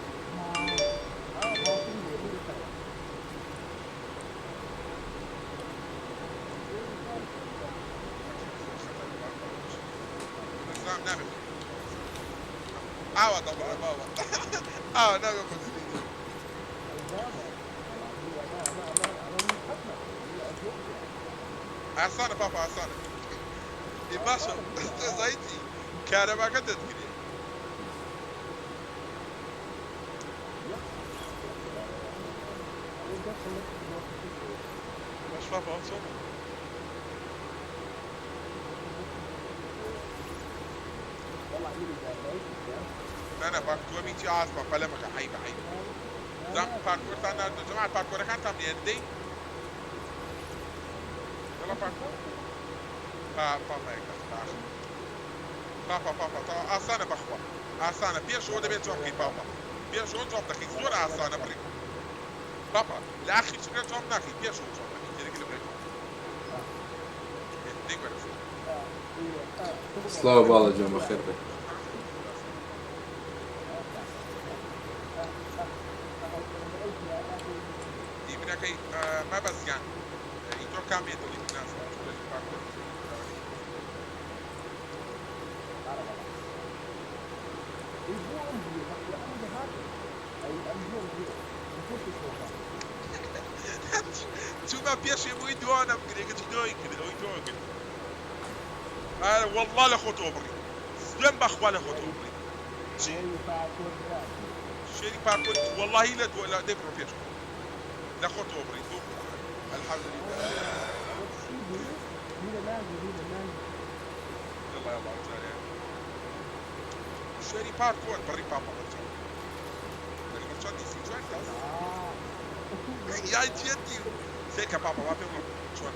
نظام نابێت ئاوا دەبڕە باوە ئاوا نابێت خۆزی ئاسانە پاپا ئاسانە ئێ باشە زایتی کارەباکە دەتگرێ باش پاپا ئەو چۆنە نا نا پارکۆمی چی ئاسمان پەلە مەکە حەیبە حەیبە زام پارکۆرتان ناردووە جەماعەت پارکۆرەکانتان نێردەی یەڵا پارکۆر پا پاپا یەک دەقیقە ئاخر پاپا پاپا تا ئاسانە بەخوا ئاسانە پێشەوە دەبێت جواب بکەی پاپا پێشەوە جواب دەکەی زۆر ئاسانە بڕی پاپا لە ئاخری چرکە جواب ناکەی پێشەوە جواب دەکەی تێدەگەی لە بڕی دەی وەرە سڵاو باڵە گیان بەخێر بێ. دیمنەکەی مەبەستیان ئی تۆ کامێ دڵی نازانم چۆن لە پارکۆر چوومە پێشێ بۆی دوانە بگرێ کەچی دۆی کرد ئەوەی تۆ کرد ئارە والله لە خۆتەوە بڕی سوێن بەخوا لە خۆتەوە بڕی چی شێری پارکۆر واللهی لە دو لە دەی بڕۆ پێش لە خۆتەوە بڕی دوو الحمد لله يلا يلا جاري شێری پارکۆر بڕی پاپا بەرچاو لەگە بەرچاو دیسی جوان کەس یای جێتی سێکە پاپا وا پێم چۆن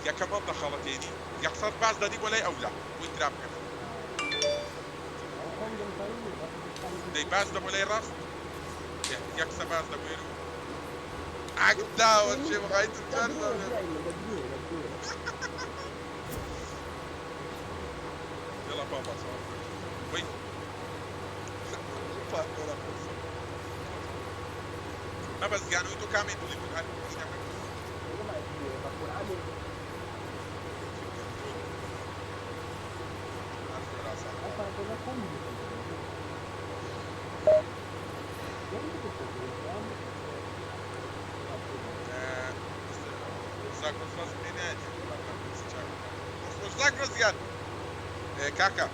یەکەمەم دەخەڵەتێنی یەکسەر باز دەدی بۆ لای ئەولا بۆی درا بکەن دەی باز دە بۆ لای ڕاست یەکسە باز دە بۆێر و ئاگداوە شێ بەغایتم جار يلا بابا صار وي پارکۆرە مەبەست گیان تۆ کامێ دڵی بوون هەر زاگرۆس گیان کاکە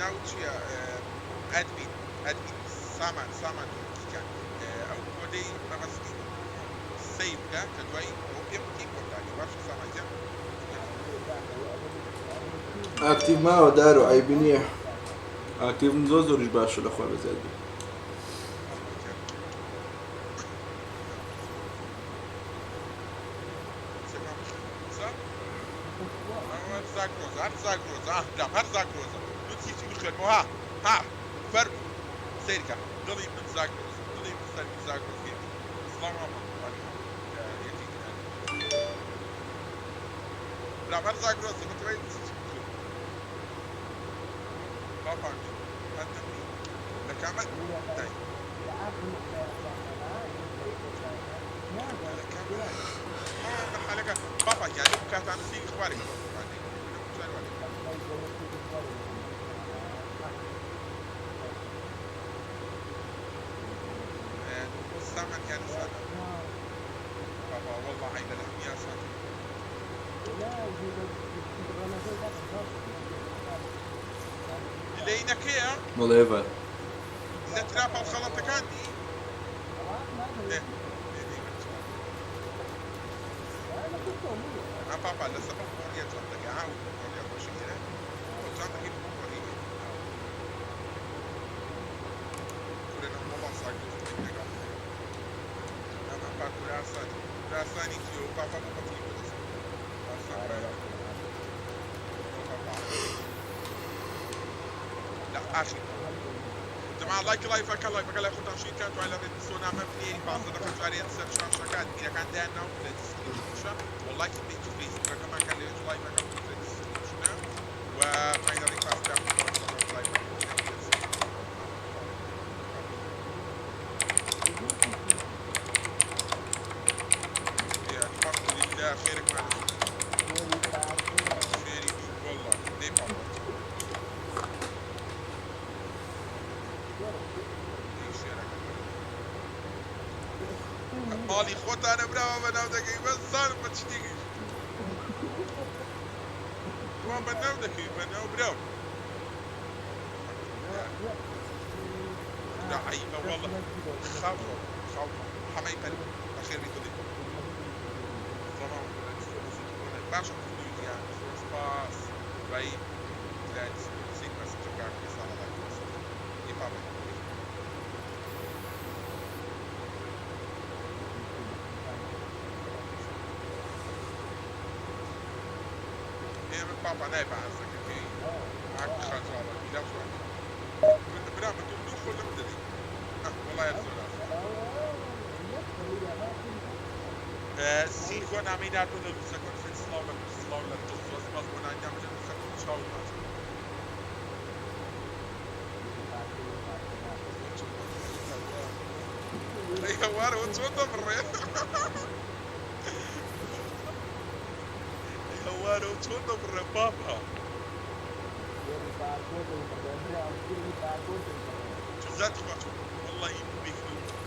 ناو چییە ئەدمین ئەدمین سامان سامان کیکە ئەو کۆدی دەی مەبەستی سەیر بکە کە دوای ئەوە پێم وتی کۆنتاکتی باشە سامان گیان. ئاکتیڤ ماوە دارو عەیبی نییە ئاکتیڤم زۆر زۆریش باشە لە خوا بەزیاد بێ. بەڵێ ئێڤا.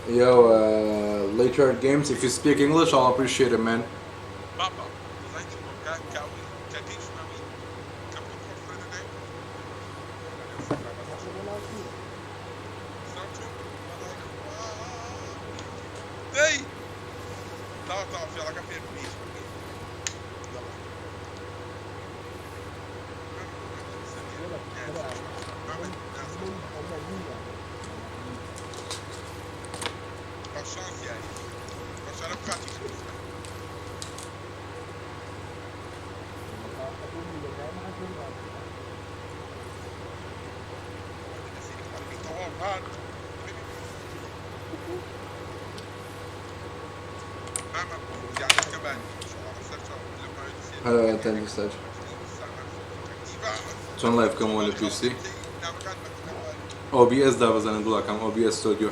Yo, Late Yard Games, if you speak English, I'll appreciate it, man. چۆن لایڤ بکەمەوە لە پیسی OBS دابەزێنە دڵەکەم OBS Studio.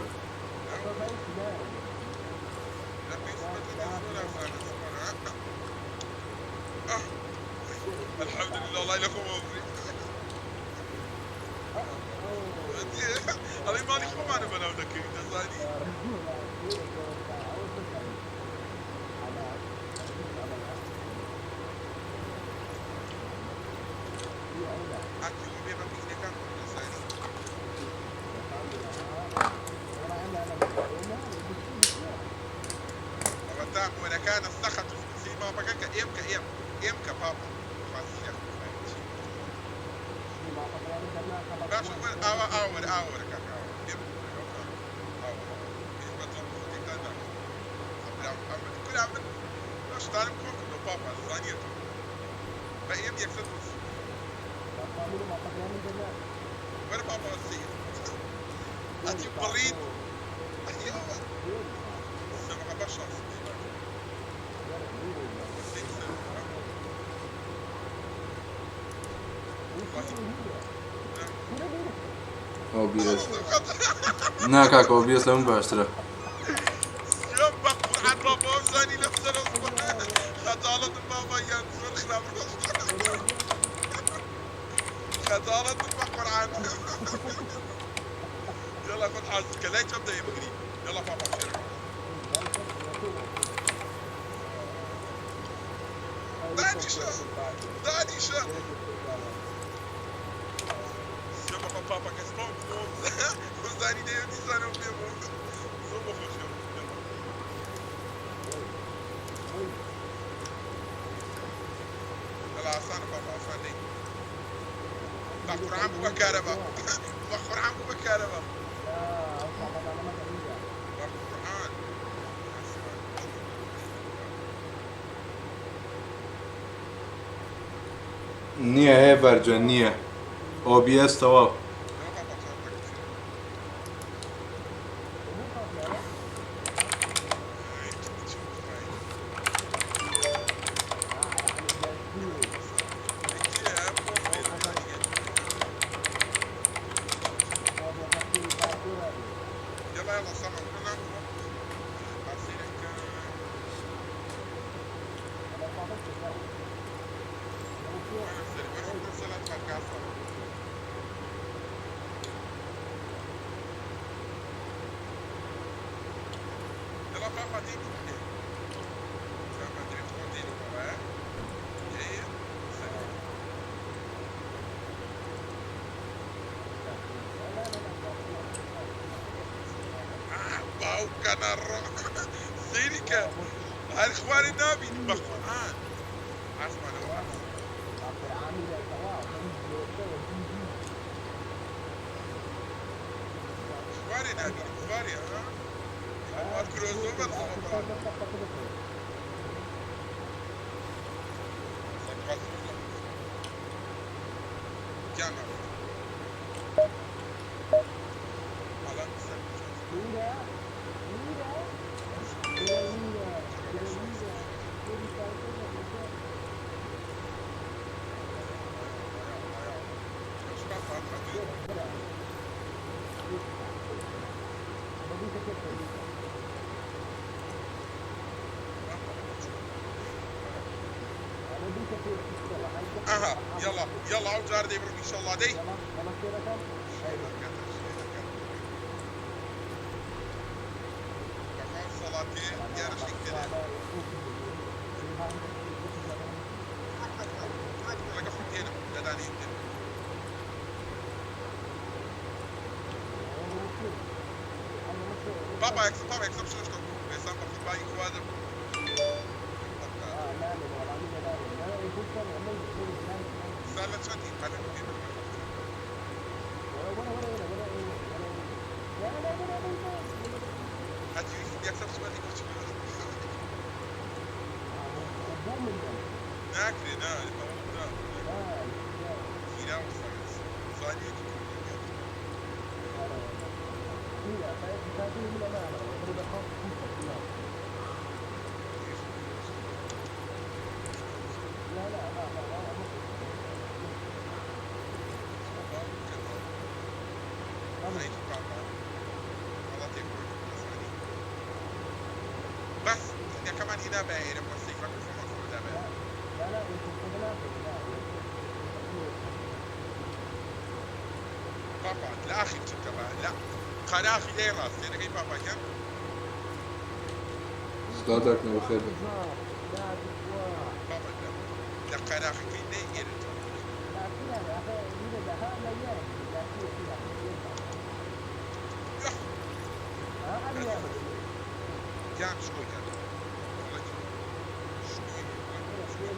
کە ئێم ئێم کە پاپا خواسی باشە وەر ئاوا ئاوەرە ئاوەرە کاکە ئاوەرە ئێم ئاوەرە هیچ بە دڵم خۆتێکتان ناکەم برام ئەمە کورا من شتانم کۆ کردەوە پاپا زانیەتەوە بە ئێم یەکسەر نووسی وەرە پاپا سیر ئەتی بڕیت ئەتی ئەوە سەمەقە بە شانس OBS نا کاکە OBS لە من باشترە. سوێم بە قورعان بابا زانی لەم سەر خەجاڵەتم بابا گیان زۆر خراپ ڕۆشت خەجاڵەتم بە قورعان يلا خد حظك لا تبدا يا بقري يلا بابا خير دانيشة دانيشة سيما بابا كسبان وزاني ديو ديزانو بيمو زومو خوش يلا يلا عصانا بابا عصانا دي بقرعان بكهرباء بقرعان بكهرباء بقرعان نییە هەیە بەرجە نییە OBS تەواو. يلا بابا صوتك يلا يلا سامع كلنا عصيرك وين سلات كاسة يلا بابا ديني بابا ديني ديني بابا ايه سلام باوكا نرى سيريكا هالخواري نابي بقرآن عسمان خواري نابي خواري ها كروزوفر كان على اها يلا يلا عود جار دي ان شاء الله دي صلاتي يا رشيد كده لك خدينا داني بابا يكسب بابا يكسب شو شو بس انا باخذ باقي خوادم سالة شدي انا هاتي يكسب سؤالي ناكري نا نا كيرا ثانية بس احنا كمان هنا باين بس بابا لا اخي بابا لا قناخي لي راس انا كيف بابا كان سلاتك بخير بابا لا لا قناخي كي لي كان شكون كان والله شكون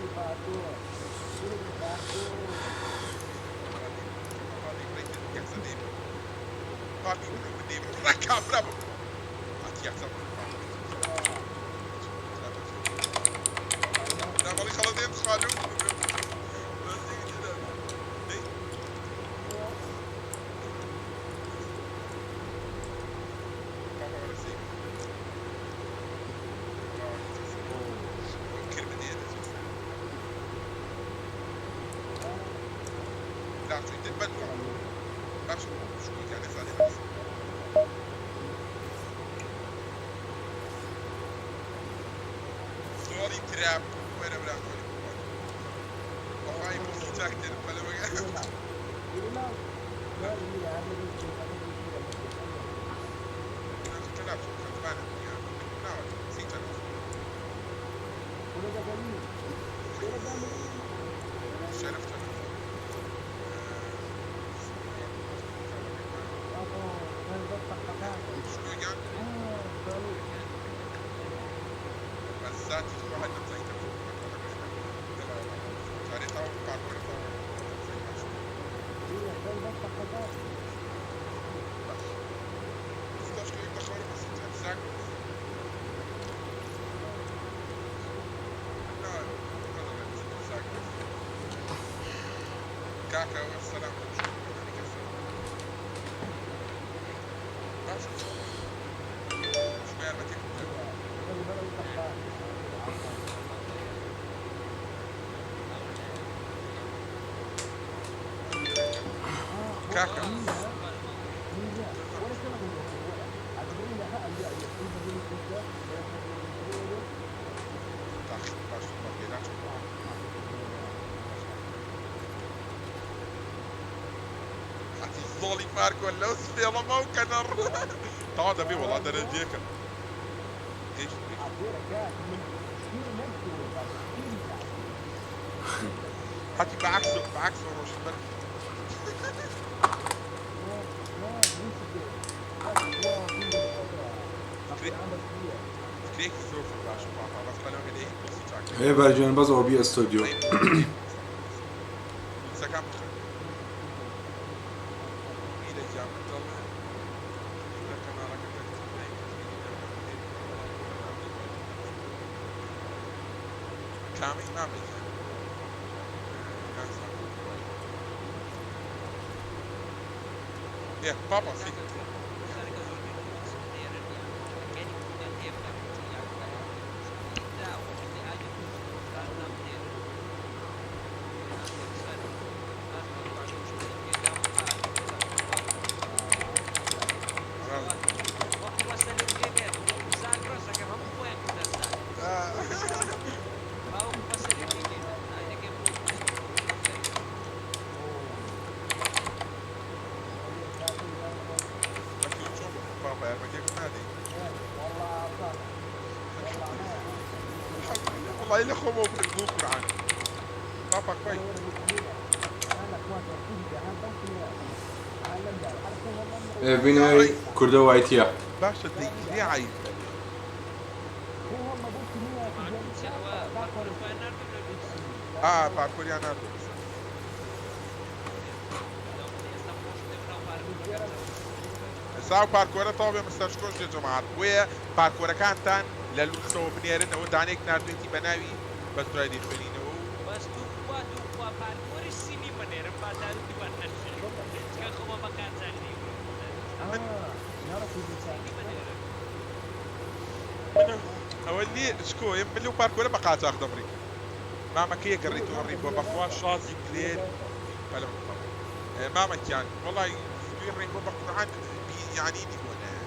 هێ بەرجیان بەس ئۆبی ئەستۆدیۆ. بینەوەی کوردە وایتیە. باشە دەیکرێ عیب. پارکۆریان ناردووە. ئێستا ئەو پارکۆرە تەواو بێ مستەر شکۆش دێ جەماعەت، بۆیە پارکۆرەکانتان لە لووسەوە بنێرن، ئەوە دانەیەک ناردوێتی بە ناوی بەس دوای دەیخوێنینەوە و بەس توخوا توخوا پارکۆری سیمی مەنێرن با داروی وان نەشێ چکە خۆمە بە قاچاخ من سیمی مەنێرن. من ئەوە لێ شکۆ من لەو پارکۆرە بە قاچاخ دەبڕی مامەکەی گەڕیتەوە ڕیبووە بەخوا شازی پلێر پەلەم مامە گیان وەڵای دوی ڕیبووە بە قورعان یعنی بۆ نایە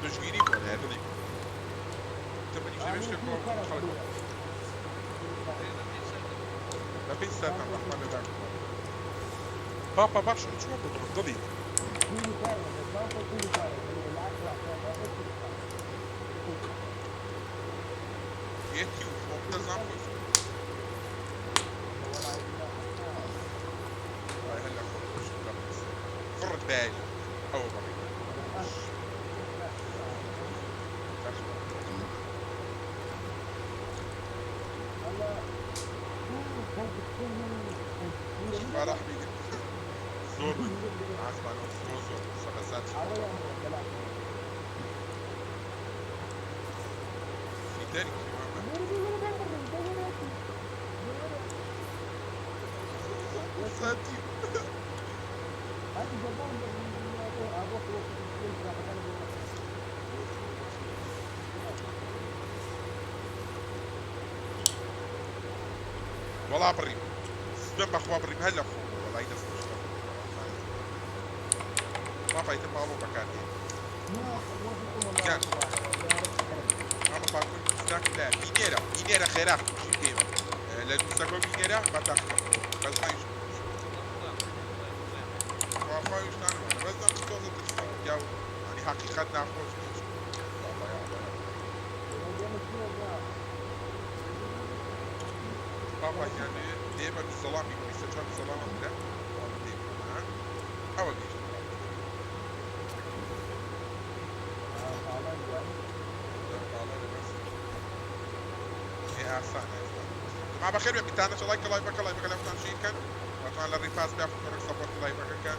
دژگیری بۆ نایە دڵی بوو تەمەنیش دەبێ شتێک بڵاو بکەم خەڵک بە پێی سەرتان ڕەحمە لە داک پاپا باشە چۆن ببڕم دڵی یەکی و خۆم دەزان خۆی هەلا خۆم فڕت بایە ئەوە بەڕێ. فەرح بیگرن. زۆر ئاسمانەوە زۆر زۆر قورسە بە زاتی فیتەری مامە. زاتی وەڵا بڕیم سوێن بەخوا بڕیم هەر لە خۆم وەڵای دەست خۆش لە خۆم. پاپا ئیتر پاڵۆ بەکاردێن گیان مامە پاکۆی ترسناک لایە بینێرە بینێرە خێرا چی پێمە لە دووسەکە بینێرە با تاقیکەم بەس مایش خواویشتانمانە بەس ئەم تۆزە ترسناک پیاو یعنی حەقیقەت ناخۆش نییە. یا الله یا الله یا الله. پاپا گیان لێ بە دوو سەڵامی 24 سەڵامم کرا لێ ئەوە گەیشت. ما بەخێر بێن بیتانەچە لایکە لایڤەکە لایڤەکە لەمتان share کەن واتوان لە ڕیفاس بیا کۆنەک support لایڤەکە کەن.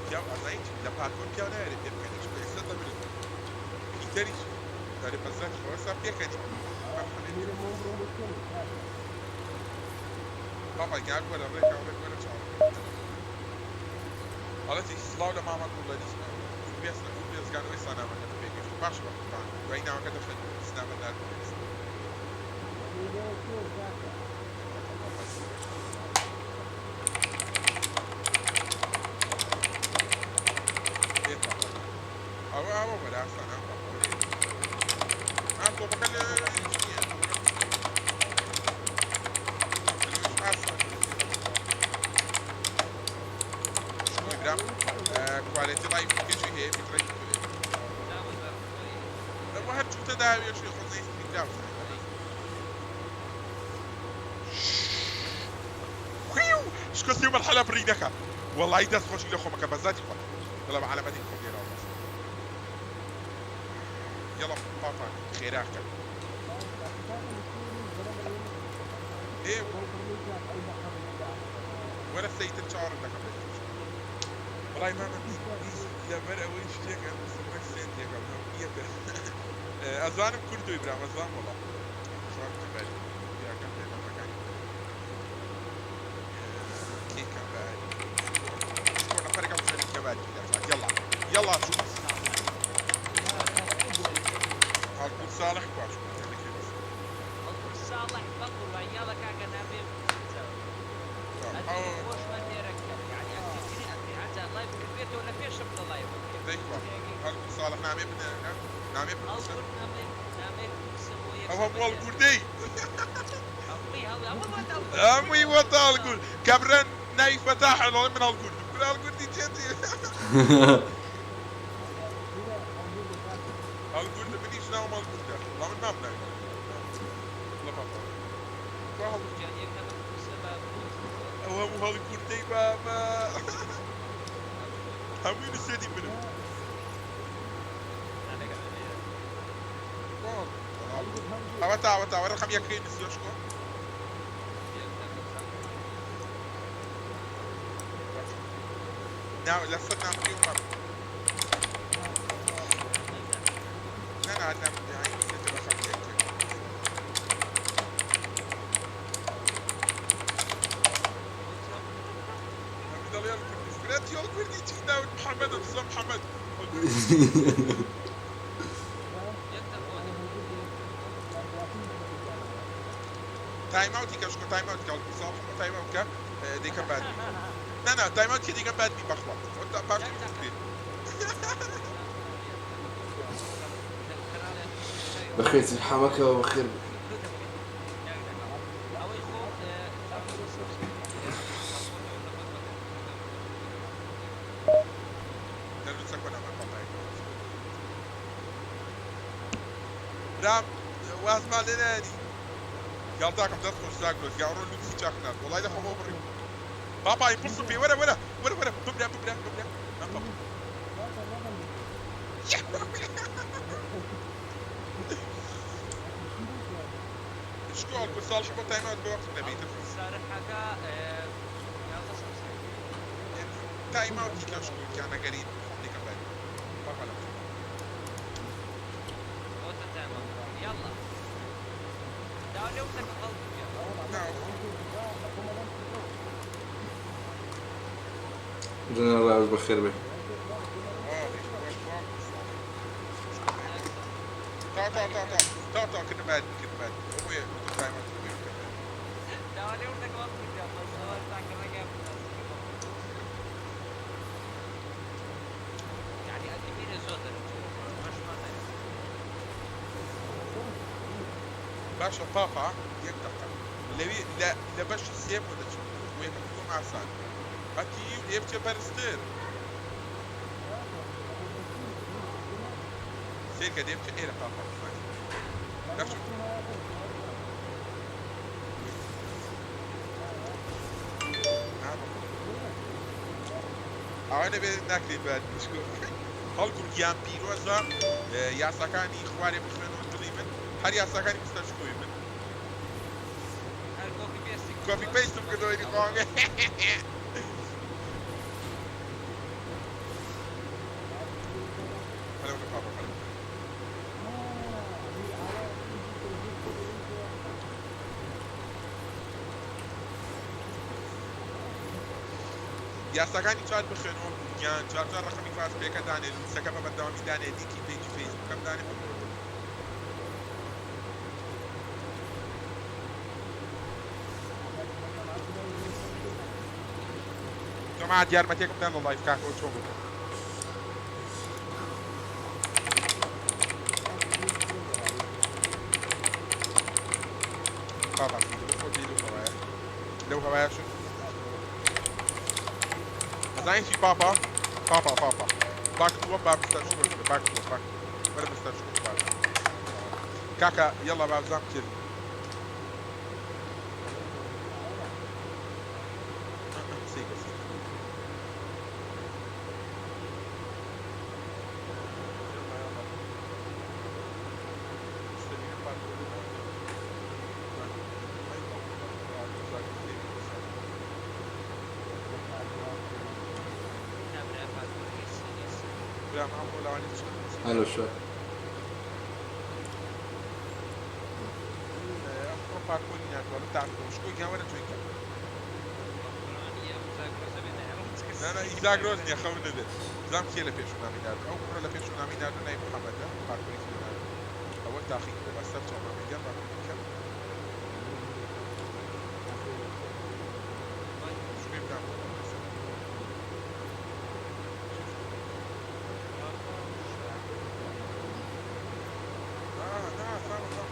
پیاو ئەزانی چی لە پارکۆر پیاو نایەرێ پێ بکەنی چونکە ئێستا دەمرن. پیتەریش دارێ بەزاتی خۆ ئێستا پێکەنی. پاپا گیان وەرە ڕێکە ڕێک وەرە چاوەڕێ. ئەڵێتی سڵاو لە مامە گوڵەری بێزگان ئێستا نامەکەت پێگەیشت. باش بە قوربان دوای ناوەکە دەخوێنم نامە ناردم. ئێ پاپا ئەوە ئەوە وەرە ئاسانە پاپا وەرە. ئا تۆپەکە لە هیچ نییە. ئاسان. شکۆی برام quality live کێشەی هەیە bitrate هەیە. ئەوە هەر جووتە داوێشی خۆ زەیستی کراوە. شکۆ سێ مەرحەلە بڕینەکە وەڵی دەست خۆشی لە خۆمەکە بە زاتی خۆت دڵە بە عەلەمەتی خۆم لێرەوە بەس. یەڵا پاپا خێراکە. ئێ وەرە سەیتر چاوەڕێت دەکەم لە وەڵای مامە لەبەر ئەوەی شتێکە ڕێک سێنتێکە یەکە ئەزانم کوردۆی برام ئەزان وەڵا شوان کەباری یاکەم پێنامەکانی کێ کەباری شکۆ نەفەرێکم خەریک کەباری يلا يلا شو هەڵکورد ساڵح کوا شکۆ هەڵکورد ساڵح بەقوربان یاڵە کاکە نامێ خۆشمان لێرە یعنی ئەکتیڤترین ئەکتیڤ عەجا live کردبێتەوە لە پێشم لە live دەیکوا هەڵکورد ساڵح نامێ بنێ نامێ بنووسە. هەڵکورد نامێ نامێ بنووسە بۆ یەک ئەو هەموو هەڵکوردەی هەمووی هەڵ هەموو هەمووی وەتا هەڵکورد کابرا ناوی فەتاحە دەڵێ من هەڵکوردم کورە هەڵکوردی چێتی هەڵکوردە منیش ناوم هەڵکوردە وەڵا من مام ناوی هەڵکوردە لە پاپا کوا هەڵکورد گیان یەک نامە بنووسە بە ئەو هەموو هەڵکوردەی بابا هەمووی نووسێتی منم ئەوە تا ئەوە تا ئەوە ڕقم یەکەی نووسیوە شکۆ ناو لەسەر نامەکەی ومام نا نا نام يعني نسيت الرقم یەکێ هەموو دەڵێ هەڵکوردی فرەتی هەڵکوردی چی ناوت محەممەدە بسە محەممەد time out ی کە شکۆ time out کە هەڵکورد ساڵح time out کە دەیکەم باد بی نا نا time out کە دەیکەم باد بی بەخوا پاشتر بێ بەخێر حەمەکەوە بەخێر ئەوەی خۆم دەنووسە کۆ نامە پاپای برام وازمان لێ نایەنی گاڵتاکەم دەست خۆش زاگرۆس گاڕۆ لوکسی چاک نارد وەڵای لە خۆمەوە بڕیم پاپا ئیمپڵسم پێ وەرە وەرە وەرە وەرە ببرا ببرا ببرا ما پاپا. شکۆ هەڵکو ساڵح بۆ time out بە وەخت نەبیت. سارحەکە 11. time out ی کە شکۆ گیان ئەگەری خۆم دیکەم بای پاپا لە بۆتە time out يلا داوا لێ وتەکە هەڵکو جەنەڕ بەخێر بێ. تا تا تا تا تا تا کردم بعد کردم بعد ئەوەیە time out بۆ بکەم. داوا لێ وتەکە هەڵکو بەس ئەوە تاکە ڕێگای يعني ئەدیمینە زۆر دەرەچوو بەشمان باشە پاپا یەک دقە لەوێ لە بەشی سێ بۆ دەچم بۆ یەکەم دووەم ئاسان هەتی لێ بچێ بەرزتر سێرکە دێ بچێ ئێرە پاپا بزانانی دەچوو. ئەوە نەبێت ناکرێت بە شکۆ هەڵکو گیان پیرۆزە یاساکانی خوارێ بخوێنەوە دڵی من هەر یاساکانی مستەر شکۆی من هەر copy paste ی copy paste م کردەوە ئیدی خۆم. فەلەوکە پاپا فەلەوکە. یاساکانی چات بخوێنەوە گیان چوار چوار ڕقمی فاس پێکە دانێ لوسەکە بە بەردەوامی دانێ لینکی page ی فەیسبووکەم دانێ بە جەماعەت یارمەتیەکم دان لە live کاکەوە چۆن بکەم؟ بابا خۆ لەو هەوایە لەو هەوایە شت ئەزانی چی پاپا پاپا پاپا باک دووەم با مستەر شکۆ باک دووەم باک وەرە مستەر شکۆ باش کاکە یەڵا با بزانم کرد سیکە سیکە يلا يلا مستنيين بعد. لا ما هو لو هلو شوي. لا لا زاگرۆز نییە خەون نەبێت زام کێ لە پێش و نامی نارد ئەو کوڕە لە پێش و نامی نارد نای محەممەدە پارکۆری نارد ئەوە تاقی کردە بەسەر چاو مامی گیان پارکۆری کەم شوێ برام آه لا صعب صعب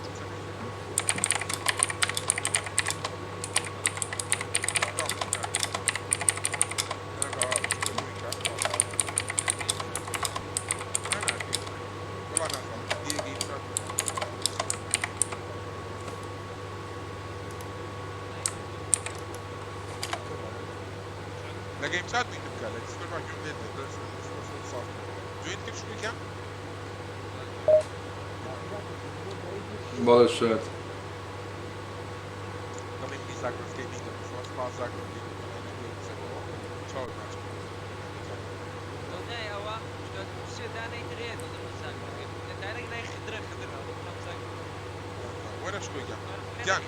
لە game chat بینم بکە لە دیسکۆرد گوێم لێت دێت join کرد شوێکیان. بەڵێ شوێت. دەڵێم منی زاگرۆس gaming م سپاس زاگرۆس gaming چاو ناچم. دڵنیای ئەوە سێ دانەی تر هەیە دڵم زاگرۆس دایرێک نای خدرە خدرە دڵم زاگرۆس. وەرە شکۆی گیان گیان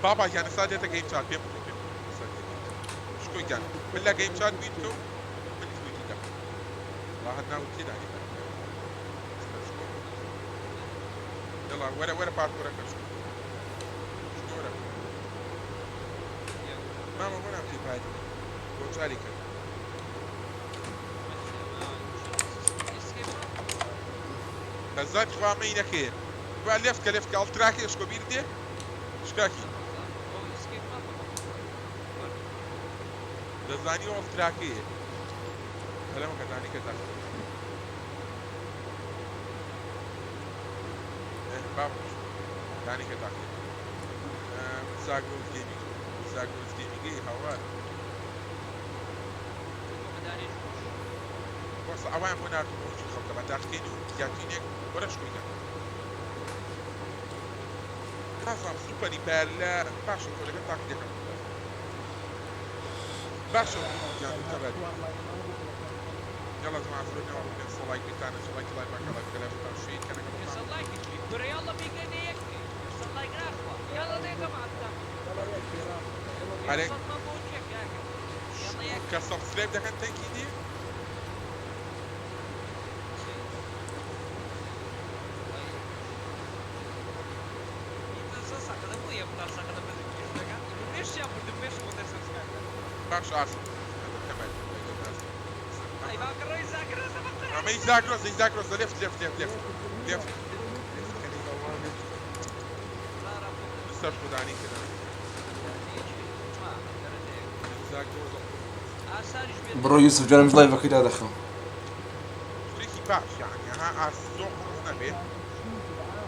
بابا گیان ئێستا دێتە game chat پێم بکە پێم بکە ئێستا دێتە game chat شکۆی گیان من لە game chat بوویت و من تویتی دەکەم وا هەر ناوت تێدا نییە. يلا وەرە وەرە پارکۆرەکە شکۆ شکۆ وەرە مامە وەرە پێی پاری بۆ جاری کرد. بەزات خوا مەینەکەیە با لێفتکە لێفتکە ئەڵتراکەیە شکۆ بیر دێ شکاکی دەزانی ئەڵتراکەیە فەلەمەکە دانیکە داخل بابا دانیکە داخل زاگرۆس gaming زاگرۆس gaming ی هاوار بەس ئەوان بۆ ناردوو خەڵکە بە داخکەین و زیاترینێک وەرە شکۆی گیان. نازانم سوپەری پایەر لە باشە تۆ لەگەڵ تاقی دەکەم باشە گیان تەبەر. يلا جماعة زورنا والله 500 لايك بتاعنا شو لايك لايك باك لايك لايك بتاع شيء كان يصل لايك كورة يلا بيجينا يكفي يصل لايك راخوا يلا ليه جماعة عليك. يصل ما بوجهك يا أخي. يلا يكفي كسبسكرايب ده كان تانكي دي. باش ئاسم ئەمەی زاگرۆس زاگرۆس لێفت لێفت لێفت لێفت لێفت لەسەر خودانی کردن زاگرۆس. بڕۆ یوسف جارم لايڤەکەی دادەخەم. شتێکی باش یعنی ها ئاس زۆر قڕز نەبێ.